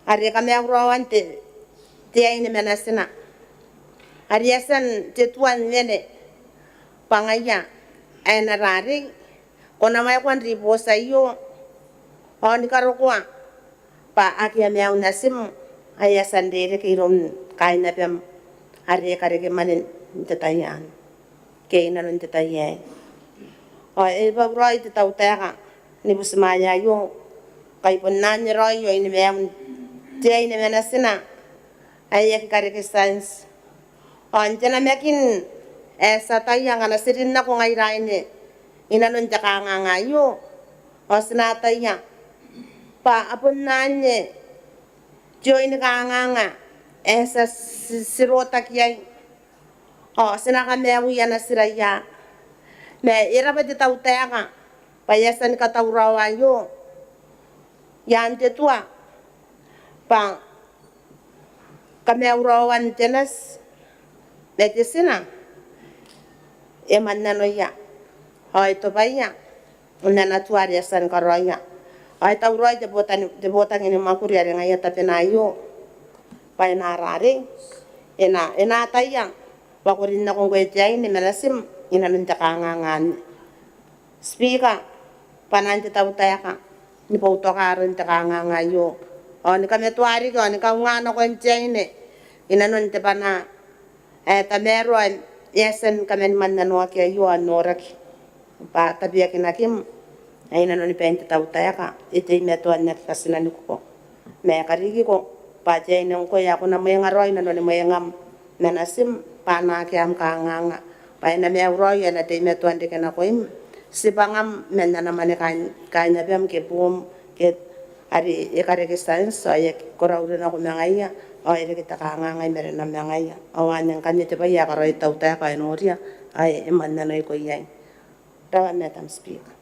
are kamaiuraoan te, te aine ma natina, are e a tia n te tua n wene bwa ngaia ae na rarei, ko na waekoa n ribooti aio ao ni karokoa bwa akea maiu natim ae e a tia n rereke iroun kaain abam are e kareke mwane n te tai anne ke inanon te tai aei. Ao e bwauraoi te tautaeka ni butimwaea aio ngkai bon anne raoi oin maiun te aine ma natina ae aki kareke tianti. Ao n te namakin ae ti ataia ngkana ti rin nako ngaira aine inanon te kanganga aio, ao ti na ataia bwa a bon anne te oin kanganga ae ti a ti, ti rotaki iai. Ao ti na kamaiuia natira ia. Ma e rabwa te tautaeka bwa e a tia ni katauraoa aio i aan te tua bwa kamaiuraoan te nati ma te tina e mannanoia ao e tobwaia n ana tua are e a tia ni karaoia. Ao e tauraoi te botaki, te botaki ni mwakuri are ngaia tabena aio bwa e na rarei, e na, e na ataia bwa ko rin nako ngkoe te aine ma natim inanon te kanganga anne. Speaker, bwanaan te tautaeka ni boutoka aron te kanganga aio ao ni kamatoa riki ao ni kaunga nakoim te aine inanon te bwanaa ae tamaroa ae e a tia ni kaman mannanoaki aio ao n noraki bwa tabeakinakim ae inanoni bain te tautaeka e teimatoa n aki katinanikuko ma e karikiko bwa te aine ngkoe ae ko na mwenga raoi inanoni mwengam ma natim bwa a na akea am kanganga bwa e na maiu raoi ae e na teimatoa n reke nakoim tibwangam man ana mwane kaain, kaain abam ke buum ke are e kareke tianti ao e aki koraure nako ma ngaia ao e reke te kanganga i marenam ma ngaia. Ao anne ngkanne te bwai ae karaoia te tautaeka ao e noria ao e mannanoiko iai. Rabwa Madam Speaker.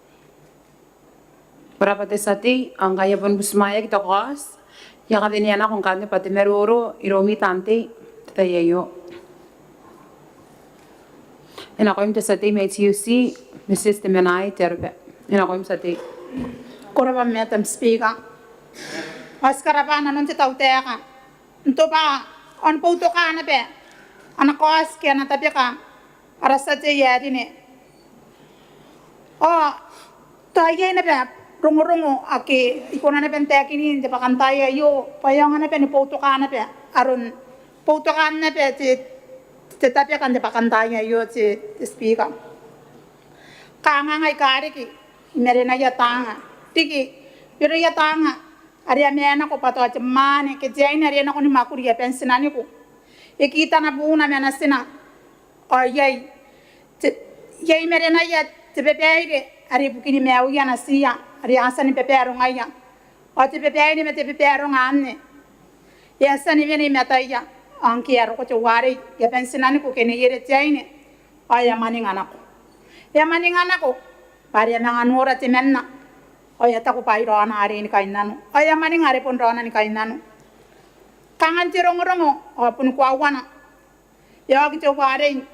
Ko rabwa te tia tei, ao ngkai e a bon butimwaeaki te kaoti, I a kawenea nako ngkanne bwa te maroro iroumi taan tei n te tai aio. E nakoim te tia tei mai T U C, Mrs Temenai Teareba. E nakoim tia tei. Ko rabwa Madam Speaker. Ao ti karabwa nanon te tautaeka n tobwa ao ni boutoka naba ana kaoti ke ana tabeka ara tia tei ae rine. Ao tao iai naba rongorongo ake I kona naba n taekin n te bwakantaai aio bwa e aonga naba ni boutoka naba aron boutokaan naba te, te tabeka n te bwakantaai aio te, te Speaker. Kanganga aika riki i marenaia taanga, riki irouia taanga are a maenako bwa tao te mwaane ke te aine are e nako ni mwakuri i aban tinaniku e kitana buuna ma natina. Ao iai te, iai i marenaia te babaire are ibukini maiuia natiia are a tia ni babarongaia. Ao te babaire ma te babaronga anne e a tia ni wene i mataia, ao ngke e a roko teuarei e a bon tinaniku ke neiere te aine, ao e a mwaninga nako. E a mwaninga nako bwa are e a manga nora temanna, ao e a taku bwa ai raona arei ni kainnano, ao e a mwaninga are bon raona ni kainnano. Kanga n te rongorongo ao boni koauana, e a oki teuarei,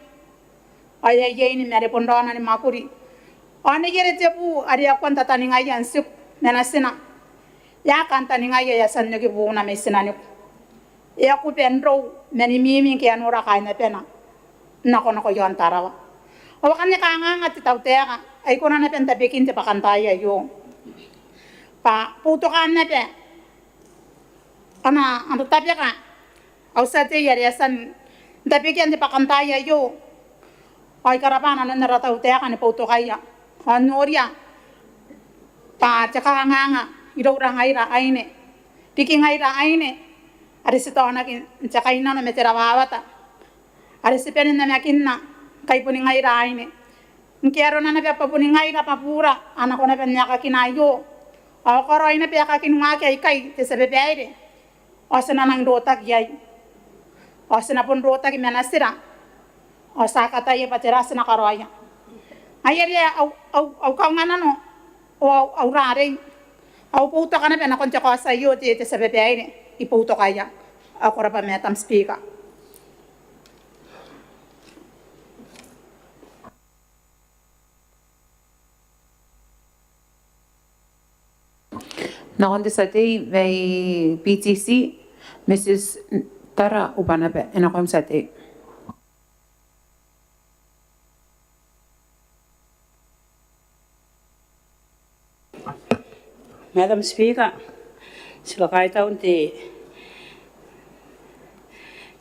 ao e a iein ma are bon raona ni mwakuri. Ao neiere te bu are e a kua n tataningaia n tiku ma natina, e a kantaningaia, e a tia n oki buuna mai tinaniku. E a kuba n rou ma ni mimi ngke e a nora kaainabana nakonako i aon Tarawa. Ao akanne kanganga te tautaeka ae I kona naba n tabekin te bwakantaai aio bwa boutokaan naba ana, ana tabeka au tia tei are e a tia n tabekia n te bwakantaai aio. Ao I karabwa nanon ara tautaeka ni boutokaia ao n noria bwa te kanganga iroura ngaira aine, riki ngaira aine are ti taonaki n te kainnano ma te rawawata, are ti bane n namakinna ngkai boni ngaira aine. Ngke arona naba bwa boni ngaira bwa bura a nako naba n aekakina aio, ao karaoi naba aekakin waaki aikai te tia babaire, ao ti na nang rotaki iai, ao ti na bon rotaki ma natira, ao ti a kataia bwa tera ti na karaoia. Ngaia are au, au, au kaunganano ao au, au rarei, au boutoka naba nakon te kaoti aio te, te tia babaire, I boutokaia. Ao ko rabwa Madam Speaker. Nakon te tia tei mai B T C, Mrs Tara Ubanaba, e nakoim tia tei. Madam Speaker, ti kakaitau n te,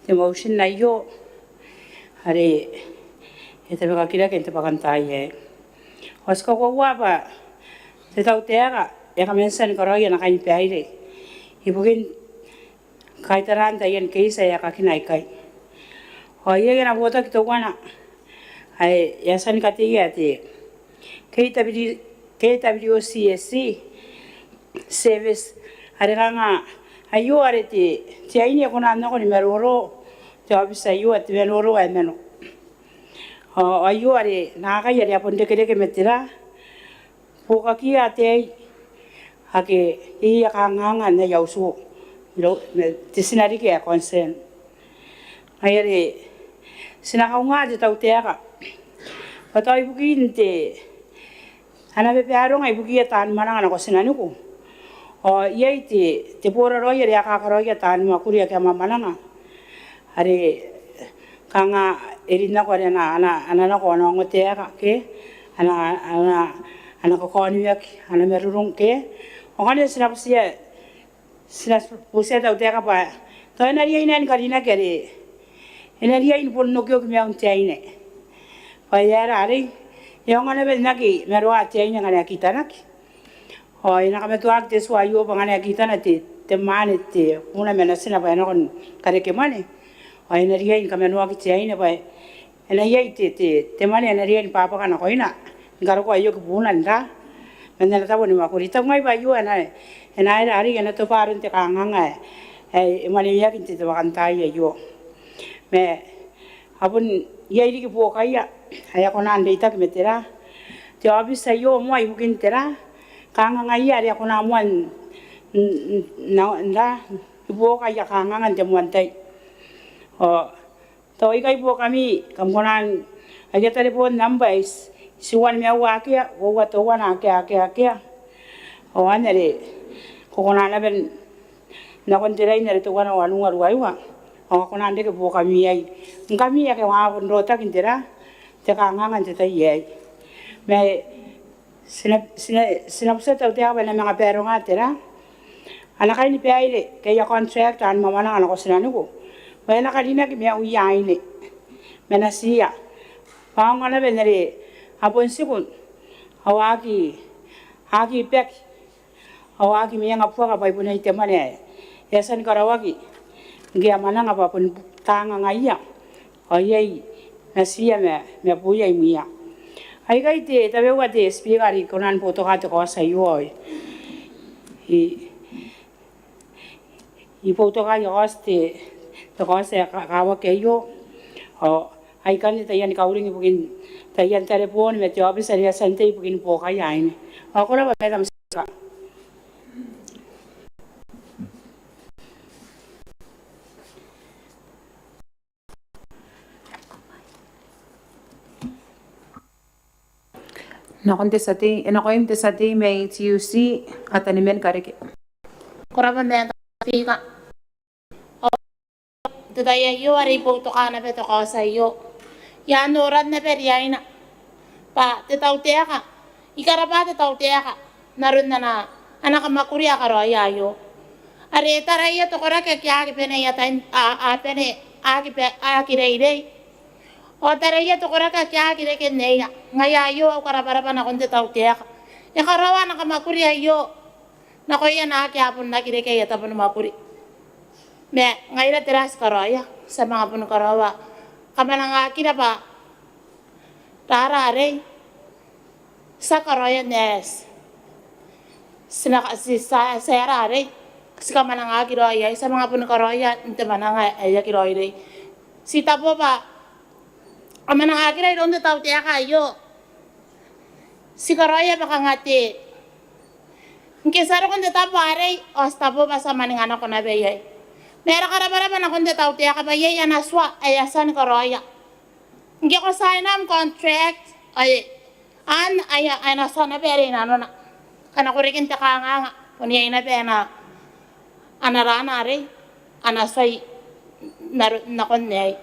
te motion aio are e tabekaki rake n te bwakantaai aei. Ao ti kakoaua bwa te tautaeka e a kaman tia ni karaoi ana kainibaire ibukin kaitaraan taian keiti ae aekakina aikai. Ao iai ana botaki teuana ae e a tia ni kateia ae te K W, K W C S C service, are kanga aio are te, te aine e kona n nako ni maroro te aobiti aio, ae te maroro ae mano. Ao aio are naakai are a bon rekereke ma tera, buokakiia ataei ake iai kanganga n aia utu, iro, ma te tina riki ae concern. Ngaia are ti na kaunga te tautaeka bwa tao ibukin te, ana babaronga ibukiia taan mwananga nako tinaniku, ao iai te, te boraraoi are a kakaraoia taan mwakuri ake a mwamwananga, are kanga e rin nako are ana, ana, ana nako ana ongotaeka ke ana, ana, ana kakaoniwaki, ana marurung ke. Ao ngkanne ti na butia, ti na butia te tautaeka bwa tao e na riai naba ni karinaki are e na riai ni bon okioki maiun te aine. Bwa e aera arei, e aonga naba n aki maroa te aine ngkana e kitanaki. Ao e na kamatoaki te tua aio bwa ngkana e kitana te, te mwaane, te buuna ma natina bwa e nako ni kareke mwane, ao e na riai ni kamanoaki te aine bwa e na iai te, te, te mwane ae e na riai ni bwabwaka nakoina ni karokoa aio ke buuna n ra, man ana tabo ni mwakuri. I taku ngai bwa aio e na, e na aera arei, e na tobwa aron te kanganga ae, ae e mwaneweaki n te, te bwakantaai aio. Ma a bon iai riki buokaia ae a kona n reitaki ma tera, te aobiti aio moa ibukin tera, kangangaia are a kona moa n, n, n, n ra, ni buokaia kanganga n te moan tai. Ao tao ikai buokami, kam kona n, aia tareboon nambwa ae itiua nimaua akea, uoua teuana akea, akea, akea. Ao anne are ko kona naba n nakon te rain are teuana wanua ruaiwa, ao a kona n reke buokami iai. Ngkami ake a bon rotaki n tera, te kanganga n te tai aei. Ma ti na, ti na, ti na butia te tautaeka bwa e na manga baronga tera, ana kainibaire ke aia contract taan mwamwananga nako tinaniku, bwa e na karinaki maiuia aine ma natiia. Bwa aonga naba n are a bon tiku ao a aki, a aki baki ao a aki mwengabuaka bwa ibukin te mwane ae e a tia ni karaoaki ngke a mwananga bwa bon kangangaia ao iai natiia ma, ma buia imwiia. Aikai te, tabeua te Speaker are I kona ni boutoka te kaoti aio. I, I boutoka ae e kaoti te, te kaoti ae ka-, kakawaki aio. Ao aikanne taian kauring ibukin taian tareboon ma te aobiti are e a tia n tei ibukin buokaia aine. Ao ko rabwa Madam Speaker. Nakon te tia tei, e nakoim te tia tei mai N T U C, Ataniman Kareke. Ko rabwa Madam Speaker. Ao n te tai aio are I boutoka naba te kaoti aio, I a noora naba riaina bwa te tautaeka, I karabwa te tautaeka n aron ana, ana kamwakuri ae karaoia aio. Are e taraia te koraki ake a aki bane aia tai, a, a bane, a aki ba-, a aki reirei. Ao taraia te koraki ake a aki reke n eia. Ngaia aio au karabwarabwa nakon te tautaeka. E karaoa ana kamwakuri aio nakoia naake a bon aki reke aia tabo ni mwakuri. Ma ngaira tera ae ti karaoia? Ti a manga bon karaoa kamwanangakira bwa rara arei ti a karaoia n ae ti, ti na ka-, ti, ti a, ti a rara arei ti kamwanangaki raoi iai, ti a manga bon karaoia n te mwananga ae aki raoiroi. Ti tabo bwa a mwanangakira iroun te tautaeka aio. Ti karaoia bwa kanga te, ngke ti a roko n te tabo arei ao ti tabo bwa ti a mwaninga nako naba iai. Ma ara karabwarabwa nakon te tautaeka bwa iai ana tua ae a tia ni karaoia. Ngke ko sign am contract, ao e, an, aia, aia, ana tua naba are i nanona. Ngkana ko reke n te kanganga, bon iai naba ana, ana rana arei, ana tua i, naro, nakon aei.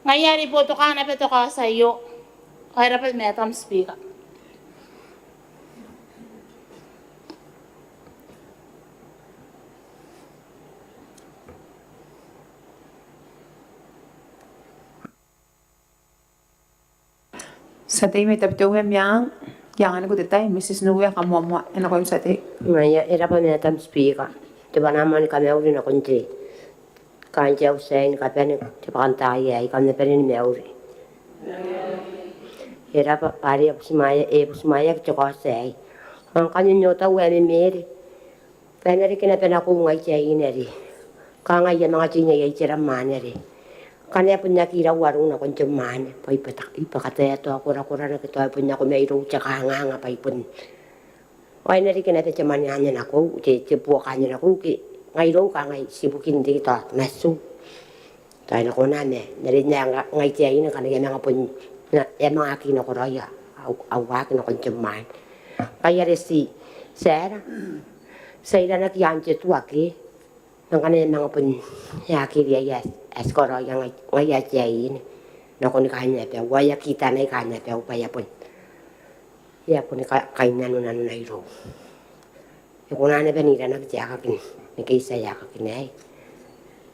Ngaia are I boutoka naba te kaoti aio. Ao e rabwa Madam Speaker. Tia tei mai Tabiteuea Meang, I anganiko te tai, Mrs Nubia Kamoamoa, e nakoim tia tei. Ngaia, e rabwa Madam Speaker. Te bwanaa moa ni kamauri nakon te, kaain te auti aei ni kabane, te bwakantaai aei, kam na bane ni mauri. E rabwa, are e butimwaea, e butimwaeaki te kaoti aei. Ao ngkanne n otau ae memeere bwa e na reke naba nakoiu ngai te aine are kanga I a manga teinaia iteran mwaane are ngkana e bon aki rau arou nakon te mwaane bwa I bwata-, I bwakataea tao korakorana ke tao e bon nako mairou te kanganga bwa I bon, ao e na reke naba te mwane anne nakoiu, te, te buoka anne nakoiu ke ngai irou kanga I tibukin riki tao natiu. Tao e na kona ma n aron ae nga-, ngai te aine ngkana I a manga bon, I a manga aki nakoraoi au, au waaki nakon te mwaane. Ngaia are ti, ti aera, ti a iranaki i aan te tua ke, ma ngkana e a manga bon e aki riai ae ti karaoia ngai, ngaia te aine nakon kaain abau, ao e aki tanai kaain abau bwa e a bon, e a bon ka-, kainnanonanona irou. E kona naba n iranaki te aekaki ni case ae aekaki n aei.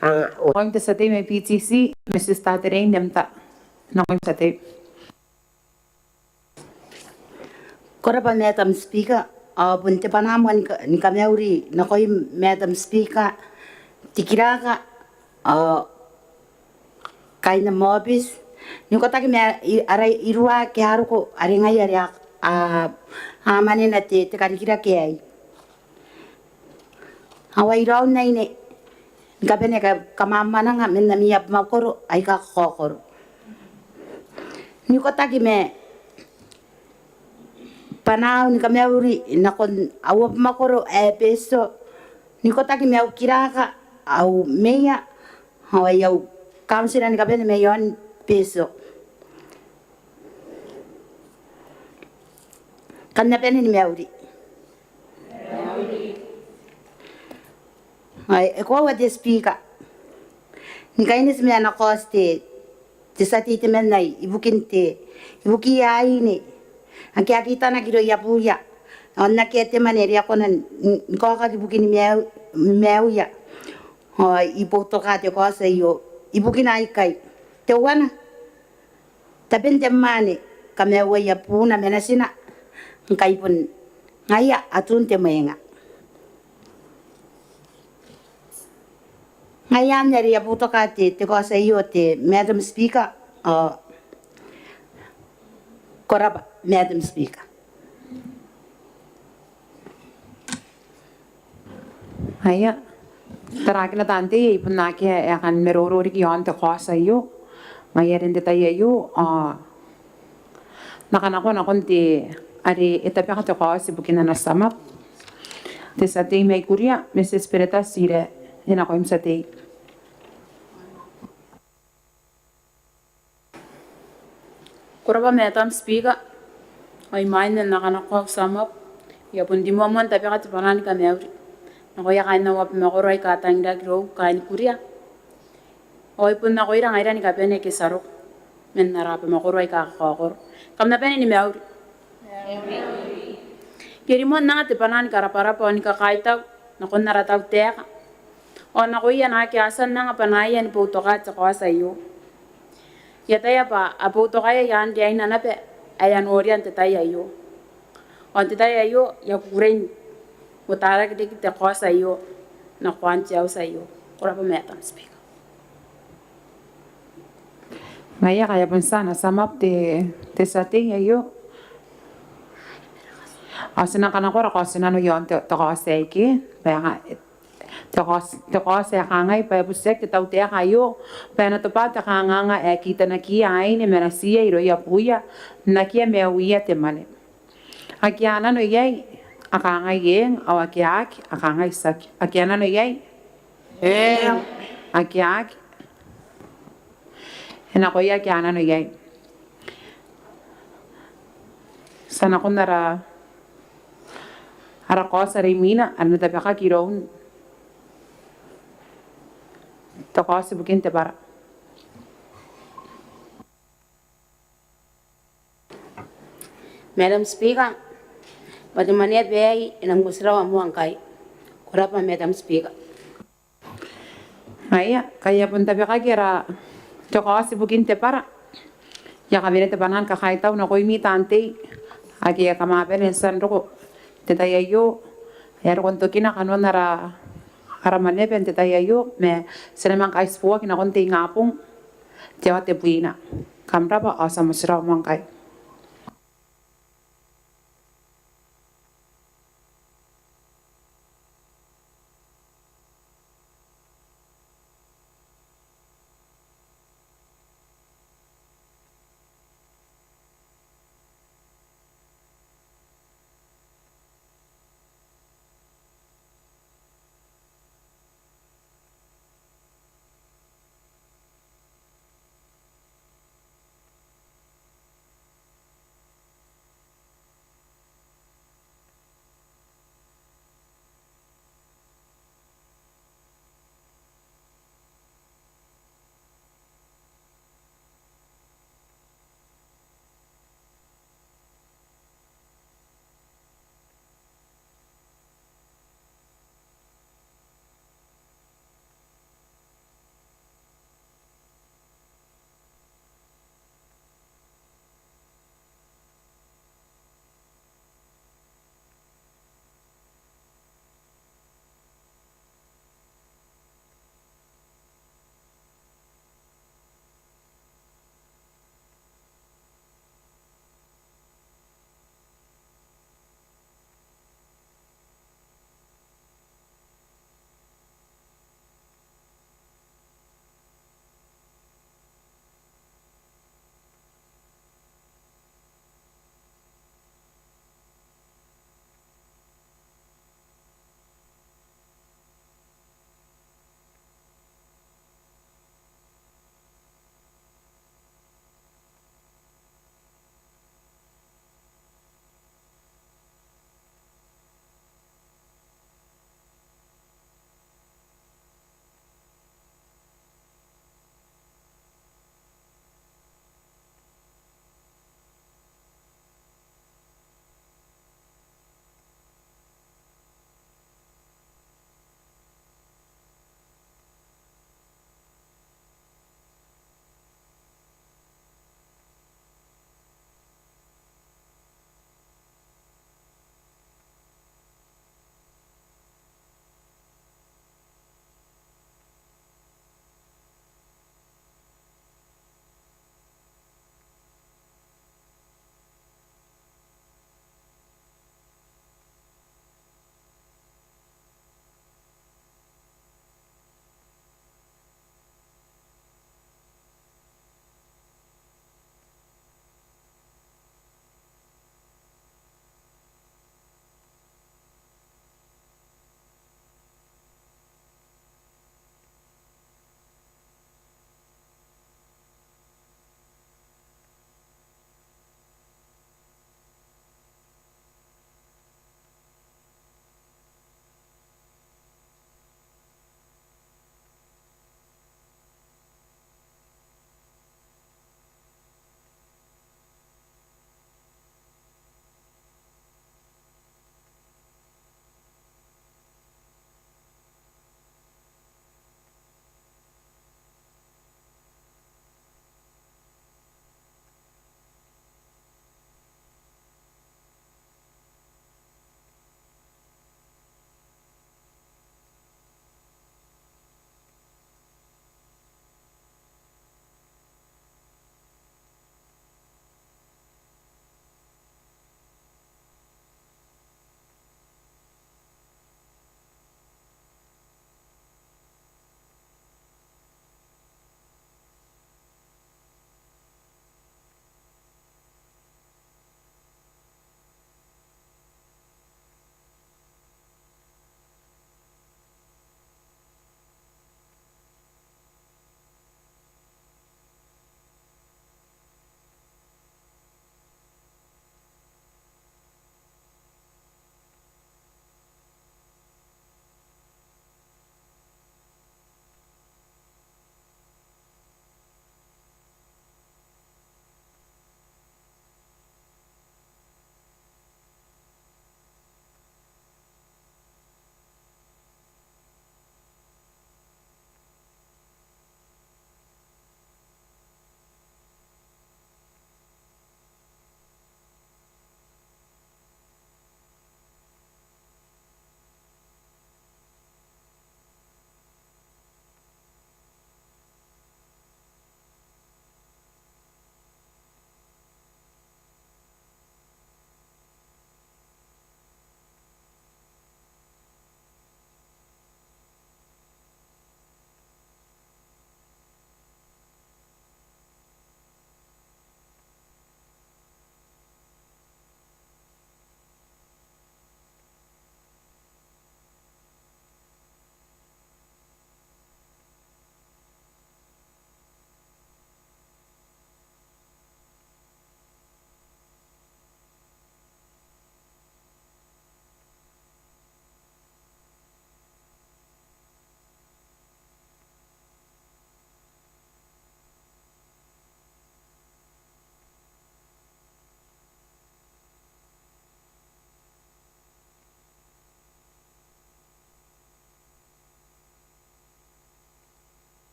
Kanga o- Nakoim te tia tei mai B T C, Mrs Taterei Nemta. Nakoim tia tei. Ko rabwa Madam Speaker, ao bon te bwanaa moa ni ka-, ni kamauri nakoim Madam Speaker, te kiraka, ao kaain am aobiti, n ikotaki ma i-, ara iruwa ake a roko, are ngaia are a, a, a mwanena te, te karikirake aei. Ao ai raou n aine ni kabane aika kamwamwananga man ami abamwakoro aika kakaokoro. N ikotaki ma bwanaau ni kamauri nakon au abamwakoro ae Betio, n ikotaki ma au kiraka, au meea, ao ai au kauntira ni kabane mai aon Betio. Kam na bane ni mauri. Ao e koaua te Speaker, ni kaineti ma ana kaoti te, te tia tei temanna ibukin te, ibukiia aine ake a kitanaki irouia buuia ao n akea te mwane are a kona n, n, ni kaokaki ibukini maiu-, maiuia. Ao I boutoka te kaoti aio ibukina aikai. Teuana, taben te mwaane, kamaiuaia buuna ma natina, ngkai bon ngaia atun te mwenga. Ngaia anne are I a boutoka te, te kaoti aio te Madam Speaker, ao ko rabwa Madam Speaker. Aia, Tarakina taan tei, e bon akea ae kan maroro riki iaon te kaoti aio. Ngaia are n te tai aio ao N na kanakoa nakon te, are e tabeka te kaoti ibukin ana sum up, te tia tei mai Kuria, Mrs Beretta Tiire. E nakoim tia tei. Ko rabwa Madam Speaker. Ao imwain ae N na kanakoa au sum up, I a bon rimoa moa n tabeka te bwanaa ni kamauri nakoia kaain au abamwakoro aika tangiraki irou, kaain Kuria. Ao ai bon nakoira ngaira ni kabane ake ti a roko man ara abamwakoro aika kakaokoro. Kam na bane ni mauri. I a rimoa n anga te bwanaa ni karabwarabwa ao ni kakaitau nakon ara tautaeka ao nakoia naake a tia n anga bwanaaia ni boutokaa te kaoti aio. I ataia bwa a boutokaia i aan riaina naba ae a noria n te tai aio. Ao n te tai aio I a kukurei n uotarake riki te kaoti aio nakoan te auti aio. Ko rabwa Madam Speaker. Ngaia ngkai e a bon tia ana sum up te, te tia tei aio. Ao ti na kanakoa ara kaotinano iaon te, te kaoti aei ke, bwa e nga, te kaoti, te kaoti ae kangai bwa e butiaki te tautaeka aio bwa e na tobwa te kanganga ae kitanakiia aine ma natiia irouia buuia n akea maiuia te mwane. Ake a nano iai a kangai eng, ao ake a aki a kangai tiaki. Ake a nano iai? Eng. Ake a aki? E nakoia ake a nano iai. Ti a nakon ara, ara kaoti are imwina are e na tabekaki iroun te kaoti ibukin te bwara. Madam Speaker, bwa te mwaneaba aei e na motirawa moa ngkai. Ko rabwa Madam Speaker. Ngaia ngkai e a bon tabekaki ara te kaoti ibukin te bwara, I a kawenea te bwanaa ni kakaitau nakoimi taan tei ake kam a bane n tia n roko n te tai aio. E a roko n tokina kanoan ara, ara mwaneaba n te tai aio ma ti na manga kaitiboaki nakon te ingabong, te aoa tebwina. Kam rabwa ao ti a motirawa moa ngkai.